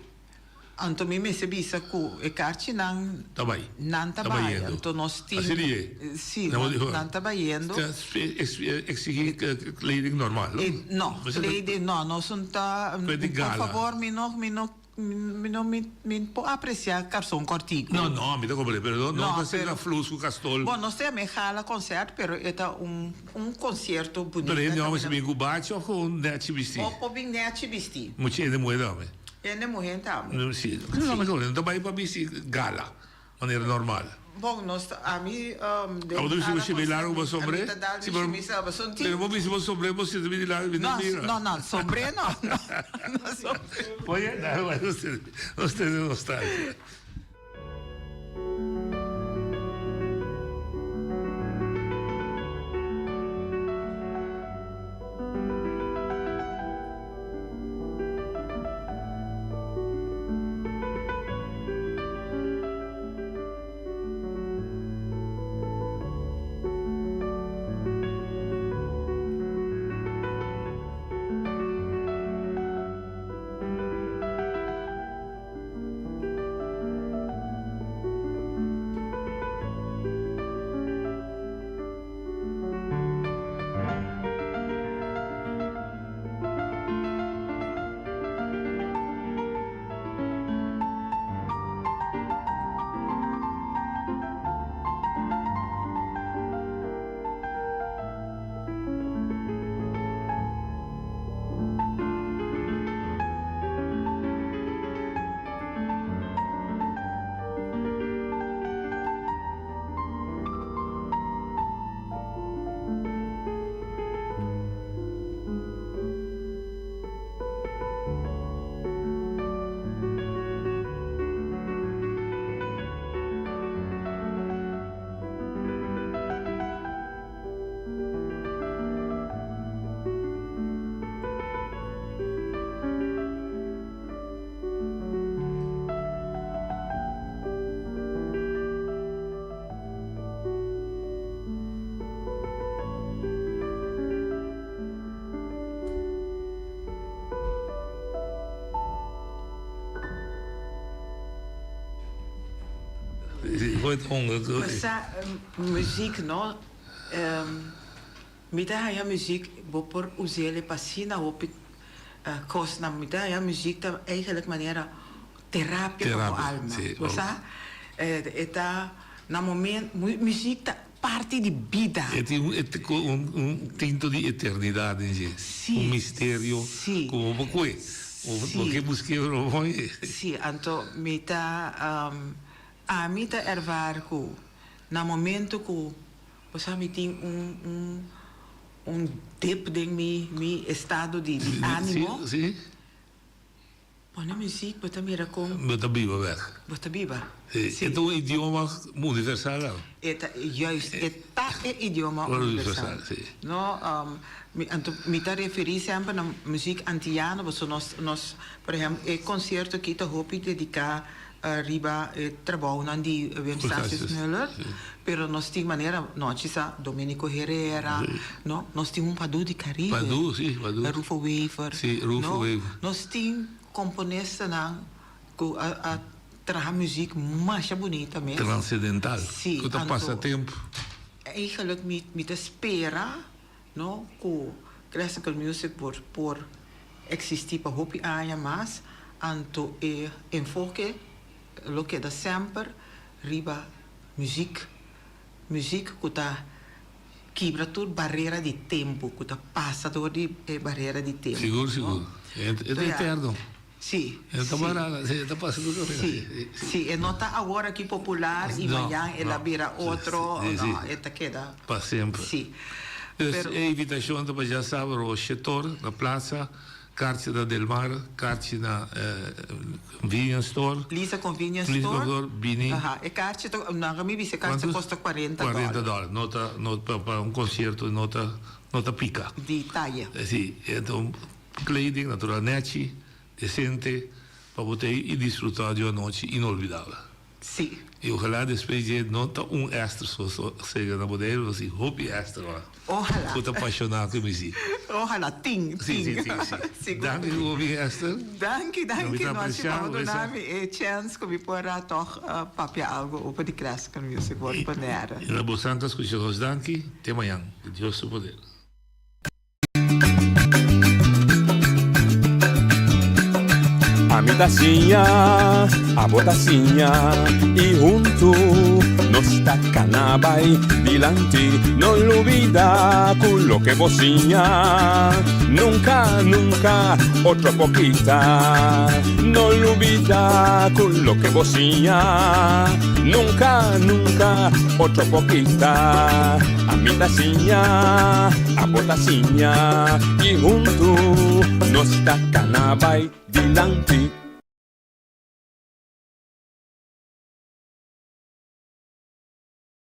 Anto mi mester bisa ku e kaarchinan. Ta bai. Nan ta Ta bai. bayendo. Anto nos tin. Así di e. Si, nan ta bayendo. Ta exigí kleding normal, no? No, kleding no. Nos un ta. Por favor, mi no, mi no. Mi no mi mi por aprecia carson cortico. No no mi ta comprende pero no No, ta ser pero na flus cu castol. Bon nos ta me gala concert pero e ta un un concierto bunita. Pero hende homber si caminda bin cu bachi of cu nechi bisti? Bo por bin nechi bisti. Mucha hende muhe tambe. Hende muhe tambe. No si no mi no ta bay pa bisti gala manera normal. Bon nos ta ami den Abo ta bisti gala bo shimi largo bo concert sombre? ami ta dal Si mi pero shimi sa pasobra tin pero bo bisti bo sombre bo sinti mi di lado mi ta No mira. no no sombre no no no sombre. Oye nos nos tene nostalgia. Sa muziek no. Mi ta haya muziek bo por us'ele pa asina hopi kosnan. Mi ta haya muziek ta eigenlijk manera terapia pa bo alma. Bo sa? E ta na moment muziek ta parti di bida. E tin un tinto di eternidat den dje. Un misterio ku bo por kue. Bo ke busk'é pero bo por hañ'é. Si, anto mi ta ami ta ervaar ku na momento ku Bo sa mi tin un un un dip den mi mi estado di di animo. Si, si. Pone muziek bo ta mira kon. Bo ta biba bek. Bo ta biba. Si. E ta un idioma universal al. E ta juist e ta e idioma universal. Universal, si. No mi anto mi ta referi semper na muziek antiano pasobra nos nos por ehempel e concierto aki ta hopi dedica Riba e trabounan di Wim Statius Muller, pero nos tin manera nochi sa Domenico Herrera, no, nos tin un Padu di Caribe, Padu, si, Padu. Rufo Wever, Si, Rufo no, Wever. nos tin komponistanan ku a a traha muziek masha bunita mes. Transedental, Si, ku ta pasa anto tempu. Eigenlijk mi mi ta spera, no, ku classical music por por Existi pa hopi aña mas, anto e enfoke lo keda semper riba muziek. Muziek ku ta kibra tur barera di tempu, ku ta pasa dor di e barera di tempu. Sigur, sigur. E ta eterno. Si, E ta barara, si, e ta pasa tur kaminda. Si, si. E no ta awor aki popular i mañan el a bira otro, no, e ta keda. Pa semper. Si. Dus e invitacion ta pa djasabra Rochetor na plaza, karchi na Del Mar, karchi na Convenience Store. Lisa Convenience Store. Lisa Store, bini. Aha, e karchi ta, nan mi bisa e karchi ta kosta cuarenta dollar. Cuarenta dollar, no ta, no pa pa un concierto no ta, no ta pica. Di taya. Si, enton kleding natural nechi, decente, pa bo ta ei y disfruta di un anochi inolvidabel. Sí. Y ojalá despues dje no ta un extra so so sega na Boneiru, pero si hopi extra ora. Ojalá. Cu ta pasiona cu mi si. Ojalá, tin, tin. Sí, sí, tin, sí. Sigur. Danki cu bo bin Esther. Danki, danki No, mi ta Nochi pa aprecia bo bo duna esa. mi e chance cu mi por a toch papia algo over di classical music por Bonaire. Y na bosan ta scucha nos danki. Te mañan. Cu Dios su poder. Ami ta siña, abo ta siña y hunto nos ta cana bay dilanti. No lubida cu loke bo siña nunca, nunca otro por kita. No lubida cu loke bo siña nunca, nunca otro por kita. Ami ta siña, abo ta siña y huntu nos ta cana bay dilanti.